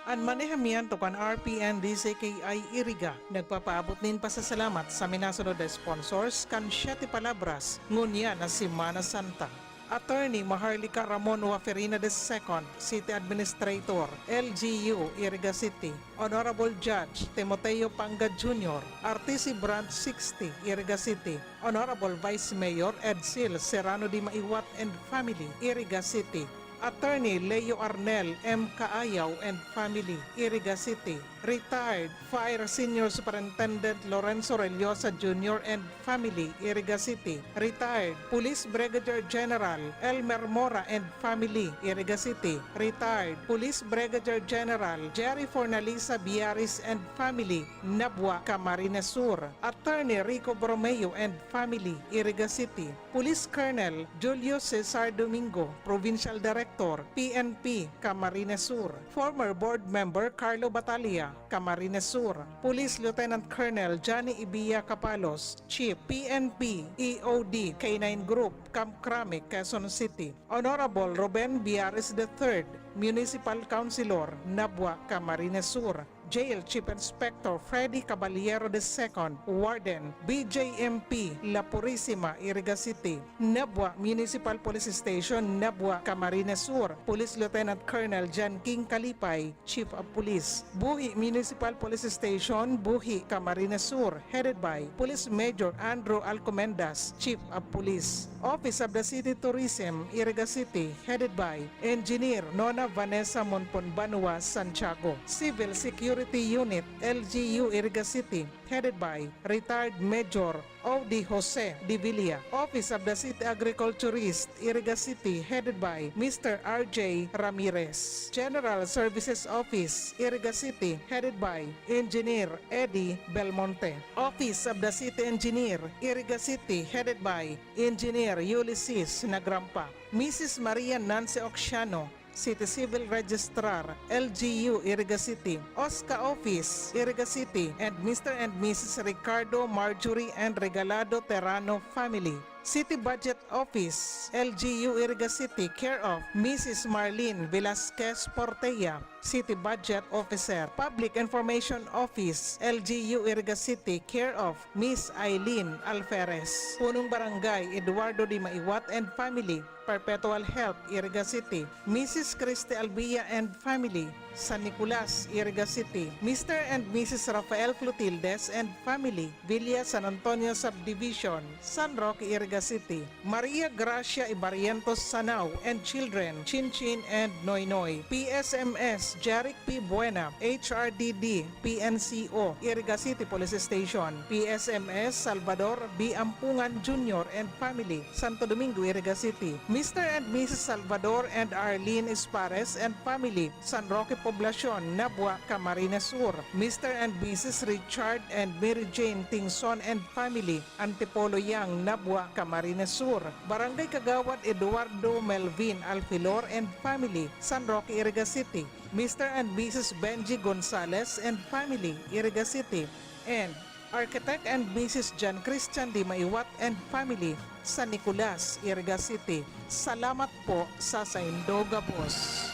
An manehamiento kan R P N D Z K I Iriga nagpapaabot nin pasasalamat sa minasunod na sponsors kan Siete Palabras ngunyan na Semana Santa. Attorney Maharlika Ramon Waferina the second, City Administrator, L G U, Iriga City. Honorable Judge Timoteo Panga Junior, R T C Branch sixty, Iriga City. Honorable Vice Mayor Edsel Serrano de Maiwat and family, Iriga City. Attorney Leo Arnel M. Kaayaw and family, Iriga City. Retired Fire Senior Superintendent Lorenzo Rellosa Junior and family, Iriga City. Retired Police Brigadier General Elmer Mora and family, Iriga City. Retired Police Brigadier General Jerry Fornalisa Biaris and family, Nabua, Camarines Sur. Attorney Rico Borromeo and family, Iriga City. Police Colonel Julio Cesar Domingo, Provincial Director, P N P, Camarines Sur. Former Board Member Carlo Batalla, Camarines Sur. Police Lieutenant Colonel Johnny Ibia Capalos, Chief, P N P, E O D, K nine Group, Camp Crame, Quezon City. Honorable Ruben Biares the third, Municipal Councilor, Nabua, Camarines Sur. Jail Chief Inspector Freddy Caballero the second, Warden, B J M P, La Purisima, Iriga City. Nabua Municipal Police Station, Nabua, Camarines Sur. Police Lieutenant Colonel John King Kalipay, Chief of Police. Buhi Municipal Police Station, Buhi, Camarines Sur, headed by Police Major Andrew Alcomendas, Chief of Police. Office of the City Tourism, Iriga City, headed by Engineer Nona Vanessa Monpon Banua Santiago. Civil Security Unit, L G U, Iriga City, headed by Retired Major O D Jose de Villa. Office of the City Agriculturist, Iriga City, headed by Mister R J Ramirez. General Services Office, Iriga City, headed by Engineer Eddie Belmonte. Office of the City Engineer, Iriga City, headed by Engineer Ulysses Nagrampa. Missus Maria Nancy Oxiano, City Civil Registrar, L G U, Iriga City. OSCA Office, Iriga City, and Mister and Missus Ricardo, Marjorie, and Regalado Terrano family. City Budget Office, L G U, Iriga City, care of Missus Marlene Velasquez Portea, City Budget Officer. Public Information Office, L G U, Iriga City, care of Miss Eileen Alferez. Punong Barangay, Eduardo Dimaiwat and family, Perpetual Health, Iriga City. Missus Christy Albia and family, San Nicolas, Iriga City. Mister and Missus Rafael Clotildes and family, Villa San Antonio Subdivision, San Roque, Iriga City. Maria Gracia Ibarrientos Sanao and children, Chinchin and Noynoy. P S M S, Jeric P. Buena, H R D D, P N C O, Iriga City Police Station. P S M S, Salvador B. Ampungan Junior and family, Santo Domingo, Iriga City. Mister and Missus Salvador and Arlene Espares and family, San Roque Poblacion, Nabua, Camarines Sur. Mister and Missus Richard and Mary Jane Tingson and family, Antipolo Yang, Nabua, Camarines Sur. Barangay Kagawad Eduardo Melvin Alfilor and family, San Roque, Iriga City. Mister and Missus Benji Gonzalez and family, Iriga City. And Architect and Missus John Christian Dimaiwat and family, San Nicolas, Iriga City. Salamat po sa saindo gabos.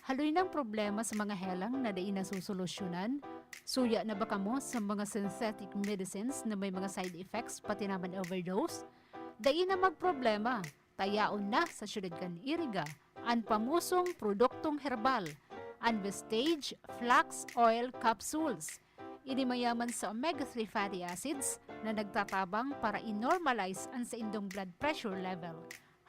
Haloy nang problema sa mga helang na dai nasosolusyonan? Suya na ba kamo sa mga synthetic medicines na may mga side effects, pati naman overdose? Dai na magproblema, ta yaon na sa siyudad kan Iriga an pamosong produktong herbal, an Vestige Flax Oil Capsules. Ini mayaman sa omega three fatty acids na nagtatabang para i-normalize an saindong blood pressure level.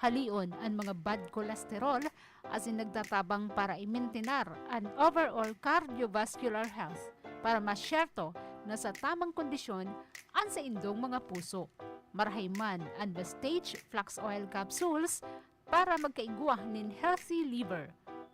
Halion an mga bad cholesterol asin nagtatabang para i-maintenar an overall cardiovascular health para masyerto na sa tamang kondisyon an saindong mga puso. Marahay man an Vestige Flax Oil Capsules para magkaigwa nin healthy liver,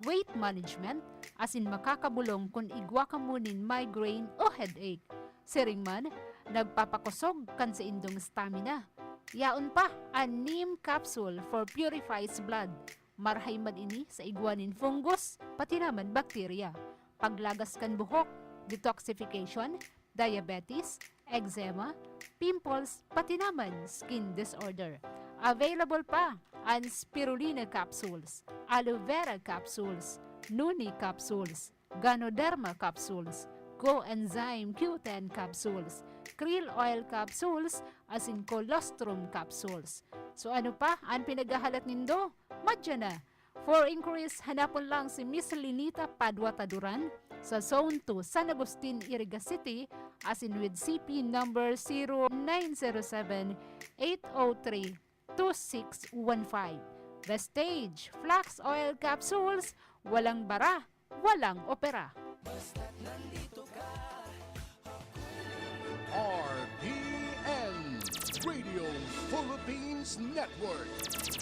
weight management, asin makakabolong kun igwa kamo nin migraine o headache. Siring man, nagpapakosog kan saindong stamina. Yaon pa an neem capsule for purifies blood. Marahay man ini sa igwa nin fungus, pati naman bakterya. Paglagas kan buhok, detoxification, diabetes, eczema, pimples, pati naman skin disorder. Available pa an spirulina capsules, aloe vera capsules, noni capsules, ganoderma capsules, coenzyme Q ten capsules, krill oil capsules, asin colostrum capsules. So ano pa an pinaghahalat nindo? Madya na! For inquiries, hanapon lang si Miss Linita Padua Taduran sa Zone two, San Agustin, Iriga City, asin with C P number zero nine zero seven eight oh three two six one five. The Stage, Flax Oil Capsules, walang bara, walang opera. R P N, Radio Philippines Network,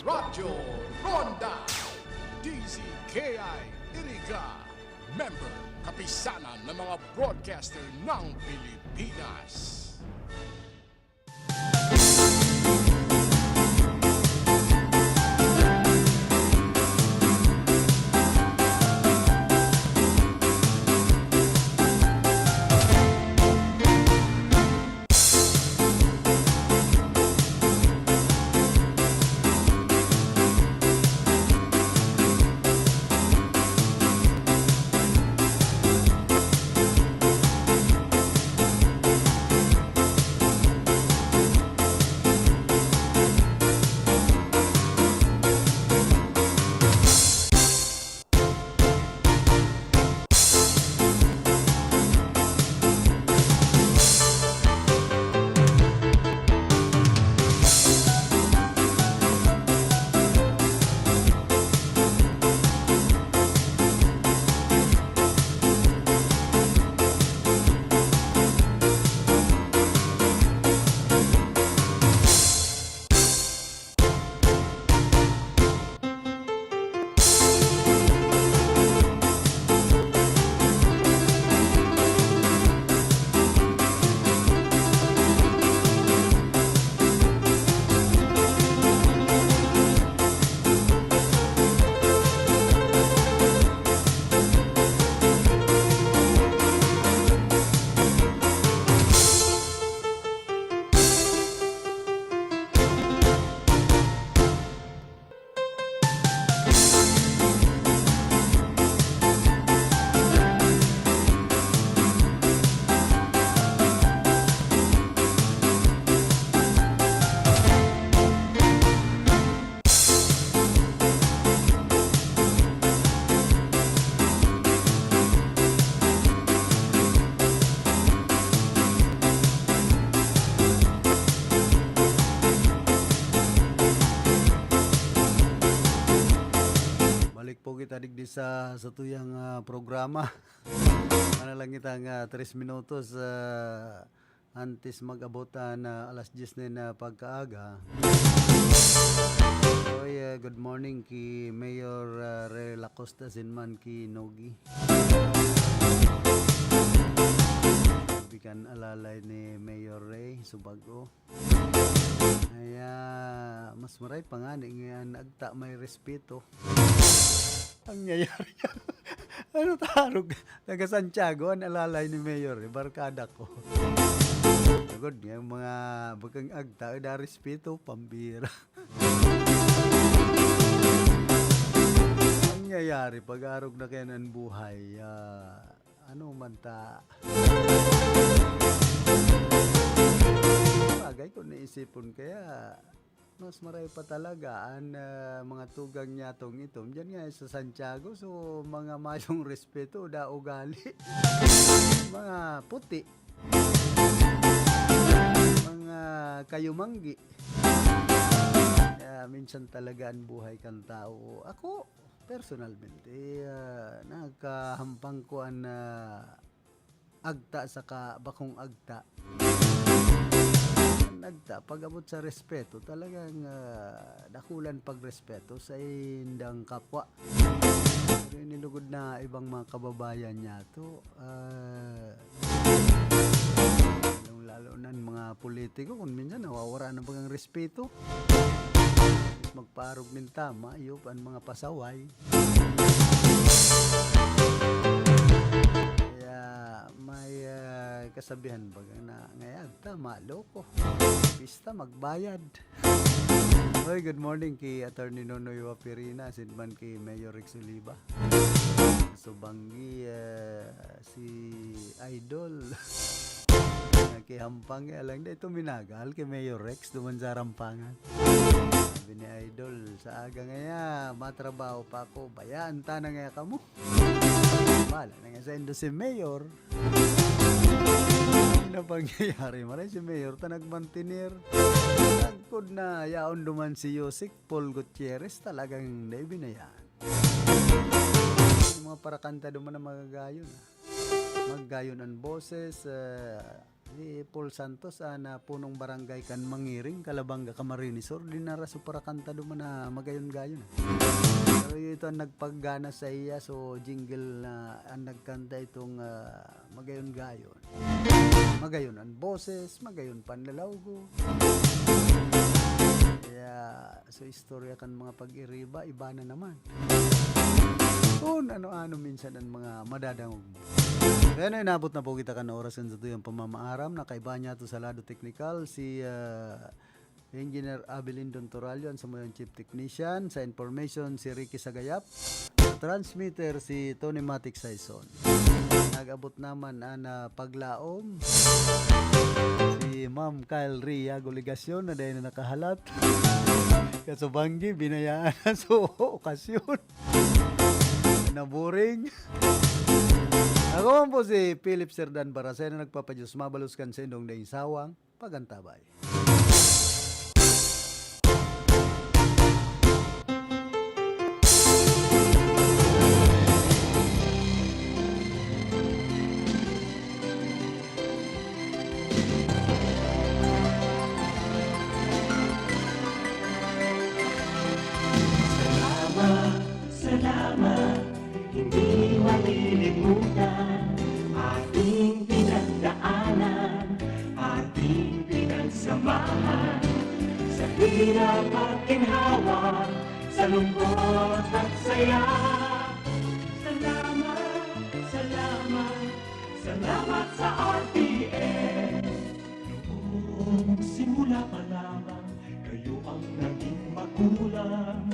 Radyo Ronda, D Z K I Iriga, member, Kapisanan ng mga Broadcaster ng Pilipinas. Balik po kita digdi sa satuyang, ah, programa. Ana lang kita nga tres minutos, ah, antes mag-abot an, ah, alas dyes na na pagkaaga. Oy, ah, good morning ki Mayor, ah, Ray Lacosta sin man ki Nogi. Bikan alalay ni Mayor Ray Subago. Kaya mas maray pa ngani nga an agta may respeto. Ang nangyayari yan. Ano tarog? Taga Santiago, an alalay ni Mayor, eh, barkada ko. Sagod nga, yung mga bagang agta, eh, da respeto, pambira. Ang nangyayari, pag-arog na kayan ang buhay, ah, ano man ta. Bagay kung naisipon kaya, mas maray pa talaga an, ah, mga tugang niyatong itom. Diyan nga sa Santiago, so mga mayong respeto, da ugali. Mga puti. Mga kayumanggi. Kaya minsan talaga ang buhay kan tao. Ako, personalmente, ah, nagkahampang ko an, ah, agta saka bakong agta. An agta, pag-abot sa respeto, talagang, ah, dakulan pagrespeto sa indang kapwa. Pero inilugod na ibang mga kababayan niyato, ah, lalong-lalo na an mga politiko, kung minsan nawawara na bagang respeto. Magpaarog nin tama, iyo pa an mga pasaway. Kaya may, ah, kasabihan baga na, "Ngayag ta, maloko. Pista, magbayad." Hoy, good morning ki Attorney Nonoy Wapirina, asin man ki Mayor Rex Oliva. Subanggi, ah, si Idol. Nakihampang ya lang. Dai ito minagal ki Mayor Rex duman sa Rampangan. Sabi ni Idol, "Sa aga ngaya, matrabaho pa ako. Bayaan ta na ngaya kamo." Bahala na nga saindo si Mayor. Ang pangyayari, maray si Mayor ta nagmantener. Tagkod na yaon duman si Yusik Paul Gutierrez, talagang dai binayaan. Yung mga parakanta duman na magagayon, ah. Maggayon an boses, ah, si Paul Santos, ah, na punong barangay kan Mangiring, Calabanga, Camarines Sur, dinara su parakanta duman na magayon-gayon, ah. Pero ito ang nagpaggana sa iya, so jingle na ang nagkanta itong, ah, magayon-gayon. Magayon an boses, magayon panlalawgo. Kaya, so istorya kan mga pag-iriba, iba na naman. Kung ano-ano minsan ang mga madadangog mo. Kaya na inabot na po kita kan oras kan satuyang pamamaaram. Nakaiba niya to sa lado teknikal, si, ah, Engineer Avelin Don Torallo, ang samuyang chief technician. Sa information, si Ricky Sagayap. Sa transmitter, si Tony Matic Saison. Nag-abot naman ang, ah, paglaom, si Ma'am Kyle Ria Guligasyon na dahil na nakahalat. Kasubanggi, binayaan na sa okasyon. Naboring. Ako man po si Philip Serdan Barasay na nagpapadiyos mabalos kan sa indong daing sawang pagantabay. Salamat, salamat, hindi malilimutan ating pinagdaanan, ating pinagsamahan. Sa hirap at ginhawa, sa lungkot at saya. Salamat, salamat, salamat sa R T N. Noong simula pa lamang, kayo ang naging magulang.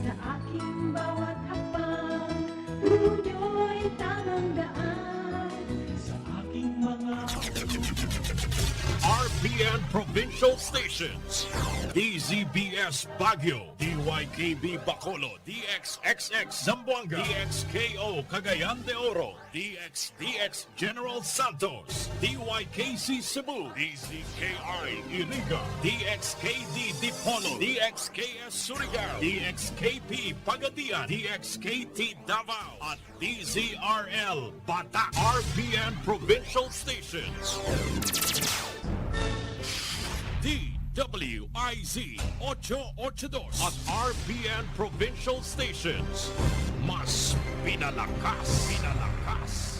Sa aking bawat hakbang, turo niyo'y tamang daan. Sa aking mga R P N Provincial Stations, D Z B S Baguio, D Y K B Bacolod, D X X X Zamboanga, D X K O Cagayan de Oro, D X D X General Santos, D Y K C Cebu, D Z K I Iriga, D X K D Dipolog, D X K S Surigao, D X K P Pagadian, D X K T Davao, at D Z R L Bata, R P N Provincial Stations. D W I Z ocho ocho dos at R P N Provincial Stations. Mas pinalakas, pinalakas